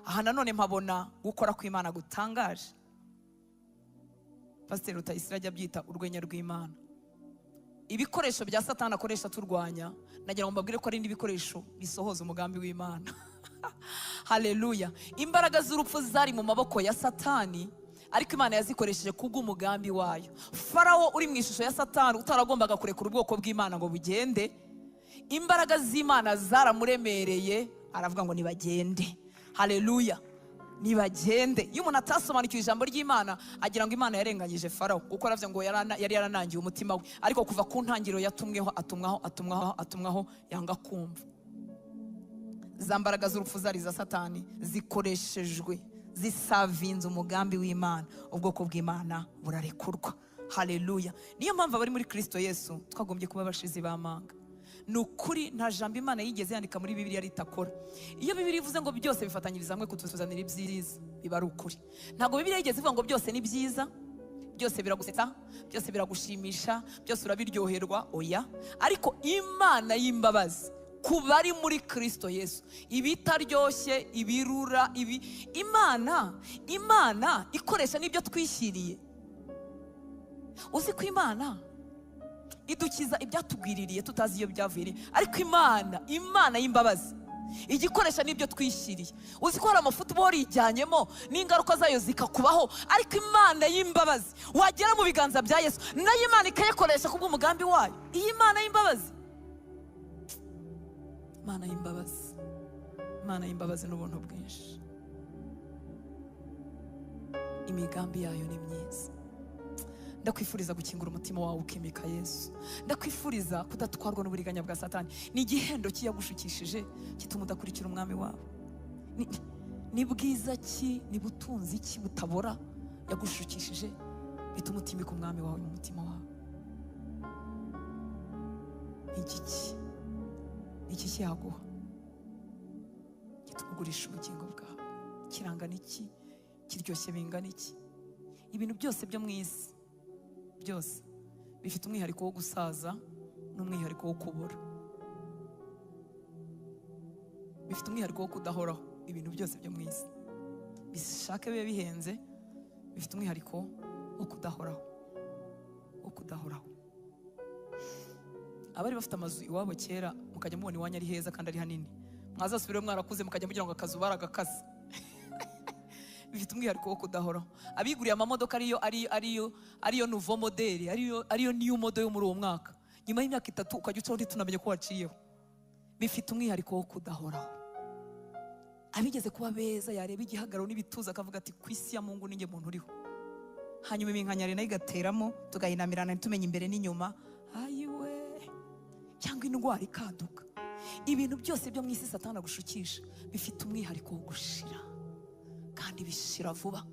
Aha nanone mpabona gukora kw'Imana gutangaje. Pasiteri Rutayisire ajya abyita urwenya rw'Imana. Ibikoresho bya Satani akoresha turwanya, nagira ngo mbabwire ko ari n'ibikoresho bisohoza umugambi w'Imana. Haleluya. Imbaraga z'urupfu zari mu maboko ya Satani, ariko Imana yazikoresheje kubw'umugambi wayo. Farawo uri mu ishusho ya Satani utaragombaga kurekura ubwoko bw'Imana ngo bugende, imbaraga z'Imana zaramuremereye, aravuga ngo nibagende. Haleluya, nibagende. Iyo umuntu atasobanukiwe ijambo ry'Imana agira ngo Imana yarenganyije Farawo, kuko aravuze ngo yari yaranangiye umutima we, ariko kuva ku ntangiriro yatumweho, atumwaho, atumwaho, atumwaho, yanga kumva. Za mbaraga z'urupfu zari za Satani zikoreshejwe, zisavinze umugambi w'Imana, ubwoko bw'Imana burarekurwa. Haleluya. Niyo mpamvu abari muri Kristo Yesu twagombye kuba abashizi b'amanga. Ni ukuri nta jambo Imana yigeze yandika muri Bibiliya ritakora. Iyo Bibiliya ivuze ngo byose bifatanyiriza hamwe kutuzanira ibyiza, biba ari ukuri. Ntabwo Bibiliya yigeze ivuga ngo byose ni byiza, byose biragusetsa, byose biragushimisha, byose urabiryoherwa, oya. Ariko Imana y'imbabazi ku bari muri Kristo Yesu, ibitaryoshye, ibirura, ibi Imana ikoresha n'ibyo twishyiriye. Uzi ko Imana idukiza ibyatugwiririye tutazi iyo byaviriye, ariko Imana y'imbabazi igikoresha n'ibyo twishyiriye. Uzi ko hari amafuti uba warijyanyemo n'ingaruka zayo zikakubaho, ariko Imana y'imbabazi wagera mu biganza bya Yesu nayo Imana ikayakoresha kubw'umugambi wayo. Iyi Imana y'imbabazi, Imana y'imbabazi, Imana y'imbabazi n'ubuntu bwinshi, imigambi yayo ni myiza. Ndakwifuriza gukingura umutima wawe ukimika Yesu. Ndakwifuriza kudatwarwa n'uburiganya bwa Satani. Ni igihendo ki yagushukishije gituma udakurikira umwami wawe? Ni bwiza ki, ni butunzi ki butabora yagushukishije bituma utimika umwami wawe mu mutima wawe? Igiki, iki yaguha gituma ugurisha ubugingo bwawe? Kirangana iki? Kiryoshye bingana iki? Ibintu byose byo mu isi byose bifite umwihariko wo gusaza n'umwihariko wo kubura, bifite umwihariko wo kudahoraho. Ibintu byose byo mu isi bishake bibe bihenze, bifite umwihariko wo kudahoraho, wo kudahoraho. Abari bafite amazu iwabo kera, mukajya mubona iwanyu ari heza kandi ari hanini, mwazasubire mwarakuze mukajya mugira ngo akazu baragakaze. Bifite umwihariko wo kudahoraho. Abiguriye amamodoka ariyo nouveau modèle, ariyo new model yo muri uwo mwaka, nyuma y'imyaka 3 ukajya ucaho ntitunamenye ko waciyeho. Bifite umwihariko wo kudahoraho. Abigeze kuba beza yareba igihagararo n'ibituza akavuga ati ku isi ya Mungu ninjye muntu uriho. Hanyuma iminkanyari nayo igateramo, tugahinamirana ntitumenye imbere n'inyuma, ayiwe, cyangwa indwara ikaduka. Ibintu byose byo mu isi Satani agushukisha bifite umwihariko wo gushira, kandi bishira vuba.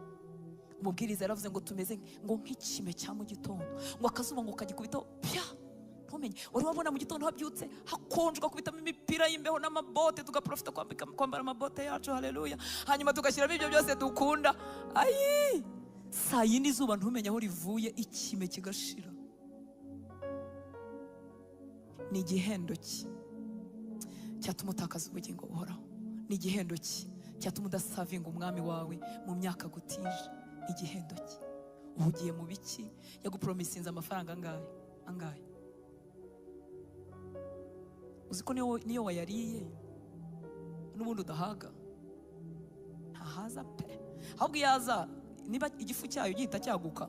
Umubwiriza yaravuze ngo tumeze ngo nk'ikime cya mu gitondo, ngo akazuba ngo kagikubitaho pya, ntumenye. Wari wabona mu gitondo habyutse hakonje, ugakubitamo imipira y'imbeho n'amabote, tugaprofita kwambara amabote yacu, haleluya, hanyuma tugashyiramo ibyo byose dukunda. Ayi, saa yindi izuba ntumenye aho rivuye, ikime kigashira. Ni igihendo ki cyatuma utakaza ubugingo buhoraho? Ni igihendo ki cyatuma udasavinga umwami wawe mu myaka gutije? Ni igihendo ki? Uhugiye mu biki? Yagupromisinze amafaranga angahe? Angahe? Uzi ko niyo wayariye n'ubundi udahaga? Ntahaza pe. Ahubwo iyo aza, niba igifu cyayo gihita cyaguka,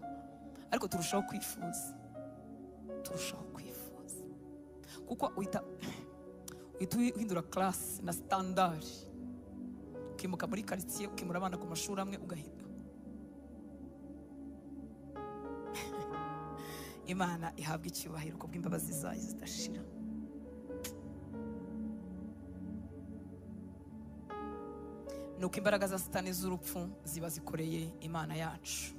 ariko turushaho kwifuza, turushaho kwifuza, kuko uhita uhindura class na standard, ukimuka muri quartier, ukimura abana ku mashuri amwe, ugahita. Imana ihabwa icyubahiro kubw'imbabazi zayo zidashira. Nuko imbaraga za Satani z'urupfu ziba zikoreye Imana yacu.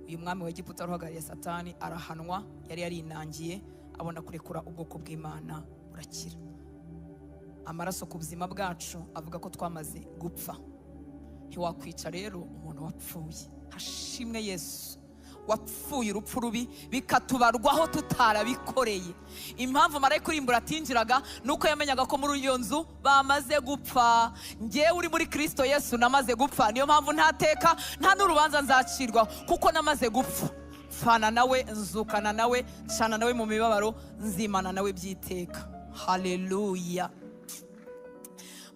Uyu mwami wa Egiputa uhagarariye Satani arahanwa, yari yarinangiye, abona kurekura ubwoko bw'Imana burakira. Amaraso ku buzima bwacu avuga ko twamaze gupfa. Ntiwakwica rero umuntu wapfuye. Hashimwe Yesu Wapfuye urupfu rubi, bikatubarwaho tutarabikoreye. Impamvu marayika urimbura atinjiraga ni uko yamenyaga ko muri iyo nzu bamaze gupfa. Ngewe uri muri Kristo Yesu namaze gupfa, niyo mpamvu ntateka, nta n'urubanza nzacirwaho, kuko namaze gupfa. Pfana nawe, nzukana nawe, ncana nawe mu mibabaro, nzimana nawe byiteka. Haleluya.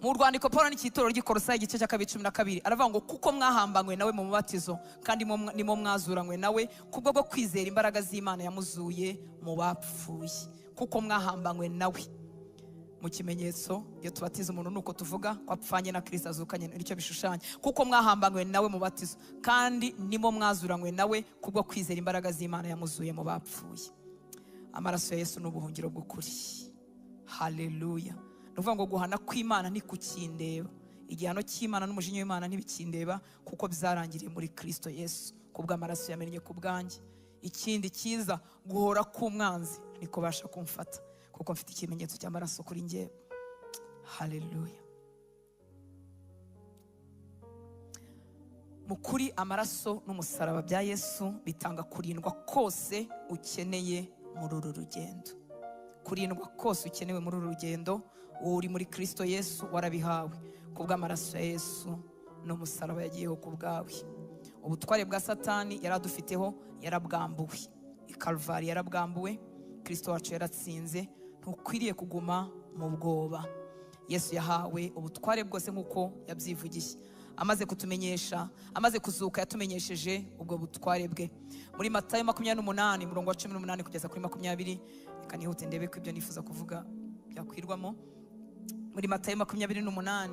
Mu rwandiko Paul n'ikitorero ry'Ikorosayi, igice cya 2, 12, aravuga ngo: "Kuko mwahambanywe nawe mu mubatizo, kandi nimo mwazuranywe nawe kubwo bwo kwizera imbaraga z'Imana yamuzuye mu bapfuye." Kuko mwahambanywe nawe mu kimenyetso, iyo tubatiza umuntu nuko tuvuga ko apfanye na Kristo, azukanye, nicyo bishushanya. Kuko mwahambanywe nawe mu batizo, kandi nimo mwazuranywe nawe kubwo kwizera imbaraga z'Imana yamuzuye mu bapfuye. Amaraso ya Yesu ni ubuhungiro bw'ukuri. Haleluya. Ni ukuvuga ngo guhana kw'Imana ntikukindeba, igihano cy'Imana n'umujinya w'Imana ntibikindeba, kuko byarangiriye muri Kristo Yesu kubw'amaraso yamennye ku bwanjye. Ikindi cyiza, guhora k'umwanzi ntikubasha kumfata, kuko mfite ikimenyetso cy'amaraso kuri njyewe. Haleluya. Mu kuri, amaraso n'umusaraba bya Yesu bitanga kurindwa kose ukeneye muri uru rugendo. Kurindwa kose ukenewe muri uru rugendo, wowe uri muri Kristo Yesu, warabihawe kubw'amaraso ya Yesu n'umusaraba yagiyeho ku bwawe. Ubutware bwa Satani yari adufiteho yarabwambuwe i Karuvali, yarabwambuwe. Kristo wacu yaratsinze, ntukwiriye kuguma mu bwoba. Yesu yahawe ubutware bwose nk'uko yabyivugiye. Amaze kutumenyesha, amaze kuzuka, yatumenyesheje ubwo butware bwe. Muri Matayo 28, umurongo wa 18 kugeza kuri 20. Reka nihute ndebe ko ibyo nifuza kuvuga byakwirwamo. Muri Matayo 28,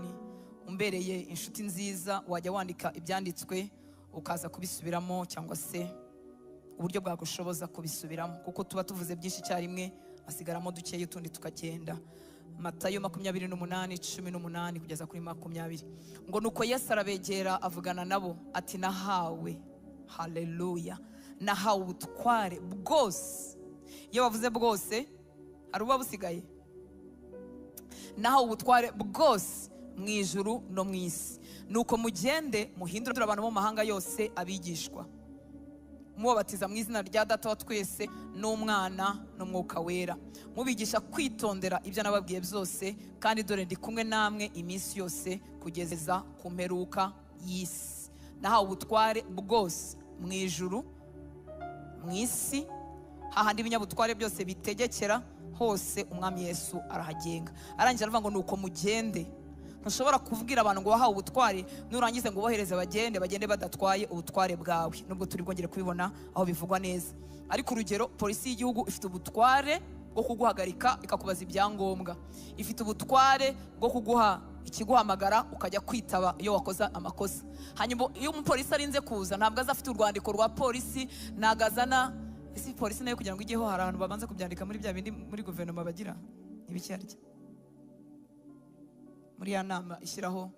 umbereye inshuti nziza wajya wandika ibyanditswe ukaza kubisubiramo, cyangwa se uburyo bwagushoboza kubisubiramo, kuko tuba tuvuze byinshi icyarimwe, hasigaramo dukeya utundi tukagenda. Matayo 28, 18 kugeza kuri 20, ngo: "Nuko Yesu arabegera, avugana nabo ati: 'Nahawe, haleluya, nahawe ubutware bwose.'" Iyo bavuze bwose, hari ububa busigaye? "Nahawe ubutware bwose mu ijuru no mu isi. Nuko mugende muhindure abantu bo mu mahanga yose abigishwa, mubabatiza mu izina rya Data wa twese n'Umwana n'Umwuka Wera, mubigisha kwitondera ibyo nababwiye byose. Kandi dore ndi kumwe namwe iminsi yose kugeza ku mperuka y'isi." Nahawe ubutware bwose mu ijuru, mu isi, hahandi ibinyabutware byose bitegekera hose, Umwami Yesu arahagenga. Arangije aravuga ngo: "Nuko mugende." Ntushobora kubwira abantu ngo wahawe ubutware, nurangize ngo ubohereze bagende, bagende badatwaye ubutware bwawe, nubwo turi bwongere kubibona aho bivugwa neza. Ariko urugero, polisi y'igihugu ifite ubutware bwo kuguhagarika ikakubaza ibyangombwa, ifite ubutware bwo kuguha ikiguhamagara ukajya kwitaba iyo wakoze amakosa. Hanyuma iyo umupolisi arinze kuza, ntabwo aza afite urwandiko rwa polisi, ntabwo azana. Ese polisi nayo kugira ngo ijyeho hari ahantu babanza kubyandika muri bya bindi muri guverinoma bagira ibiki muri ya nama ishyiraho?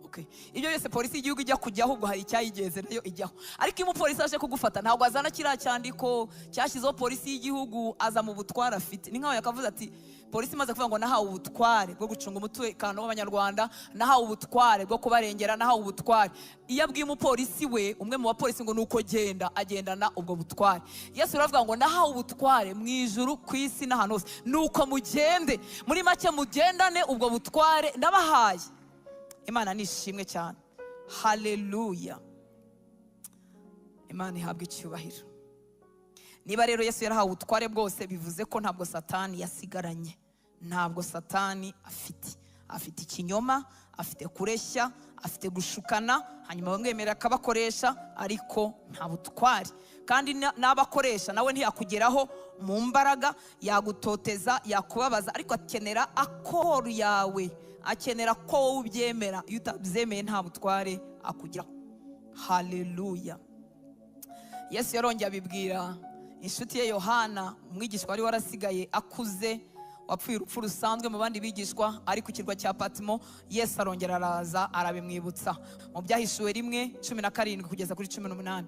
Okay. Ibyo byose polisi y'igihugu ijya kujyaho, ubwo hari icyayigenze nayo ijyaho. Ariko iyo umupolisi aje kugufata, ntabwo azana kiriya cyandiko cyashyizeho polisi y'igihugu, aza mu butware afite. Ni nkaho yakavuze ati, polisi imaze kuvuga ngo: "Nahawe ubutware bwo gucunga umutekano w'Abanyarwanda, nahawe ubutware bwo kubarengera, nahawe ubutware." Iyo abwiye umupolisi we, umwe mu bapolisi, ngo nuko genda, agendana ubwo butware. Yesu aravuga ngo: "Nahawe ubutware mu ijuru, ku isi n'ahantu hose. Nuko mugende." Muri make, mugendane ubwo butware nabahaye. Imana ni ishimwe cyane. Haleluya. Imana ihabwa icyubahiro. Niba rero Yesu yarahawe ubutware bwose, bivuze ko ntabwo Satani yasigaranye, ntabwo Satani afite. Afite ikinyoma, afite kureshya, afite gushukana, hanyuma bamwemerera akabakoresha, ariko nta butware. Kandi n'abakoresha nawe ntiyakugeraho mu mbaraga, yagutoteza, yakubabaza, ariko akenera accord yawe, akenera ko wowe ubyemera. Iyo utabyemeye, nta butware akugeraho. Haleluya. Yesu yarongeye abibwira inshuti ye Yohana, umwigishwa wari warasigaye akuze, wapfuye urupfu rusanzwe mu bandi bigishwa, ari ku kirwa cya Patimo. Yesu arongera araza arabimwibutsa mu Byahishuwe 1, 17 kugeza kuri 18.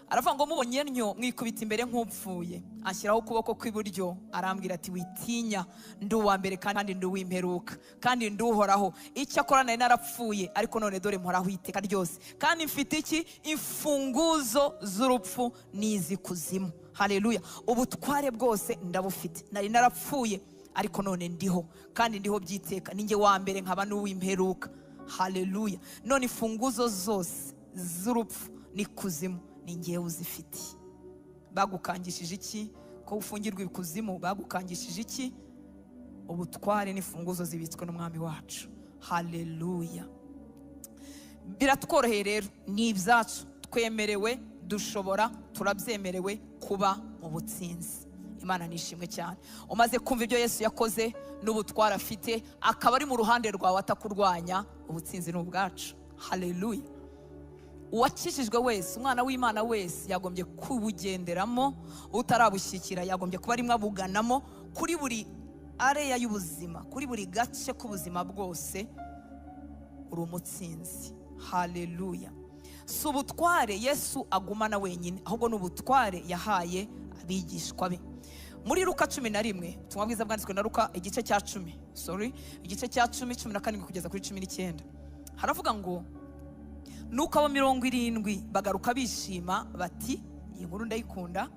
Aravuga ngo mubonye ntyo mwikubita imbere nk'upfuye, anshyiraho ukuboko kw'iburyo, arambwira ati witinya, ndi uwa mbere kandi ndi uw'imperuka kandi ndi uhoraho. Icyakora nari narapfuye, ariko none dore mporaho iteka ryose, kandi mfite iki? Imfunguzo z'urupfu n'iz'ikuzimu. Haleluya! Ubutware bwose ndabufite. Nari narapfuye, ariko none ndiho, kandi ndiho by'iteka. Ninjye wa mbere nkaba n'uw'imperuka. Haleluya! None imfunguzo zose z'urupfu n'ikuzimu ni ngewe uzifite. Bagukangishije iki ko ufungirwa ikuzimu? Bagukangishije iki? Ubutware n'imfunguzo zibitswe n'Umwami wacu. Haleluya! Biratworoheye rero, ni ibyacu, twemerewe, dushobora, turabyemerewe kuba mu butsinzi. Imana nishimwe cyane. Umaze kumva ibyo Yesu yakoze n'ubutware afite, akaba ari mu ruhande rwawe atakurwanya, ubutsinzi ni ubwacu. Haleluya! Uwakijijwe wese, umwana w'Imana wese, yagombye kubugenderamo. Utarabushyikira yagombye kuba arimo abuganamo kuri buri area y'ubuzima, kuri buri gace k'ubuzima bwose. Uri umutsinzi. Haleluya! Si ubutware Yesu agumana wenyine, ahubwo ni ubutware yahaye abigishwa be. Muri Luka 11, ubutumwa bwiza bwanditswe na Luka, igice cya 10, sorry, igice cya 10, 17 kugeza kuri 19, haravuga ngo nuko abo 70 bagaruka bishima bati, iyi nkuru ndayikunda,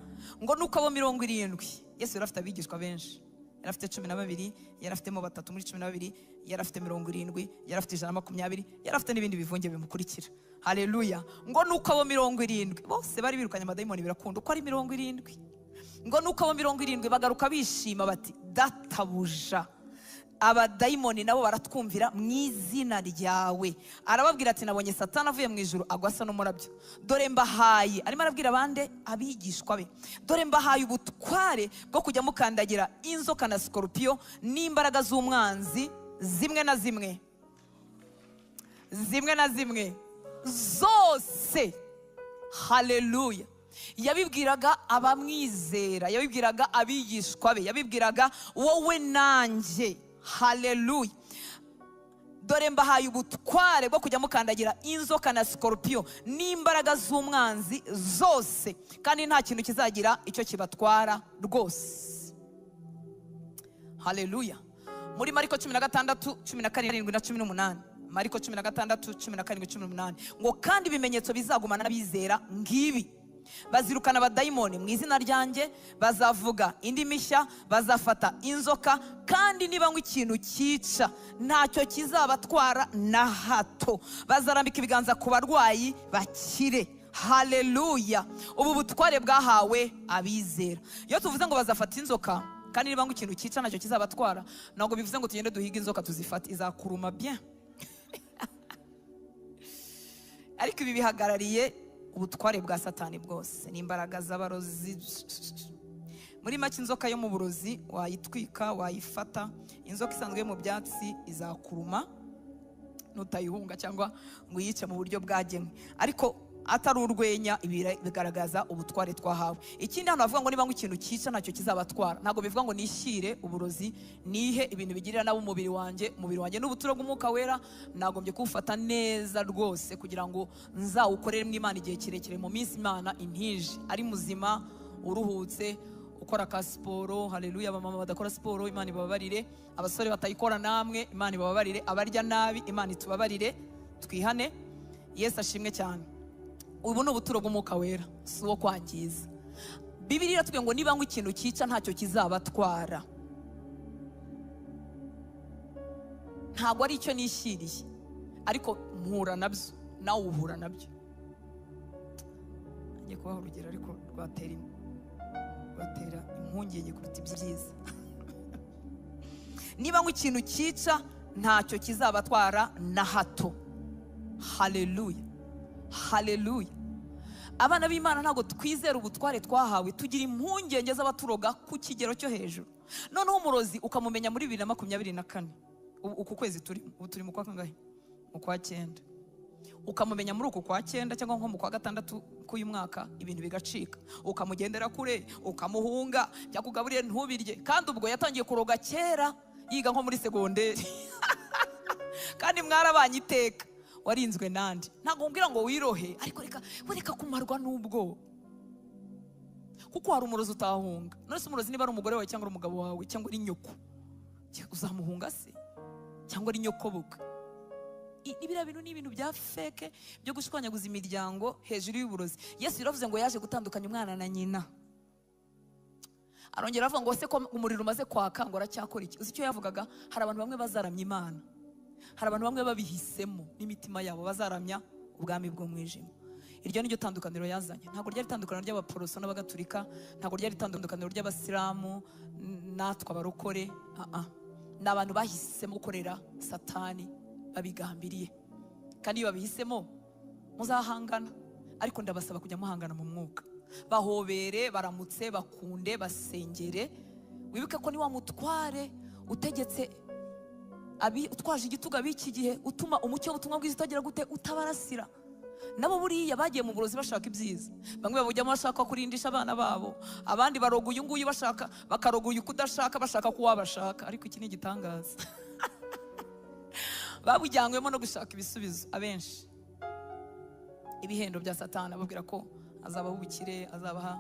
ngo nuko abo 70, Yesu yari afite abigishwa benshi, yari afite 12, yari afitemo batatu muri 12, yari afite 70, yari afite 120, yari afite n'ibindi bivunge bimukurikira. Haleluya! Ngo nuko abo 70 bose bari birukanye amadayimoni, birakunda uko ari 70. Ngo nuko abo 70 bagaruka bishima bati databuja, abadayimoni nabo baratwumvira mu izina ryawe. Arababwira ati nabonye Satani avuye mu ijuru agwa asa n'umurabyo. Dore mbahaye, arimo arabwira abande? Abigishwa be. Dore mbahaye ubutware bwo kujya mukandagira inzoka na sikorupiyo n'imbaraga z'umwanzi zimwe na zimwe, zimwe na zimwe zose. Haleluya! Yabibwiraga abamwizera, yabibwiraga abigishwa be, yabibwiraga wowe nanjye. Haleluya! Dore mbahaye ubutware bwo kujya mukandagira inzoka na sikorupiyo n'imbaraga z'umwanzi zose, kandi nta kintu kizagira icyo kibatwara rwose. Haleluya! Muri Mariko 16, 17 na 18, Mariko 16, 17, 18, ngo kandi ibimenyetso bizagumana n'abizera ngibi: bazirukana abadayimoni mu izina ryanjye, bazavuga indimi nshya, bazafata inzoka, kandi nibanywa ikintu cyica ntacyo kizabatwara na hato, bazarambika ibiganza ku barwayi bakire. Haleluya! Ubu butware bwahawe abizera. Iyo tuvuze ngo bazafata inzoka kandi nibanywa ikintu cyica ntacyo kizabatwara, ntabwo bivuze ngo tugende duhige inzoka tuzifate, izakuruma bien. Ariko ibi bihagarariye ubutware bwa Satani bwose n'imbaraga z'abarozi. Muri make, inzoka yo mu burozi wayitwika, wayifata. Inzoka isanzwe yo mu byatsi izakuruma nutayihunga cyangwa ngo uyice mu buryo bwagenwe, ariko atari urwenya. Ibi bigaragaza ubutware twahawe. Ikindi, hano bavuga ngo niba ngo ikintu cyica ntacyo kizabatwara, ntabwo bivuga ngo nishyire uburozi, nihe ibintu bigirira nabo umubiri wanjye. Umubiri wanjye n'ubuturo bw'Umwuka Wera, nagombye kuwufata neza rwose kugira ngo nzawukorere Imana igihe kirekire mu minsi Imana intije, ari muzima, uruhutse, ukora ka siporo. Haleluya! Abamama badakora siporo, Imana ibababarire. Abasore batayikora namwe, Imana ibababarire. Abarya nabi, Imana itubabarire, twihane. Yesu ashimwe cyane. Ubu ni ubuturo bw'Umwuka Wera, si uwo kwangiza. Bibiliya iratubwira ngo niba ikintu cyica ntacyo kizabatwara. Ntabwo ari icyo nishyiriye, ariko mpura nabyo, nawe uhura nabyo. Ngiye kubaha urugero, ariko rwatera impungenge kuruta ibyiza. Niba ikintu cyica ntacyo kizabatwara na hato. Haleluya, haleluya! Abana b'Imana ntabwo twizera ubutware twahawe, tugira impungenge z'abaturoga ku kigero cyo hejuru. Noneho umurozi ukamumenya muri 2024, uku kwezi turimo, ubu turi mu kwa kangahe? Mu kwa 9. Ukamumenya muri uku kwa 9 cyangwa nko mu kwa 6 k'uyu mwaka, ibintu bigacika, ukamugendera kure, ukamuhunga, byakugaburiye ntubirye. Kandi ubwo yatangiye kuroga kera yiga nko muri segonderi, kandi mwarabanye iteka. Warinzwe nande? Ntabwo mbwira ngo wirohe, ariko reka kumarwa n'ubwoba. Kuko hari umurozi utahunga. None se umurozi niba ari umugore wawe, cyangwa ari umugabo wawe, cyangwa ari nyoko, uzamuhunga se? Cyangwa ari nyokobukwe? Biriya bintu ni ibintu bya fake byo gushwanyaguza imiryango hejuru y'uburozi. Yesu yaravuze ngo yaje gutandukanya umwana na nyina. Arongera avuga ngo se ko umuriro umaze kwaka, ngo aracyakora iki? Uzi icyo yavugaga? Hari abantu bamwe bazaramya Imana, hari abantu bamwe babihisemo n'imitima yabo bazaramya ubwami bw'umwijima. Iryo ni ryo tandukaniro yazanye. Ntabwo ryari itandukaniro ry'abaporoso n'abagatulika, ntabwo ryari itandukaniro ry'abasilamu natwe abarokore. Ni abantu bahisemo gukorera Satani babigambiriye, kandi iyo babihisemo muzahangana. Ariko ndabasaba kujya muhangana mu mwuka. Bahobere, baramutse, bakunde, basengere. Wibuke ko ni wa mutware utegetse utwaje igitugu ab'iki gihe, utuma umucyo w'ubutumwa bwiza utagira gute? Utabarasira. Nabo buriya bagiye mu burozi bashaka ibyiza. Bamwe babujyamo bashaka kurindisha abana babo, abandi baroga uyu nguyu bashaka, bakaroga uyu kudashaka, bashaka ko wabashaka. Ariko iki ni igitangaza, babujyanywemo no gushaka ibisubizo. Abenshi ibihendo bya Satani, ababwira ko azabaha ubukire, azabaha,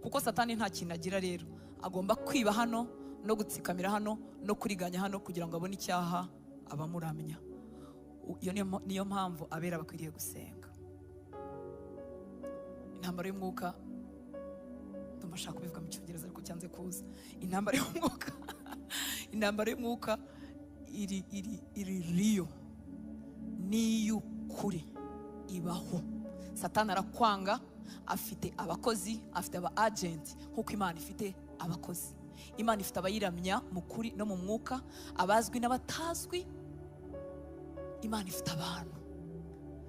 kuko Satani nta kintu agira. Rero agomba kwiba hano no gutsikamira hano no kuriganya hano kugira ngo abone icyaha abamuramya. Iyo niyo mpamvu abera bakwiriye gusenga. Intambara y'umwuka, ndumva nshaka kubivuga mu Cyongereza ariko cyanze kuza. Intambara y'umwuka, intambara y'umwuka iri riyo n'iy'ukuri ibaho. Satani arakwanga, afite abakozi, afite aba agent, nk'uko Imana ifite abakozi. Imana ifite abayiramya mu kuri no mu mwuka, abazwi n'abatazwi. Imana ifite abantu,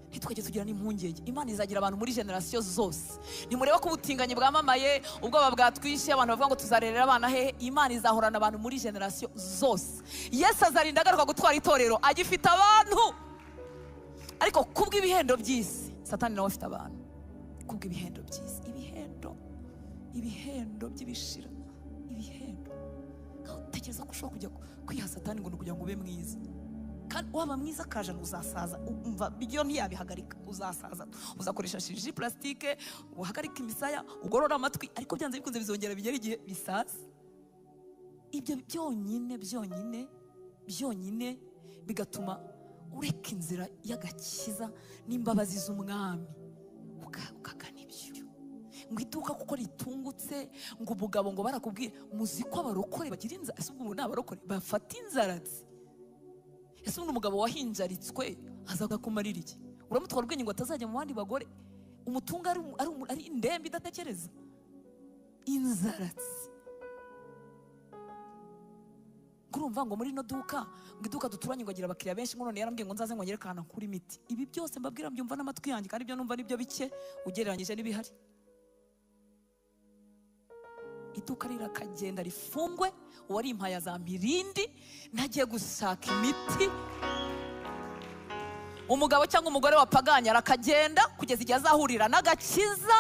ntitwajye tugira n'impungenge. Imana izagira abantu muri generasiyo zose. Ntimureba ko ubutinganyi bwamamaye, ubwoba bwatwishe, abantu bavuga ngo tuzarerera abana hehe? Imana izahorana abantu muri generasiyo zose. Yesu azarinda agaruka gutwara itorero agifite abantu. Ariko kubw'ibihendo by'isi, Satani nawe afite abantu kubw'ibihendo by'isi. Ibihendo, ibihendo by'ibishira, ibihendo. Ngaho utekereza ko ushobora kujya kwiha Satani ngo ni ukugira ngo ube mwiza, kandi waba mwiza akajana uzasaza. Umva, ibyo ntiyabihagarika, uzasaza, uzakoresha chirurgie plastique, uhagarike imisaya, ugorora amatwi, ariko byanze bikunze bizongera bigera igihe bisaza. Ibyo byonyine, byonyine, byonyine bigatuma ureka inzira y'agakiza n'imbabazi z'umwami, ukagana ibyo. Ngo iduka kuko ritungutse, ngo umugabo ngo barakubwiye. Muzi ko abarokore bagira inzara? Ese ubwo ni abarokore bafata inzaratsi? Ese ubu umugabo wahinjaritswe azaga kumarira iki? Uramutwara ubwenge ngo atazajya mu bandi bagore, umutunga ari indembe idatekereza. Inzaratsi. Urumva ngo muri ino duka, ngo iduka duturanye ngo agira abakiriya benshi, ngo none yarambwiye ngo nzaze ngo ngere ahantu nkure imiti. Ibi byose mbabwira mbyumva n'amatwi yanjye, kandi ibyo numva nibyo bike ugereranyije n'ibihari. Iduka rirakagenda rifungwe, uwarimpaye azampa irindi, ntagiye gushaka imiti. Umugabo cyangwa umugore wapaganye arakagenda kugeza igihe azahurira n'agakiza.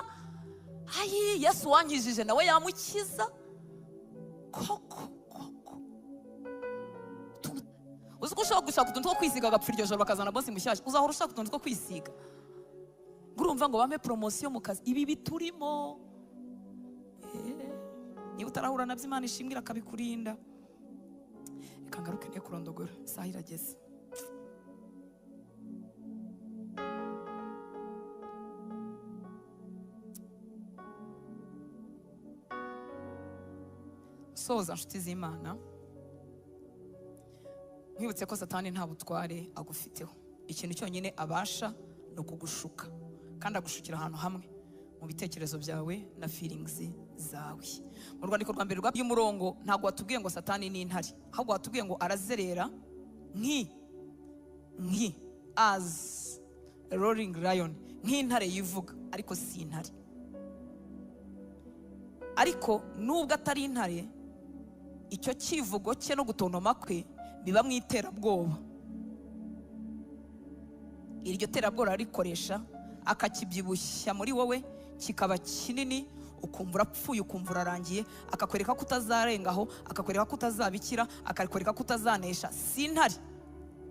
Ayi, Yesu wankijije nawe yamukiza koko koko. Uzi ko ushobora gushaka utuntu two kwisiga agapfa iryo joro, bakazana bosi mushyashya, uzahora ushaka utuntu two kwisiga. Urumva ngo bampe poromosiyo mu kazi. Ibi biturimo, niba utarahura nabyo, Imana ishimwe akabikurinda. Reka ngaruke ne kurondogora, isaha irageze. Soza, nshuti z'Imana, nkwibutse ko Satani nta butware agufiteho. Ikintu cyonyine abasha ni ukugushuka, kandi agushukira ahantu hamwe, mu bitekerezo byawe na feelings zawe. Mu rwandiko rwa mbere rw'umurongo, ntabwo watubwiye ngo Satani ni intare, ahubwo watubwiye ngo arazerera nki as a roaring lion, nk'intare yivuga, ariko si intare. Ariko nubwo atari intare, icyo kivugo cye no gutontoma kwe biba mu iterabwoba. Iryo terabwoba ararikoresha akakibyibushya muri wowe, kikaba kinini, ukumva urapfuye, ukumva urarangiye. Akakwereka ko utazarengaho, akakwereka ko utazabikira, akakwereka ko utazanesha. Si intare,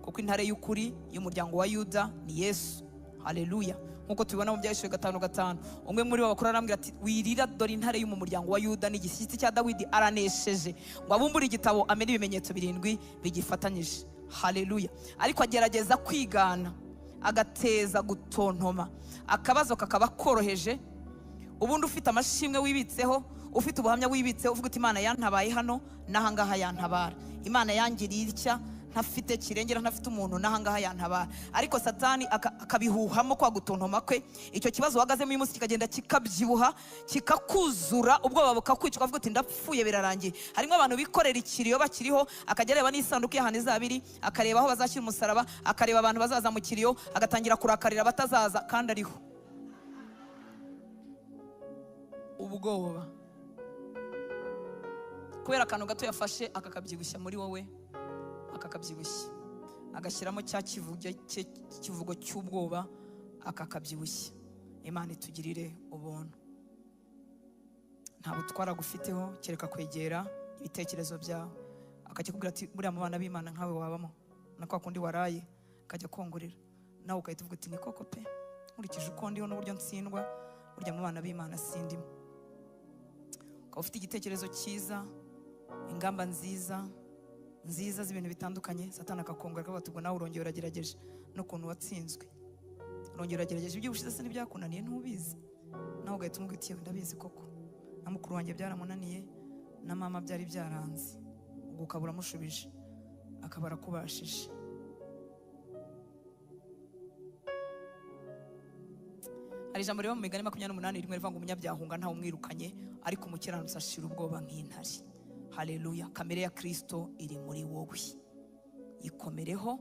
kuko intare y'ukuri y'umuryango wa Yuda ni Yesu. Haleluya! Nk'uko tubibona mu Byahishuwe 5:5, umwe muri bo bakuru arambwira ati: "Wirira, dore Intare yo mu muryango wa Yuda n'igishyitsi cya Dawidi aranesheje ngo abumbure igitabo, amenye ibimenyetso birindwi bigifatanyije." Haleluya! Ariko agerageza kwigana, agateza gutontoma, akabazo kakaba koroheje. Ubundi ufite amashimwe wibitseho, ufite ubuhamya wibitseho, uvuga uti: "Imana yantabaye hano, n'ahangaha yantabara. Imana yangiriye itya ntafite kirengera, ntafite umuntu, n'ahangaha yantabara." Ariko Satani akabihuhamo kwa gutontoma kwe. Icyo kibazo uhagazemo uyu munsi kikagenda kikabyibuha, kikakuzura, ubwoba bukakwica, ukavuga uti: "Ndapfuye, birarangiye." Harimo abantu bikorera ikiriyo bakiriho, akajya areba n'isanduku y'ahantu izaba iri, akareba aho bazashyira umusaraba, akareba abantu bazaza mu kiriyo, agatangira kurakarira abatazaza kandi ariho. Ubwoba kubera akantu gato yafashe, akakabyibushya muri wowe, akakabyibushya, agashyiramo cya kivugo cye, kivugo cy'ubwoba, akakabyibushya. Imana itugirire ubuntu. Nta butwara agufiteho kereka kwegera ibitekerezo byawe, akajya akubwira ati: "Buriya mu bana b'Imana nkawe wabamo na kwa kundi waraye?" Akajya kongorera, nawe ugahita uvuga uti: "Ni koko pe, nkurikije uko ndiho n'uburyo ntsindwa, burya mu bana b'Imana sindimo." Ukaba ufite igitekerezo cyiza, ingamba nziza nziza z'ibintu bitandukanye, Satani akakongora, akavuga ati: "Ubwo nawe urongera uragerageje n'ukuntu watsinzwe, urongera uragerageje, ibyo ubushize se ntibyakunaniye, ntubizi?" Nawe ugahita umubwira uti: "Yewe, ndabizi koko, na mukuru wanjye byaramunaniye, na mama byari byaranze." Ubwo ukaba uramushubije, akaba arakubashije. Hari ijambo riba mu Migani 28:1 rivuga ngo: "Umunyabyaha ahunga ntawe umwirukanye, ariko umukiranutsi ashira ubwoba nk'intare." Haleluya! Kamere ya Kristo iri muri wowe, yikomereho,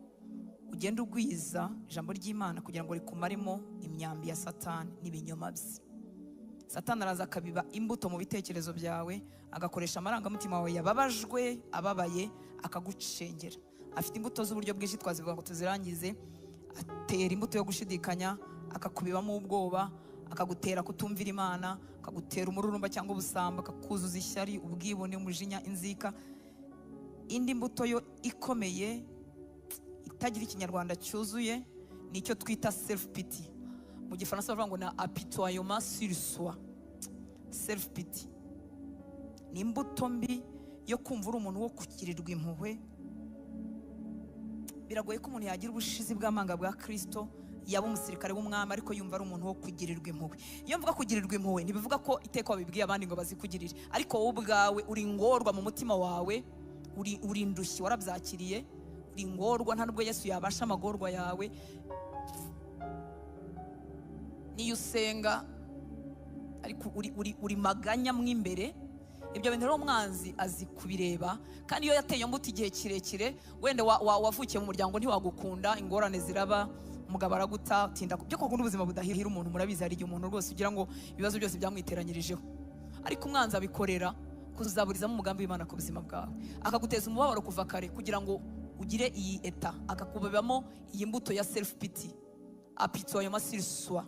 ugende ugwiza ijambo ry'Imana kugira ngo rikumaremo imyambi ya Satani n'ibinyoma bye. Satani araza akabiba imbuto mu bitekerezo byawe, agakoresha amarangamutima wawe yababajwe, ababaye, akagucengera. Afite imbuto z'uburyo bwinshi, twazivuga ngo tuzirangize. Atera imbuto yo gushidikanya, akakubibamo ubwoba, akagutera kutumvira Imana, akagutera umururumba cyangwa ubusambo, akakuzuza ishyari, ubwibone, umujinya, inzika. Indi mbuto yo ikomeye itagira Ikinyarwanda cyuzuye ni icyo twita self pity. Mu Gifaransa bavuga ngo na apitoiement sur soi. Self pity ni imbuto mbi yo kumva uri umuntu wo kugirirwa impuhwe. Biragoye ko umuntu yagira ubushizi bw'amanga bwa Kristo, yaba umusirikare w'umwami, ariko yumva ari umuntu wo kugirirwa impuhwe. Iyo mvuga kugirirwa impuhwe, ntibivuga ko iteka wabibwiye abandi ngo bazikugirire, ariko wowe ubwawe uri ingorwa mu mutima wawe, uri indushyi, warabyakiriye, uri ingorwa, nta nubwo Yesu yabasha amagorwa yawe. Niyo usenga ariko uri maganya mo imbere. Ibyo bintu rero umwanzi azi kubireba, kandi iyo yateye imbuto igihe kirekire, wenda wavukiye mu muryango ntiwagukunda, ingorane ziraba, umugabo araguta, utinda byo koko ubuzima budahira umuntu. Murabizi, hari igihe umuntu rwose ugira ngo ibibazo byose byamwiteranyirijeho, ariko umwanzi abikorera kuzaburizamo umugambi w'Imana ku buzima bwawe, akaguteza umubabaro kuva kare kugira ngo ugire iyi eta, akakubibamo iyi mbuto ya self pity, apitoiement sur soi,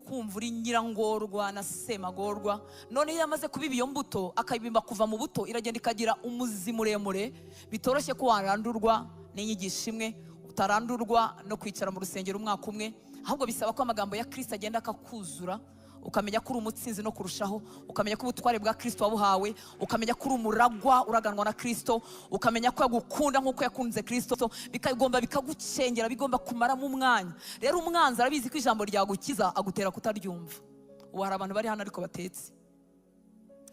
kumva uri nyirangorwa na semagorwa. None iyo yamaze kubiba iyo mbuto, akayibimba kuva mu buto, iragenda ikagira umuzi muremure, bitoroshye ko warandurwa n'inyigisho imwe, utarandurwa no kwicara mu rusengero umwaka umwe, ahubwo bisaba ko amagambo ya Kristo agenda akakuzura, ukamenya ko uri umutsinzi no kurushaho, ukamenya ko ubutware bwa Kristo wabuhawe, ukamenya ko uri umuragwa uraganwa na Kristo, ukamenya ko yagukunda nk'uko yakunze Kristo. Bikagomba bikagucengera, bigomba kumaramo umwanya. Rero umwanzi arabizi ko ijambo ryagukiza, agutera kutaryumva. Ubu hari abantu bari hano ariko batetse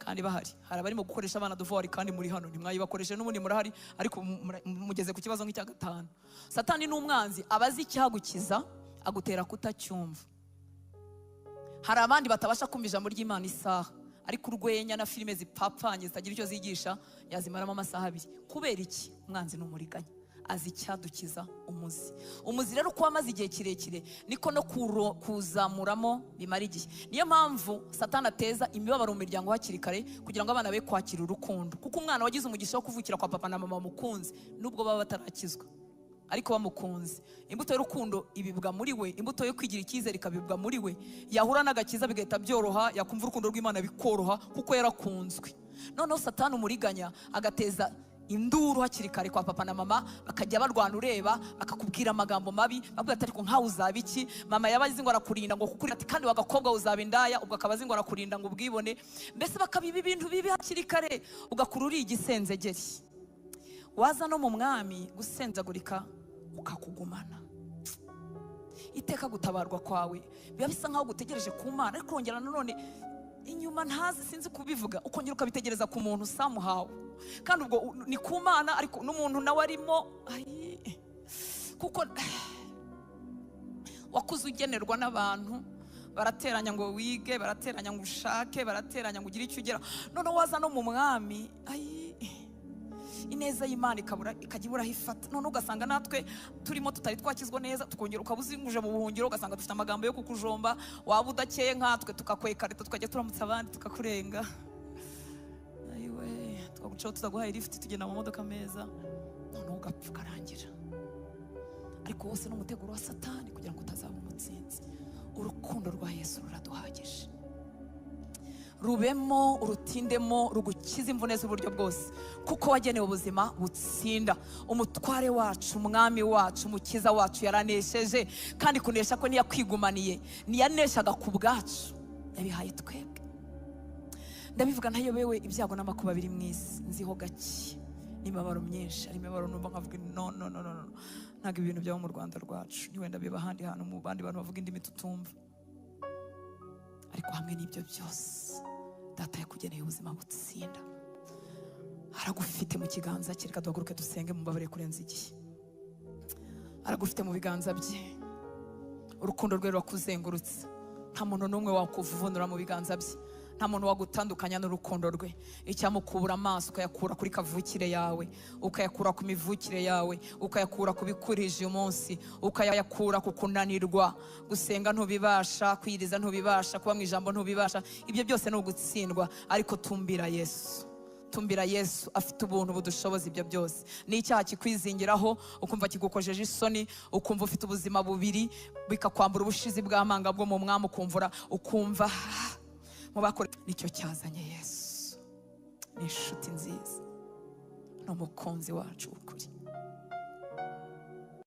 kandi bahari, hari abarimo gukoresha abana devoir kandi muri hano ntimwayibakoreshe, n'ubundi murahari, ariko mugeze ku kibazo nk'icya gatanu. Satani ni umwanzi, aba azi icyagukiza, agutera kutacyumva. Hari abandi batabasha kumva ijambo ry'Imana isaha, ariko urwenya na filime zipapanye zitagira icyo zigisha yazimaramo amasaha abiri. Kubera iki? Umwanzi ni umuriganya, azi icyadukiza umuzi. Umuzi rero uko wamaze igihe kirekire niko no kuzamuramo bimara igihe. Niyo mpamvu Satani ateza imibabaro mu miryango hakiri kare, kugira ngo abana be kwakira urukundo, kuko umwana wagize umugisha wo kuvukira kwa papa na mama bamukunze, nubwo baba batarakizwa ariko bamukunze, imbuto y'urukundo ibibwa muri we, imbuto yo kwigira icyizere ikabibwa muri we, yahura n'agakiza bigahita byoroha, yakumva urukundo rw'Imana bikoroha kuko yarakunzwe. Noneho Satani umuriganya agateza Induru hakiri kare kwa papa na mama, bakajya barwana ureba, bakakubwira amagambo mabi, bakubwira ati: "Ariko nkawe uzaba iki?" Mama yaba azi ngo arakurinda ngo kukurira, ati: "Kandi wagakobwa uzaba indaya." Ubwo akaba azi ngo arakurinda ngo ubwibone. Mbese bakabiba ibintu bibi hakiri kare, ugakura uri igisenzegeri. Waza no mu Mwami, gusenzagurika ukakugumana iteka. Gutabarwa kwawe biba bisa nkaho gutegereje ku Mana, ariko kongera nanone inyuma, ntazi, sinzi kubivuga, ukongera ukabitegereza ku muntu samuhawe. Kandi ubwo ni ku Mana, ariko n'umuntu nawe arimo. Ayi, kuko wakuze ugenerwa n'abantu, barateranya ngo wige, barateranya ngo ushake, barateranya ngo ugire icyo ugera. Noneho waza no mu Mwami, ayi, ineza y'Imana ikabura, ikajya ibura aho ifata. None ugasanga natwe turimo tutari twakizwa neza, tukongera ukaba uzinguje mu buhungiro, ugasanga dufite amagambo yo kukujomba. Waba udakeye nkatwe, tukakwekarita, tukajya turamutsa abandi tukakurenga. Ayiwe, tukagucaho tutaguhaye lifuti, tugenda mu modoka meza, noneho ugapfa ukarangira. Ariko wose ni umuteguro wa Satani kugira ngo utazaba umutsinzi. Urukundo rwa Yesu ruraduhagije. Rubemo, urutindemo, rugukiza imvune z'uburyo bwose, kuko wagenewe ubuzima butsinda. Umutware wacu, Umwami wacu, Umukiza wacu yaranesheje, kandi kunesha ko ntiyakwigumaniye, ntiyaneshaga ku bwacu, yabihaye twebwe. Ndabivuga ntayobewe ibyago n'amakuba biri mu isi. Nziho gake n'imibabaro myinshi. Hari imibabaro numva nkavuga: "No, no, no, no, no, ntabwo ibintu byaba mu Rwanda rwacu." Niwenda biba ahandi hantu, mu bandi bantu bavuga indimi tutumva. Ariko hamwe n'ibyo byose, Data yakugeneye ubuzima butsinda, aragufite mu kiganza cye. Reka duhaguruke dusenge. Mubabare kurenza igihe. Aragufite mu biganza bye, urukundo rwe rurakuzengurutse. Nta muntu n'umwe wakuvunura mu biganza bye, nta muntu wagutandukanya n'urukundo rwe. Icyamukubura amaso, ukayakura kuri kavukire yawe, ukayakura ku mivukire yawe, ukayakura ku bikurije uyu munsi, ukayakura ku kunanirwa gusenga ntubibasha, kwiriza ntubibasha, kuba mu ijambo ntubibasha. Ibyo byose ni ugutsindwa. Ariko tumbira Yesu, tumbira Yesu. Afite ubuntu budushoboza ibyo byose. N'icyaha kikwizingiraho, ukumva kigukojeje isoni, ukumva ufite ubuzima bubiri, bikakwambura ubushizi bw'amanga bwo mu Mwami, ukumvura, ukumva mu bakore. Nicyo cyazanye Yesu. Ni inshuti nziza, ni umukunzi wacu w'ukuri.